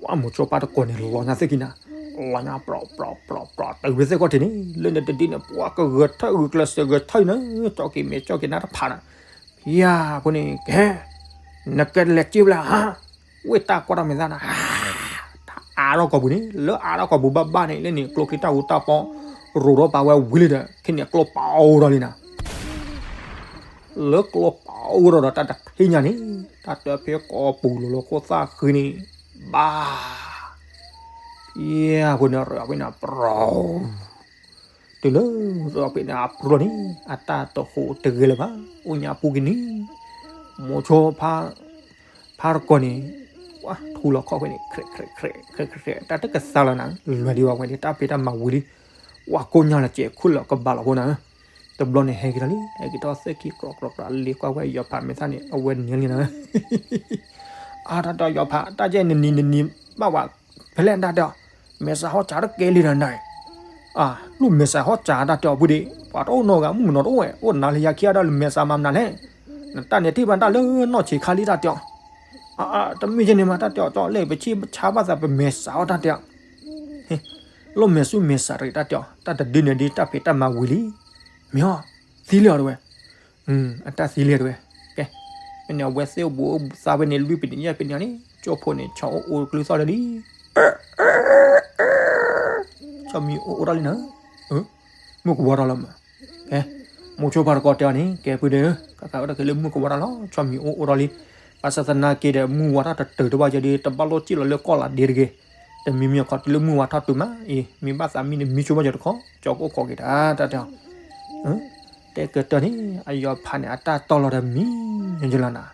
ကွၢ်မိၤဆိဖါတကိးန့ၣ် လီၤညါသ့ၣ်ခံနၤ လီၤညါပြီပြီပြီပြီ တုၤဖဲသ့ၣ်ခီၣ်ထံးန့ၣ် လၢနတဒ်န့ၣ် ပှၤကဂဲၤထၢၣ်ဂုာ်ကျဲးစၢးဂဲၤထၢၣ်အံၤနၤ ကၠီက့ၤမဲာ်ကၠီက့ၤနါတဖးနၤ ဖံယၤဖိန့ၣ် ကဲ နကလဲၤက့ၤဘျဲၣ်ဧါ ဝ့ၢ်တၢ်ကွၢ်တၢ်မဲာ်သၣ်နၤ တၢ်အါထီၣ်ကိာ်ပူၤန့ၣ် လၢအါထီၣ်ကိာ်ပူၤဘၣ်ဘၣ်န့ၣ် လၢန့ၣ်ကျိချံတၢ်ဟူတၢ်ပီ ရိးထီၣ်ပာ်ဝဲဝံၤလံဒီး ခဲန့ၣ်ကျိပာ်အိၣ်ထီၣ်လံနၤ လၢကျိပာ်အိၣ်ထီၣ်ဒီးတၢ်တထံၣ်ညါန့ၣ် တၢ်တၢဖဲကိာ်ပူၤလိၤလိၤခိၣ်သၣ်ဃံန့ၣ် ဘၣ် ဖံယၤဖိန့ၣ် ရၢဖဲန့ၣ်ပြီ တုၤလၢရၢဖဲန့ၣ်အပြီန့ၣ် အတၢ်တဟူးတဂဲၤလၢၤဘၣ် အိၣ်ညါပူၤက့ၤန့ၣ် မိၤဆိဖါ ဖါတကိးန့ၣ် ထူလီၤခီၣ်ဖဲန့ၣ် ခြဲးခြဲးခြဲး တၢ်တကသါလီၤနၤ လွဲၤဒံးဘၣ်ဝဲဒၣ် တၢ်ဖံးတၢ်မၤဝံၤလံ ဝဲကိညါလီၤစဲးခိၣ်လီၤကဘၣ်လီၤဖိနၤ တဘျီန့ၣ်ဟဲက့ၤလီၤလံ ဟဲက့ၤထီၣ်သ့ၣ်ခံကြီကြီကြီ လ့ကွၢ်ဝဲယီၤဖးမဲာ်သၣ်န့ၣ် အဝဲန့ၣ်လံနၤ အါ တၢ်တဲယီၤဖး တၢ်ကဲနနံၤနနံၤဘၣ်ဝဲ ဖဲလဲၣ်တၢ်တဲအီၤ မဲာ်ဆှးဟီၣ်စၢ်တကဲလံဒီးနၤ အါ လူၢ်မဲာ်ဆှးဟီၣ်စၢ်တၢ်တဲအီၤ ပုၢ်ဒ့ ပှၤတအိၣ်နီတဂၤ မုၣ်ကနီၤတအိၣ်ဝဲ အိၣ်နၤလၢယၤခံဂၤဒီး လၢမဲာ်ဆှးမၤမနုၤလဲၣ် နတၢ်န့ၣ်ထံၣ်ဘၣ်တၢ်လၢနီၢ်ဆံးခါလံတၢ်တဲအီၤ အါ တမ့ၢ်ယဲန့ၣ်မး တၢ်တဲအီၤ ကၠီလဲၣ် ပဆံၣ်ဆါဘၣ်သးပမဲာ်ဆှးအီၤတၢ်တဲအီၤ လီၢ်မဲာ်ဆူမဲာ်ဆှးတဂ့ၤတၢ်တဲအီၤ တၢ်တဒုန့ၣ်ဒ်တၢ်ဖံးတၢ်မၤဝံၤလံ မ့ၢ်အီၤ သံလံအီၤတဝဲ အတၢ်သံလံတဝဲ ကဲ မ့ၢ်န့ၣ် အဝဲသ့ၣ်အိၣ်ဘူးအိၣ်ဘူးသးဝဲန့ၣ် လွံၢ်ပနံၣ်ယဲၢ်ပနံၣ်န့ၣ် ကၠီဖိန့ၣ် ဆီအိၣ်အိၣ်ကျုသီၣ်လၢလံ ဆီမံၤအိၣ်အိၣ်ထီၣ်လံနၤ မုၢ်ကဝီၤထီၣ်လီၤမး ကဲ မိၤဆိဖါတကိးတဲအီၤန့ၣ် ကဲပုၢ်ဒီး ကကးဝဲဒၣ်က့ၤလၢမုၢ်ကဝီၤထီၣ်လီၤ ဆီမံၤအိၣ်အိၣ်ထီၣ်လံ ဘၣ်ဆၣ်သနာ်က့ဒီး မုၢ်ဝါထီၣ်တတုၤတဘၣ်ယဲဒီး တဘၣ်လိၣ်စံၣ်လီၤလၢကီၢ်လးဒ့တဂ့ၤ တမံၤမံၤအခီတုၤလၢမုၢ်ဝါထီၣ်တုၤမး အံၤ မ့ၢ်ဘၣ်သးမံန့ၣ် မံဆိဘၣ်ယီၤတခီ ကၠီကအိၣ်ခိးက့ၤတၢ် တၢ်တဲအီၤ တဲကတၢၢ်န့ၣ် အယီၤဖးန့ၣ် အတၢ်တီလီၤဒီးမံ ယလီၤနၤ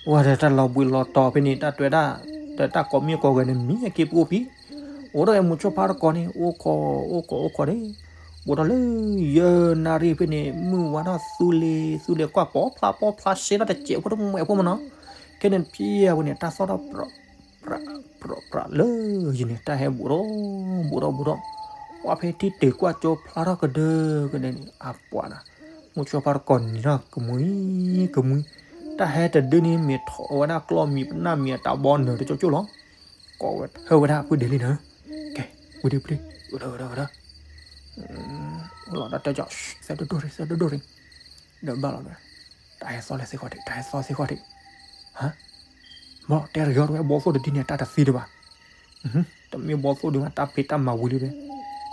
ဝဲဒီးတၢ်လီၤဘှံးလီၤတီၤဖဲန့ၣ် တၢ်တွဲဒၣ် ဒီးတၢ်ကိးမံၤကိးဂၤန့ၣ် မံအက့ပအိၣ်ဖံ အိၣ်ဒီးမိၤဆိဖါတကိးန့ၣ် အိၣ်ခိး အိၣ်ခိး အိၣ်ခိးန့ၣ် ဘူးထီၣ်လၢ ယဲၢ်နၣ်ရံၣ်ဖဲန့ၣ် မုၢ်ဝါထီၣ်သူလ့ၤ သူလ့ၤကွၢ် ပီဖျါ ပီဖျါ စ့ထီၣ်တစဲးဖိတမှဲးဖိမနီၤ ခဲန့ၣ်ဖံအဝဲန့ၣ် တၢ်သီၣ်ထီၣ် ပြး ပြး ပြး လၢယန့ၣ် တၢ်ဟဲဘူးထီၣ် ဘူးထီၣ် ဘူးထီၣ် ပှၤဖဲထံၣ်တုၤကွၢ်ကၠိဖျါထီၣ်ကဒၢကဒၢန့ၣ် အပှၤနၤ မိၤဆိဖါတကီၢ်န့ၣ်နီၤ ကမှံ ကမှံ, တၢ်ဟဲတဒုန့ၣ် မ့ၢ်ထီၣ်ဝဲဒၣ်ကျီၢ်မံၤပနၢ်မံၤအတၢ်ဘီနၢၤတကၠိကၠိလီၤ. ကိးဝဲဟၢဝဲဒၣ်ဖုဒ့လံနၤ, ကဲ, ဝံၤဒုဖျ့, ဝဲဒၣ်ဝဲဒၣ်ဝဲဒၣ်, လီၤတၢ်တဲကီး, သၢဒိၣ်ဒိၣ်ရံၣ် သၢဒိၣ်ဒိၣ်ရံၣ်, ဒီးဘၣ်လီၤဝဲ, တၢ်ဟဲသီလဲသ့ၣ်ခီၣ်ထံး တၢ်ဟဲသီသ့ၣ်ခီၣ်ထံး, ဟါ, ဘီတဲတဂ့ၤအီၤတဝဲ ဘီသိၣ်တဒုန့ၣ် တၢ်တသံတဘၣ် တမ့ၢ်ဘီသိၣ်ဒုးမး တၢ်ဖံးတၢ်မၤဝံၤလံဝဲ,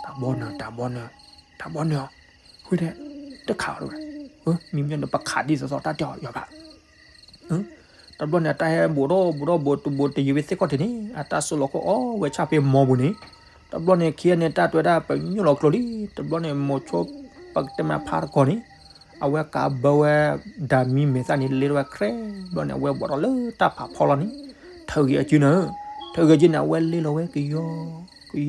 တၢ်ဘီနၢၤ တၢ်ဘီနၢၤ, တၢ်ဘီနၢၤအီၤ, ဃုဒဲး, တခးအီၤတဝဲ, မ့မ့ၢ်န့ၣ် ပခးဒ်သိးသိးတၢ်တဲအီၤယွၤဘၣ်, တဘျီန့ၣ် အတၢ်ဟဲဘူးထီၣ်ဘူးထီၣ်ဘူးတဘူးတယံၤဝဲသ့ၣ်ခီၣ်ထံးန့ၣ် အတၢ်စိၢ်လီၤခိၣ်အီၣ်ဝဲဆၣ်ဖဲမီပူၤန့ၣ်, တဘျီန့ၣ် ခံဂၤန့ၣ် တၢ်တဲဝဲဒၣ် ပညိၣ်လီၤကျိၤလံ, တဘျီန့ၣ် မိၤဆိ ပကတဲမးဖါတကီၢ်န့ၣ် အဝဲကးဘၢဝဲ ဒၤမံမဲာ်သၣ်န့ၣ် လ့ထီၣ်ဝဲခြဲး, ဘျီန့ၣ် အဝဲဘိးထီၣ်လၢတၢ်ဖးဖီလီၤန့ၣ်, ထၢဂ့ၤအစုနၤဧၢ, ထၢဂ့ၤအစုန့ၣ် အဝဲလ့လီၤဝဲကယီ, ကယီ,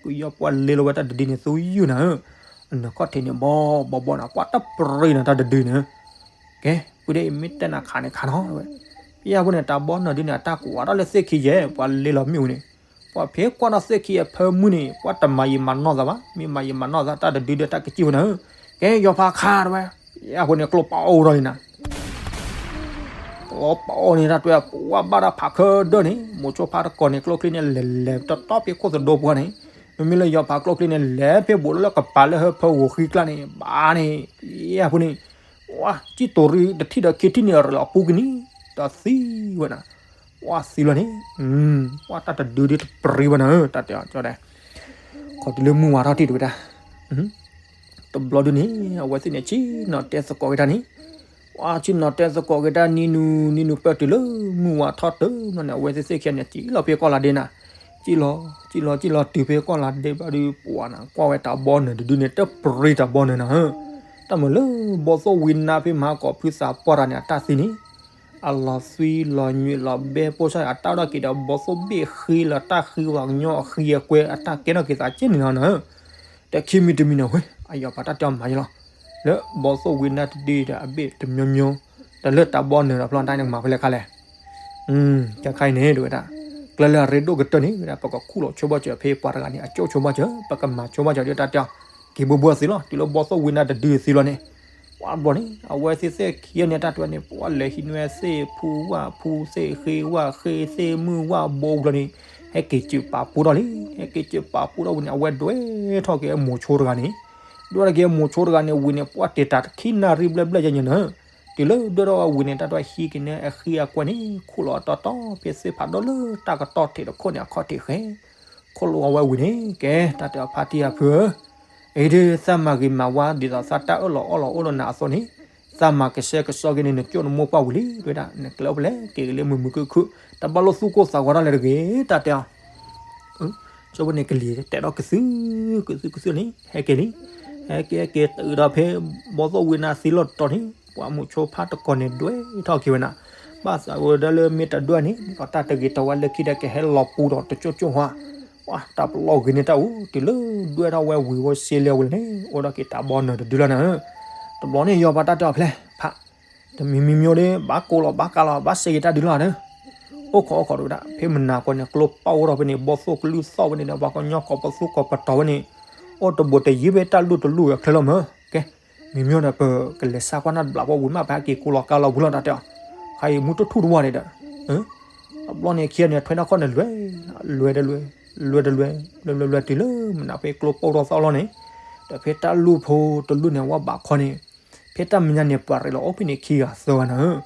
ကယီ ပှၤလ့လီၤဝဲတၢ်တဒုန့ၣ် သူယုၢ်နၤဧၢ, အနၢၤခီၣ်ထံးန့ၣ် ဘီဘီဘီန့ၣ် ပှၤတပရံနၤတၢ်တဒုန့ၣ်, ကဲ, ပုၢ်ဒ့ၣ်အံၤမ့ၢ်တဲနၤခးန့ၣ်ခးနီၤဝဲ, ဖဲအဃိန့ၣ် တၢ်ဘီနၢၤဒုန့ၣ် အတၢ်ကွၢ်ထီၣ်လၢသ့ၣ်ခံယဲၢ် ပှၤလ့လီၤမ့ၣ်အူန့ၣ်, ပှၤဖဲကွၢ်ထီၣ်သ့ၣ်ခံအဖၢမုၢ်န့ၣ် ပှၤတမၤယံာ်မၤနီၢ်သးဘၣ်, မ့ၢ်မၤယံာ်မၤနီၢ်သး တၢ်တဒုဒီးတၢ်ကစံၣ်ဝဲနၤဧၢ, ကဲ ယီၤဖးခးတဝဲ, ဖဲအဃိန့ၣ် ကျိပအိၣ်ထီၣ်န့ၣ်နၤ ကျိပအိၣ်န့ၣ် တၢ်တဲဝဲ ပှၤဘၣ်တၢ်ဖးခဲဒၢန့ၣ် မိၤဆိဖါတကီၢ်န့ၣ် ကျိချံန့ၣ် လဲၤလဲၤတတီဖဲခိၣ်သဒိပှၢ်န့ၣ်, မ့မ့ၢ်လၢယီၤဖးကျိချံန့ၣ် လဲၤဖဲဘူးလၢကပၤလၢဟၢဖၢဂီၤဃံကျါန့ၣ် ဘၣ်န့ၣ်, ဖဲအဃိန့ၣ် ပှၤစံၣ်တိၤရံတထံၣ်ဒီးခံထံၣ်န့ၣ် ရၤလီၤပူကနံၤ ဒီးသံဝဲနၤ, ပှၤသံလီၤန့ၣ်, ပှၤတၢ်တဒုဒ်တပရံဝဲနၤဧၢ တၢ်တဲအီၤကၠီဒဲး, ခီတုၤလၢမုၢ်ဝါထီၣ်ထံၣ်တဝဲဒၣ် တဘျီဒုန့ၣ် အဝဲသ့ၣ်န့ၣ် ဆ့ၣ်နီၤတဲသကိးက့ၤတၢ်န့ၣ်, ပှၤဆ့ၣ်နီၤတဲသကိးက့ၤတၢ်နံၤနုၤ နံၤနုၤပၢၢ်တုၤလၢ မုၢ်ဝါထီၣ်တုၤမးန့ၣ် အဝဲသ့ၣ်သ့ၣ်ခံဂၤန့ၣ် စံၣ်လီၤဖဲကီၢ်လၤဒ့နၤ, စံၣ်လီၤ စံၣ်လီၤ စံၣ်လီၤတုၤဖဲကီၢ်လၤဒ့ဘၣ်ဒုး ပှၤနၤ ကွၢ်ဝဲတၢ်ဘီနၢၤတဒုန့ၣ် တပရံတၢ်ဘီနၢၤနၤဧၢ, တၢ်မုာ်လၢ ဘီသိၣ်ဝံနါဖဲမဟါကီၢ်ဖုသးပှၢ်တၢ်န့ၣ် အတၢ်သံန့ၣ် အလီၤသွံလီၤညွံးလီၤဘဲပိၢ်ဆၣ် အတၢ်အိၣ်ဒီးက့ၤဒီးဘီသိၣ်ဘ့ၣ်ဃံလီၤတၢ်ဃံလီၤကညီအဃံအကွဲ အတၢ်ကဲထီၣ်က့ၤသးကဲန့ၣ်လီၤနၤဧၢ, တခံမံၤတမံၤန့ၣ်ဝဲ အယီၤပာ်တၢ်တဲအီၤမၤယလီၤ, လၢဘီသိၣ်ဝံနါတဒုဒီးအဘ့ၣ်တမျိုးမျိုး, တၢ်လၢတၢ်ဘီနၢၤဒီးဖျီတၢ်န့ၣ်ကမၤဖဲလဲၣ်ခါလဲၣ်, တခါအံၤန့ၣ် တဝဲဒၣ် ကျဲလၢအရ့ဒိၣ်ကတၢၢ်န့ၣ် ဝဲဒၣ်ပကခူၣ်လီၤဆိဘၣ်စၢၤဖဲပှၤတဂၤန့ၣ် အကၠိၣ်ဆိဘၣ်စၢၤ ပကမၤဆိဘၣ်စၢၤဒီးတၢ်တဲအီၤ, က့ၤဘိဘိအသုးလီၤ တုၤလၢဘီသိၣ်ဝံနါတဒုသံလီၤန့ၣ် ပှၤဘျီန့ၣ် အဝဲသ့ၣ်သ့ၣ်ခံဂၤန့ၣ် တၢ်တဲဝဲန့ၣ် ပှၤလဲၤဟံးနွဲၣ်သ့ၣ်ဖူဝၣ်ဖူသ့ၣ်ဃ့ဝၣ်ဃ့သ့ၣ်မုၢ်ဝၣ်ဘိဘျီန့ၣ် ဟဲက့ၤစၢၤပာ်ပူထီၣ်လံ, ဟဲက့ၤစၢၤပာ်ပူထီၣ်ဝံၤန့ၣ် အဝဲဒွဲထီၣ်က့ၤမိၤဆိတဂၤန့ၣ်, ဒွဲထီၣ်က့ၤမိၤဆိတဂၤန့ၣ်ဝံၤန့ၣ် ပှၤတ့ၢ်တၢ်တခံနၣ်ရံၣ်ဘျဲၣ်ဘျဲၣ်ယဲၢ်ညါန့ၣ်, တုၤလၢဒွဲထီၣ်ဝံၤန့ၣ် တၢ်တဲဝဲဟံးက့ၤန့ၣ် အဃံအကွဲန့ၣ် ခူၣ်လီၤတီတီဖဲသ့ၣ်ဖးဒိၣ်လၢတၢ်ကတီၢ်ထံးတခိၣ်န့ၣ် အခီၣ်ထံးဃဲ ခိၣ်လိာ်အဝဲဝံၤန့ၣ် ကဲ တၢ်တဲအီၤဖါတံၢ်အဖုဧၢ, အံၤဒုး သးမၤဂ့ၤမၤဝါ ဒ်သိးသးတၢ်အၢၣ်လီၤအီလီၤအိၣ်ဒီးနၤအသိးန့ၣ်, သးမၤကဆှဲကဆှီက့ၤန့ၣ် နကၠိၣ်နမိၢ်ပှၢ်ဝံၤလံ တဲဝဲဒၣ် နကျဲအိၣ်ဖဲလဲၣ် က့ၤက့ၤလၢမုာ်မုာ်ခုၣ်ခုၣ် တဘၣ်လိၣ်သူၣ်ကိၢ်သးဂီၤတၢ်လၢၤတဂ့ၤ တၢ်တဲအီၤ ဆိကမိၣ်န့ၣ်ကလံၤတဲာ်ထီၣ်ကသု ကသုကသုန့ၣ် ဟဲက့ၤလံ, ဟဲက့ၤဟဲက့ၤတုၤဒီးဖဲ ဘီသိၣ်ဝံနါသံလီၤတီၤန့ၣ် ပှၤမိၤဆိဖါတကီၢ်န့ၣ် ဒွဲထီၣ်က့ၤဝဲနၤ, ဘၣ်သးဝဲဒၣ်လၢမ့ၢ်တဒွဲန့ၣ် ဒ်သိးတၢ်တဂ့ၤတဝါလၢခံဒီးကဟဲလီၤပူဒီးတကၠိၣ်ကၠိၣ်ဟါ, ပှၤတၢ်ပလီၢ်ဂ့ၤန့ၢ်တၢ်အူ တုၤလၢဒွဲထီၣ်ဝဲဝံၤဝဲစ့လၢဝဲန့ၣ် အိၣ်ဒီးက့ၤတၢ်ဘီနၢၤတဒုလီၤနၤဧၢ, တဘျီန့ၣ် ယီၤပှၤတၢ်တဲအီၤဖဲလဲၣ် ဖး တမံၤမံၤမံၤဒီး ဘၣ်ကိးလီၤဘၣ်ကးလီၤ ဘၣ်စဲက့ၤတၢ်ဒုးလီၤဒီး အိၣ်ခိးအိၣ်ခိးတဝဲဒၣ် ဖဲမနၤကီၢ်န့ၣ် ကျိပာ်အိၣ်ထီၣ်ဖဲန့ၣ် ဘီသိၣ်ကလုၢ်သီၣ်ဖဲန့ၣ်ဒီး ပှၤကညီကီၢ်ပသူကီၢ်ပတီၤဝဲန့ၣ် အိၣ်တဘူးတယံၤဖဲတၢ်လူၢ်တလူၢ်အချၢလီၤမၢ်, ကဲ မံၤမံၤဒီး ပကလဲၤဆါကွၢ်နၢ်တဘျီဖိဝံၤမး ပဟဲက့ၤကိးလီၤကးလီၤဝံၤလီၤတၢ်တဲအီၤ, ခါအံၤမူထူၣ်ထူၣ်တဝီန့ၣ်ဒီး တဘျီန့ၣ်ခံဂၤန့ၣ် ထွဲနီၢ်ခီၣ်န့ၣ်လွဲ လွဲတလွဲ လွဲတလွဲ လွဲလွဲလွဲတုၤလၢမနၤဖဲကျိပာ်အိၣ်ထီၣ်သီၣ်လီၤန့ၣ်, ဒီးဖဲတၢ်လူၢ်ဖိတလူၢ်န့ၣ် ဝဲဘၣ်ခီန့ၣ် ဖဲတၢ်မဲာ်ညါန့ၣ် ပှၤရ့လီၤအိၣ်ဖဲန့ၣ်ခံဂၤသၢဂၤနၤဧၢ,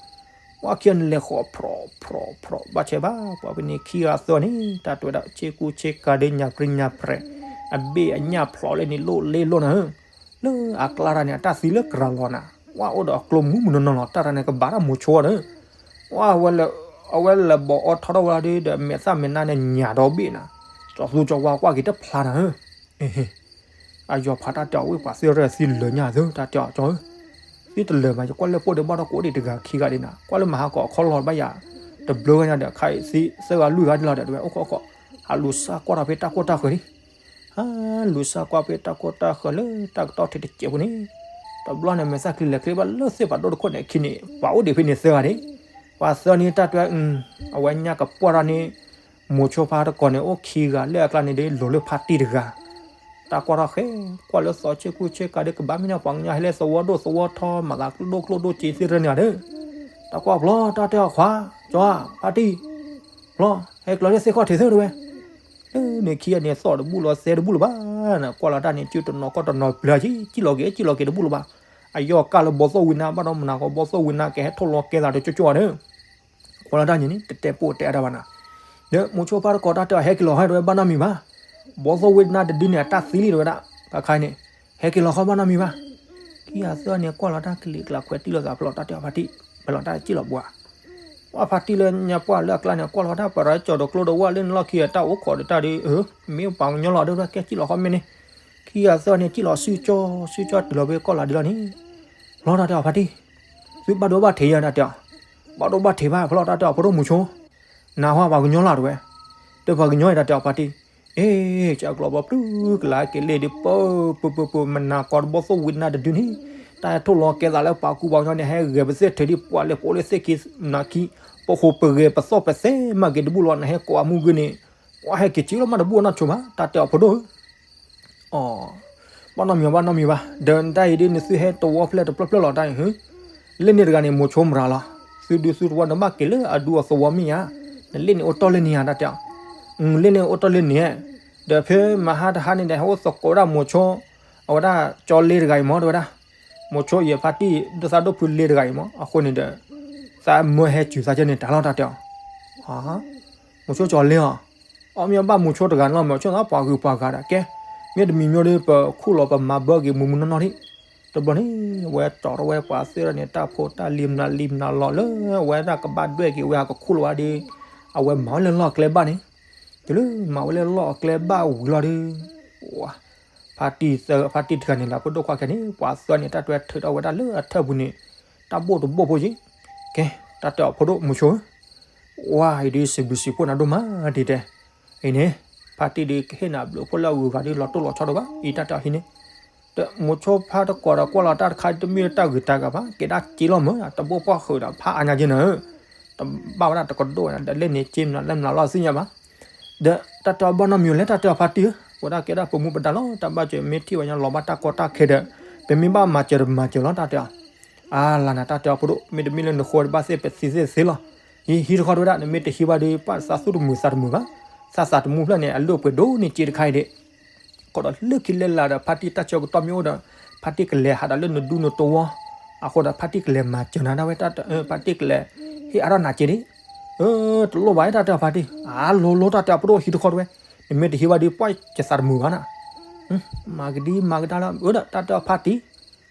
ပှၤခံဂၤန့ၣ်လဲၤဃီၤဖြီၣ်ဖြီၣ်ဖြီၣ် ဘၣ်ဆဲးဘၣ် ပှၤဖဲန့ၣ်ခံဂၤသၢဂၤန့ၣ် တၢ်တဲဝဲဒၣ် ဆ့ကူဆ့ကၤဒ်ညၣ်ပြံညၣ်ပြဲး အဘ့ၣ်အညၣ်ဖျိးလဲန့ၣ် လိၣ်လ့လိၣ်နၤဧၢ, လၢအကျါတၢ်န့ၣ် အတၢ်သံလၢကရၤလီၤနၤ, ပှၤအိၣ်ဒီးအကျိမုၢ်မုၢ်နီၢ်နီၢ်လီၤ တၢ်တၢ်န့ၣ်ကဘၣ်တၢ်မိၤဆိဒီး ပှၤ အဝဲလဲၤဘီးအီထီထီၣ်ဝဲဒၣ်ဒီး မဲာ်သၣ်မဲာ်နါန့ၣ်ညၣ်ဒီဘ့ၣ်နၤ, ကၠီသူကၠီဝါကွၢ်က့ၤတဖျါနၤဧၢ, အယီၤဖးတၢ်တဲအီၤဝဲ ပှၤသ့ၣ်ရဲၣ်သံလၢာ်ညါသၢ တၢ်တဲအီၤကၠီဧၢ, သံတလၢာ်မး ယကွၢ်လၢပှိၢ်ဒီးဘၣ်ဒီးကိးဒံးတဂၤခံဂၤဒံးနၤ, ကွၢ်လၢမဟါကီၢ်အခီၣ်လီၤဘၣ်ယၤ, တဘျုးဂၤညါဒီး ခါအံၤသံသၢဂၤလွံၢ်ဂၤဒံးလီၤဒီး တဝဲအိၣ်ခိးခိး, ဟးလူၤစၢ်ကွၢ်ထီၣ်ဖဲတၢ်ခိၣ်တၢ်ဃၢၤလံ ဟးလူၤစၢ်ကွၢ်ဖဲတၢ်ခိၣ်တၢ်ဃၢၤလၢတၢ်ကတီၢ်ထံးတစဲးဖိန့ၣ်, တဘျီန့ၣ် မဲာ်သၣ်ချံလဲၤချ့ဘၣ်လၢသ့ၣ်ဖးဒိၣ်တခိၣ်န့ၣ်ခံန့ၣ် ပှၤအိၣ်ဒံးဖဲန့ၣ်သၢဂၤန့ၣ်, ပှၤသၢန့ၣ်တၢ်တဲ အဝဲညၣ်ကပှၢ်ထီၣ်န့ၣ်, မိၤဆိဖါတကီၢ်န့ၣ် အိၣ်ခံဂၤလၢအကျါန့ၣ်ဒီး လိၤလၢဖါတံၢ်တဂၤ, တၢ်ကွၢ်ထီၣ်ဃဲ ကွၢ်လၢသီဆ့ကူဆ့ကၤဒီး ကဘၣ်မ့ၢ်န့ၣ် ပှၤကညီဟဲလၢသဝီဒိၣ်သဝီထီ မၤသးကျိၣ်ဒိၣ်ကျိၣ်ဒိၣ်စ့သ့ၣ်တဖၣ်န့ၣ်ဧါဒီး, တၢ်ကွၢ်ဖျီ တၢ်တဲအီၤ ခွါ ကၠီ ဖါတံၢ် ဖျီ ဟဲကျီလၢသ့ၣ်ခီၣ်ထံးသ့ၣ်တဝဲ, လၢန့ၣ်ခံဂၤန့ၣ် သီၣ်တဘူၣ်လီၤ စဲတဘူၣ်လၢၤဘၣ်, ကွၢ်လီၤတၢ်န့ၣ် စုတနီၤခီၣ်တနီၤပျၢၤက့ၤ စံၣ်လီၤက့ၤ စံၣ်လီၤက့ၤတဘူၣ်လၢၤဘၣ်, အယီၢ်ကၢ်လၢဘီသိၣ်ဝံနါ ဘၣ်ဒီးမနၤဃီ ဘီသိၣ်ဝံနါကဟဲထီၣ်လီၤကဲသးတကၠီကၠီဒီး ကွၢ်လီၤတၢ်န့ၣ်န့ၣ် တတဲပိၢ်တဲအါတၢ်ဘၣ်နၤ, ဒီးမိၤဆိဖါတကိးတၢ်တဲအီၤ ဟဲက့ၤလီၤဟဲတဝဲ ဘၣ်နီတမံၤဘၣ်, ဘီသိၣ်ဝံနါတဒုန့ၣ် အတၢ်သံလံတဝဲဒၣ်, ခါခါအံၤန့ၣ် ဟဲက့ၤလီၤဃီ ဘၣ်နီတမံၤဘၣ်, ခံဂၤသၢဂၤန့ၣ် ကွၢ်လီၤတၢ်ကလံၤကျါခွဲးတံၢ်လိာ်သးဖျီ တၢ်တဲအီၤဖါတံၢ် ဖဲလီၤတၢ်စံၣ်လီၤဘှါ ပှၤဖါတံၢ်လၢညါပှၢ်လၢအကျါန့ၣ် ကွၢ်လီၤတၢ် ပရၤကၠီၤတကျိတဝၣ်လၢနလီၢ်ခံအတၢ်အိၣ်ခိးဒီးတၢ်ဒီး မ့ၢ်ပှၤကညီလီၤဒီး ကဲစံၣ်လီၤဃီမ့ၢ်န့ၣ်, ခံဂၤသၢဂၤန့ၣ် စံၣ်လီၤစုကၠီ စုကၠီတုၤလီၤဖဲကီၢ်လီၤဒ်လီၤန့ၣ်, ဖျီတၢ်တဲအီၤဖါတံၢ်, သုဘၣ်ဒိဘၣ်ထံးယၤတၢ်တဲအီၤ, ဘၣ်ဒိဘၣ်ထံးဘၣ် ဖျီတၢ်တဲအီၤဖိဒိၣ်မိၤဆိ, နဟီပှၤကညီလီၤတဝဲ, တပှၤကညီအံၤတၢ်တဲအီၤဖါတံၢ်, အ့ ကၠီကလီၤဘီပျုၢ်ကလၤက့ၤလ့ၣ်ဒ်ပၢ ပၢ ပၢ ပၢ မနၤကီးတဘီသိၣ်ဝံနါတဒုန့ၣ်, တၢ်ဟဲထီၣ်လီၤကဲသးလၢပှၤကူပှၤကညီန့ၣ် ဟဲဂဲၤပသ့ၣ်ထုးဒ်ပှၤလဲၤပိာ်လၢသ့ၣ်က့ၤနၤခံ, ပဃိပဂဲၤပသီၣ်ပသဲမၤက့ၤတဘူၣ်လီၤ နဟဲကိးအမူဂ့ၤန့ၣ်, ပှၤဟဲက့ၤစံၣ်လီၤမးတဘူၣ်အနီၢ်ဆိဘၣ် တၢ်တဲအီၤဖိဒိၣ်ဧၢ အီ, ဘၣ်နီတမံၤဘၣ် ဘၣ်နီတမံၤဘၣ်, ဒီးတၢ်အံၤဒ်န့ၣ် သုဟဲတဝီဖျဲၣ်တပျီဖျဲၣ်လီၤတၢ်အံၤဟၢ, လ့ၣ်န့ၣ်တဂၤန့ၣ် မိၤဆိမရၤလီၤ, သုဒူသုတဝီန့ၣ် ဘၣ်က့ၤလၢအဒူအသဝီမ့ၢ်ဧါ, နလ့ၣ်န့ၣ်အိၣ်တ့ၢ်လၢန့ၣ်ဧါ တၢ်တဲအီၤ, လ့ၣ်န့ၣ်အိၣ်တ့ၢ်လၢန့ၣ်, ဒီးဖဲမဟါတဟါန့ၣ်ဒီး ဟဲအိၣ်သကိးဝဲဒၣ်မိၤဆိ, အဝဲဒၣ်ကၠီလ့တဂၤအံၤမး တဲဝဲဒၣ်, မိၤဆိအံၤဖါတံၢ်ဒိၣ်သးဒိၣ်ဖုလ့တဂၤအံၤမး အဃိန့ၣ်ဒီး, သးမၢဟဲစူၤသးကဲန့ၣ်တၢ်လီၤ တၢ်တဲအီၤ မိၤဆိကၠီၤလ့အီၤ, အီၣ်မ့ၢ်ဘၣ်မိၤဆိတဂၤန့ၣ်လီၤ မ့ၢ်ဆိသးပှၤဂုၤပှၤဂၤဒီးကဲ, မ့ၢ်တမံၤမ့ၢ်ဒီး ပခူၣ်လီၤပမၤဘၢက့ၤမူးမူးနီၢ်နီၢ်ဒံး, တဘျီန့ၣ်, အဝဲကၠီၤထီၣ်ဝဲပှၤသ့ၣ်ဒီးန့ၣ် တၢ်ဖိတၢ်လံၤမနုၤလံၤမနုၤလီၤလၢ အဝဲဒၣ်ကဘၣ်ဒွဲၣ်က့ၤဝဲအကခူၣ်လီၤဝဲဒီး, အဝဲမၤဝဲလၢလီၢ်အကျဲဘၣ်န့ၣ်, တုၤလၢမၤဝဲလၢလီၢ်အကျဲဘၣ်ဝံၤလီၤဒီး, ဝါ, ဖါတံၢ်သၢ ဖါတံၢ်တဂၤန့ၣ် လၢဖိဒိၣ်ခွါခဲန့ၣ် ပှၤသၢန့ၣ် တၢ်တွဲထုးထီၣ်ဝဲဒၣ်လၢအထၢၣ်ပူၤန့ၣ်, တၢ်ဘိၣ်တဘိၣ်ဖိက့ၤ, ကဲ, တၢ်တဲအီၤဖိဒိၣ်မိၤဆိဧၢ ဝါအံၤဒုးစံးဘျုးစံးဖှိၣ်နၤဒိၣ်မးဒ်တဲ, အံၤန့ၣ်, ဖါတံၢ်ဒုးကဟ့ၣ်နၤဘျုးဖှိၣ်လၢအဂုၤအဂၤဒုးလီၤတိၢ်လီၤဆီဒိၣ်ဘၣ် အံၤတၢ်တဲအီၤဟံးန့ၣ်, ဒီးမိၤဆိဖါတကိးဒီးကွၢ်လီၤတၢ်တခါတမ့ၢ်တၢ်ဂုၤတၢ်ဂၤဘၣ် ကဲဒၣ်စ့လီၤမၢ် တဘိၣ်ပှၢ်ဃုာ်ဒီးဖးအါညါက့နၤဧၢ, တဘၣ်ဝဲဒၣ်တကဒိၣ်ဒီးလ့ၣ်န့ၣ်စ့မနုၤလၢမနုၤလီၤသ့ၣ်ညါဘၣ် ဒီးတၢ်တဲအီၤဘၣ်နီတမံၤလဲၣ် တၢ်တဲအီၤဖါတံၢ်ဧၢ, ဝဲဒၣ်ကဲဒၣ်ပမူပဒါလီၤ တၢ်ဘၣ်စၢၤမ့ၢ်ထံၣ်ဝဲညါလီၤဘၣ်တၢ်ကီတၢ်ခဲဒီး, ပမ့ၢ်ဘၣ်မၤစၢၤတမၤစၢၤလီၤ တၢ်တဲအီၤ, အါလါနၤ တၢ်တဲအီၤဖိဒိၣ် မ့တမ့ၢ်လၢနဃိတဘၣ်သ့ၣ်ပသံသ့ၣ်သ့လီၤ, ဟံး ဟံးတခီတဝဲဒၣ် နမ့ၢ်တဟံးဘၣ်ဒီး ပှၤသးသူၣ်တမုာ်သးတမုာ်ဘၣ်, သးသးတမူဖျၢၣ်န့ၣ် အလိာ်ပှဲၤဒိၣ်န့ၢ်စ့တခါအံၤဒံး ကီးဒီးလၢခံလၢလာ်ဒီး ဖါတံၢ်တၢ်ဆၢကတီၢ်မ့ၢ်အိၣ်ဒီး, ဖါတံၢ်ကလဲၤဟးဒီးလၢနဒူနတဝီ, အဃိဒီးဖါတံၢ်ကလဲၤမၤစၢၤနၤဒၣ်ဝဲ, ဖါတံၢ်ကလဲၤဟ့ၣ်အါထီၣ်နၤစ့ဒံး, တလိၣ်ဘၣ် တၢ်တဲအီၤဖါတံၢ်, အါလိၤလိၤ တၢ်တဲအီၤဖိဒိၣ်ဟံးတခီတဝဲ, နမ့ၢ်တဟံးဘၣ်ဒီး ပှၤကသးတမုာ်ဘၣ်နၤ, မၤကဒံမၤကဒါလၢ အၢဒီး တၢ်တဲအီၤဖါတံၢ်,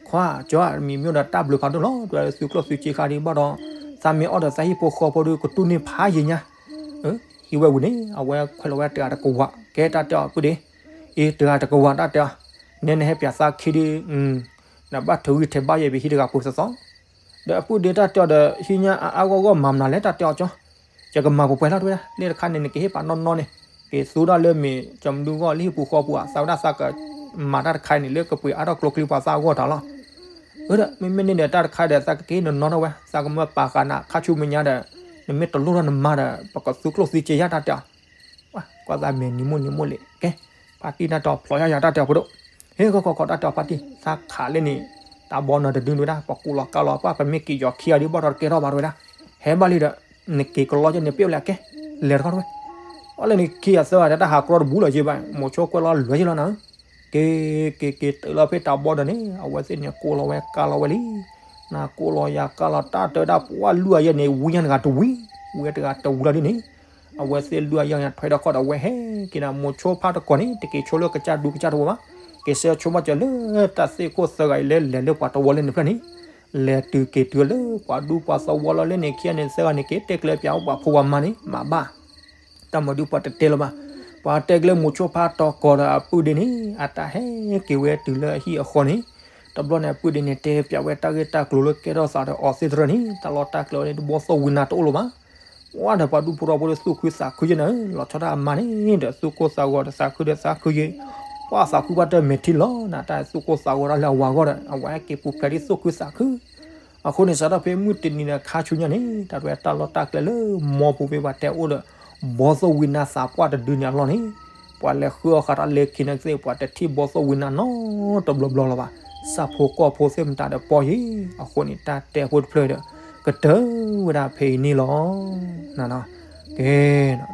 ခွါကၠီၤ မံၤမ့ၢ်ဒီးတၢ်ဘျုးဖးဒိၣ်လီၤ တဝဲလၢသုကျိၣ်သုစ့ခါဒံးဘၣ်ဒီး, သးမ့ၢ်အီၣ်ဒီးသးဟံၣ်ဖိဃီဖိဒီးကတူၢ်န့ၢ်ဖးယံၤညါ ဟံးဝဲဝံၤန့ၣ် အဝဲခွဲးလီၤဝဲတဂၤတကဝၤ ကဲတၢ်တဲအီၤပုၢ်ဒ့, အ့ တဂၤတကဝၤတၢ်တဲအီၤ, နဲနဟဲပၠးသးခံဒုး, နဘၣ်ထုးဂံၢ်ထဲးဘါယဲၢ်ပဟံးတဂၤဖိသီသီ, ဒီးအပုၢ်ဒ့တၢ်တဲအီၤဒီး ဟံးညါအါအါဂီၢ်ဂီၢ်မၤမနုၤလဲၣ် တၢ်တဲအီၤကၠီၤ, ယကမၤပှဲၤပှဲၤလီၤတဝဲဒၣ် လ့ၣ်တခါန့ၣ် နကဟ့ၣ်ပာ်နီၢ်နီၢ်န့ၣ်, က့ၤသူဒၣ်လၢမ့ၢ်ကၠီၤမဒုဂီၢ်လၢဟံၣ်ပူၤဃီပူၤဧါ သးဝဲဒၣ်သးကမၤတၢ်တခါအံၤန့ၣ် လၢကပှ့ၤအါထီၣ်ကျိချံပှၤသၣ်အဂီၢ်တၢ်လီၤ အၢဒီး မ့မ့ၢ်န့ၣ်ဒီးတၢ်တခါဒီး သးကက့ၤနီၢ်နီၢ်ထီၣ်ဝဲ သးကမၢပာ်ဃာ်နၤခါဆူမဲာ်ညါဒီး နမ့ၢ်တလိၣ်ထီၣ်နမါဒီး ပကသူကျိၣ်သံစ့ယါတၢ်တဲအီၤ, ကွၢ်သးမဲာ်နံၤမိၢ်နံၤမိၢ်လံ ကဲ, ဖါတံၢ်တၢ်တဲအီၤဖျိယါယၤတၢ်တဲအီၤဖိဒိၣ်, ဟ့ၣ်ခီခီခီတၢ်တဲအီၤဖါတံၢ် သးခးလၢန့ၣ်, တၢ်ဘီနီၤတဒုန့ၣ်ဝဲဒၣ် ပကိးလီၤကါလီၤပှၢ် ပမ့ၢ်က့ၤယီၤခံဂၤဒုးဘၣ်ဒီးတကဲထီၣ်ဘၣ်တဝဲဒၣ်, ဟဲဘၣ်လံဒီး, နက့ၤကလီကဲန့ၣ်ပ့ၣ်လၢအကဲ, လဲၤတခီတဝဲ အီၤလၢန့ၣ်ခံဂၤသၢဂၤဒီးတၢ်ဟးကြီတဘူလၢၤက့ဘၣ် မိၤဆိကွဲးလီၤလွဲၤက့လီၤနၤဧၢ, က့ၤ က့ၤ က့ၤတုၤလီၤဖဲတၢ်ဘီဒီးန့ၣ် အဝဲသ့ၣ်န့ၣ်ကိးလီၤဝဲကါလီၤဝဲလံ, နကိးလီၤယၤကါလီၤတၢ်တဲဝဲဒၣ်ပှၤလွံၢ်ဂၤယဲၢ်န့ၣ် ဝံညါတဂၤတဝံၤ, ဝံတဂၤတဝံၤလီၤဒ်န့ၣ်, အဝဲသ့ၣ်လွံၢ်ဂၤယဲၢ်န့ၣ်ထွဲဒီးခီၣ်ဒီးဝဲဟဲက့ၤဒီးမိၤဆိဖါတကိးန့ၣ် တက့ၤဆိလၢကစၢ်ဒူကစၢ်တဝီဘၣ်, က့ၤဆၢဆိမီၢ်စၢၤလၢတၢ်သ့ၣ်ခိၣ်သၢဂၤအံၤလၢလဲၤလၢပှၤတဝီလၢန့ၣ်ဖျၢၣ်န့ၣ် လဲၤတုၤက့ၤတုၤလၢပှၤဒူပှၤသဝီလီၤလၢန့ၣ်ခံဂၤန့ၣ်သၢဂၤန့ၣ် က့ၤတဲကျဲပၠးအိၣ်ပှၤဖိပှၤမါန့ၣ် မၤဘၣ်, တၢ်မၤဒုးပှၤတတဲလၢၤဘၣ်, ပှၤတဲကျဲမိၤဆိဖါတကိးဒီးအပုၢ်ဒ့န့ၣ် အတၢ်ဟဲက့ၤဝဲတုၤလၢအဟံၣ်အဃီန့ၣ်, တဘျီန့ၣ်အပုၢ်ဒ့န့ၣ်တဲပၠးဝဲတၢ်ဂ့ၢ်တၢ်ကျိၤလၢကဲထီၣ်သးဒီးအီၤသ့ၣ်တဖၣ်န့ၣ် တၢ်လီၢ်တၢ်ကျဲဝဲန့ၣ် တဘီသီၣ်ဝံၤနၤတအိၣ်လၢၤဘၣ် ပှၤဒီးပှၤဒူဖိထီဖိဒီးသူၣ်ခုသးခုယဲၢ်နၤဧၢ, လီၤဆီဒၣ်အမါန့ၣ်ဒီးသူၣ်ကိၢ်သးဂီၤဒီးသးခုဒီးသးခုယဲၢ်, ပှၤသးခုဘၣ်တၢ်မဲာ်ထံလီၤနၤ တၢ်သူၣ်ကိၢ်သးဂီၤတၢ်လၢအဝၤဂီၢ်ဒီး အဝဲက့ၤပူၤဖျဲးဒ်သူၣ်ခုသးခု, အဃိန့ၣ် စးထီၣ်ဖဲမုၢ်တနံၤဒီးခါဆူညါန့ၣ် တၢ်တဝဲတၢ်လီၢ်တၢ်ကျဲလၢမီပူၤဖဲပှၤတဲအိၣ်ဒီး ဘီသိၣ်ဝံနါသးပှၢ်တဒုန့ၣ်အလီၢ်န့ၣ်, ပှၤလဲၤဃုအီၣ်ဃာ်တၢ်လၢခံန့ၣ်သ့ၣ် ပှၤတထံၣ်ဘီသိၣ်ဝံၤနၤနီတဘျီဘျီလၢၤဘၣ်. ဆၣ်ဖိကီၢ်ဖိသ့ၣ်မတၤဒီးပီၢ်ယံၤ, အဃိန့ၣ် တၢ်တဲဖိတဖျၢၣ်ဒီး ကတၢၢ်ဝဲဒၣ်ဖဲအံၤန့ၣ်လီၤ. နနီၤ, ကဲ,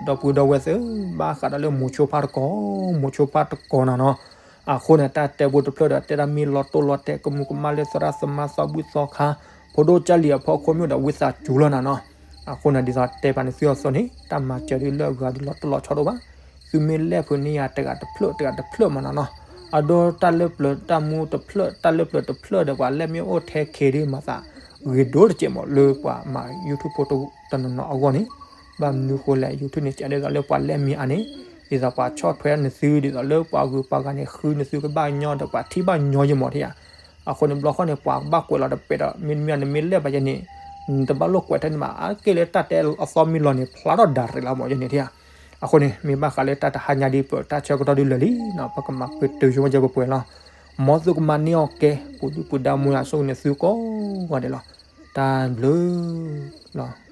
ဒီပုၢ်ဒီဝဲၢ်သ့ၣ်, ဘၣ်ဃးဒီးလၢမိၤဆိဖါတကိး, မိၤဆိဖါတကိးနနီၤ, အဃိန့ၣ် တၢ်တဲဖိတဖျၢၣ်ဒီး တဲဒၣ်မ့ၢ်လီၤတိၢ်လီၤတဲာ် ကမူးကမၣ်လၢသရၣ်သမါသီဘူၣ်သီခါ, ဖိဒိၣ်ကၢ်လံၤအဖီခိၣ်မ့ၢ်ဒီး ဝံသးစူၤလီၤနနီၤ. အဃိန့ၣ် ဒ်သိးတဲပာ်န့ၢ်သုအသိးန့ၣ် တၢ်မၤစၢၤဒ်လၢအဂၤဒ်လီၤတိၢ်လီၤဆီဒိၣ်ဘၣ်. သုမ့ၢ်လဲၣ်ဖုးန့ၢ်ယၤတဂၤတဖျၢၣ် တဂၤတဖျၢၣ်မးနနီၤ, အဒိတၢ်လၢပျၢၤတၢ်မူတဖျၢၣ် တၢ်လၢပျၢၤတဖျၢၣ်ဒီး ပှၤလဲၣ်မ့ၢ်အိၣ်ထဲခံဒ်မၤသးဂ့ၤဒိၣ်တစဲးမး လၢပှၤမၤ YouTube ဖိတနီၤနီၤအဂီၢ်န့ၣ်, ဘၣ်မနုၤဃိလဲၣ် YouTube န့ၣ် ကဒ်သိးလၢပှၤလဲၣ်မ့ၢ်အါန့ၣ်, ဒ်သိးပှၤဆီၣ်ထွဲနသု ဒ်သိးလၢပှၤဂုၤပှၤဂၤန့ၣ် ဃုနသုကဘၣ်ညီဒီး ပှၤထံၣ်ဘၣ်ညီယဲမးထံၣ်ဧါ. အဃိန့ၣ် ဘျီဃီန့ၣ် ပှၤကဘၣ်ကွဲးလီၤတပဲာ်ဒီး မ့တမ့ၢ်နမ့ၢ်လဲၣ်ဘၣ်ယဲန့ၣ်, နတဘၣ်လိာ်ကွဲးထဲန့ၣ်ဘၣ်. အါက့ၢ်လၢတၢ်တဲအသီမ့ၢ်လီၤန့ၣ် ဖျါထီၣ်ဒၣ်ရဲၣ်လီၤမးယဲန့ၣ်ထံၣ်ဧါ. အဃိန့ၣ် မ့ၢ်ဘၣ်ဃးလၢတၢ်တဟါညါဒ်ပတၢ်ဆၢကတီၢ်ဒ်လဲၣ်လံ, ပကမၤပတုာ်ဆိကမိၣ်ပှဲၤပှဲၤလီၤ. မ်သုကမၤန့ၢ်အီၣ်ကဲ ပူၤဒုၣ်ပူၤဒါမူယၤဆိၣ်ဂ့ၤန့ၣ်သုကိးဂၤဒဲးလီၤ. တၢ်ဘျုးလီၤ.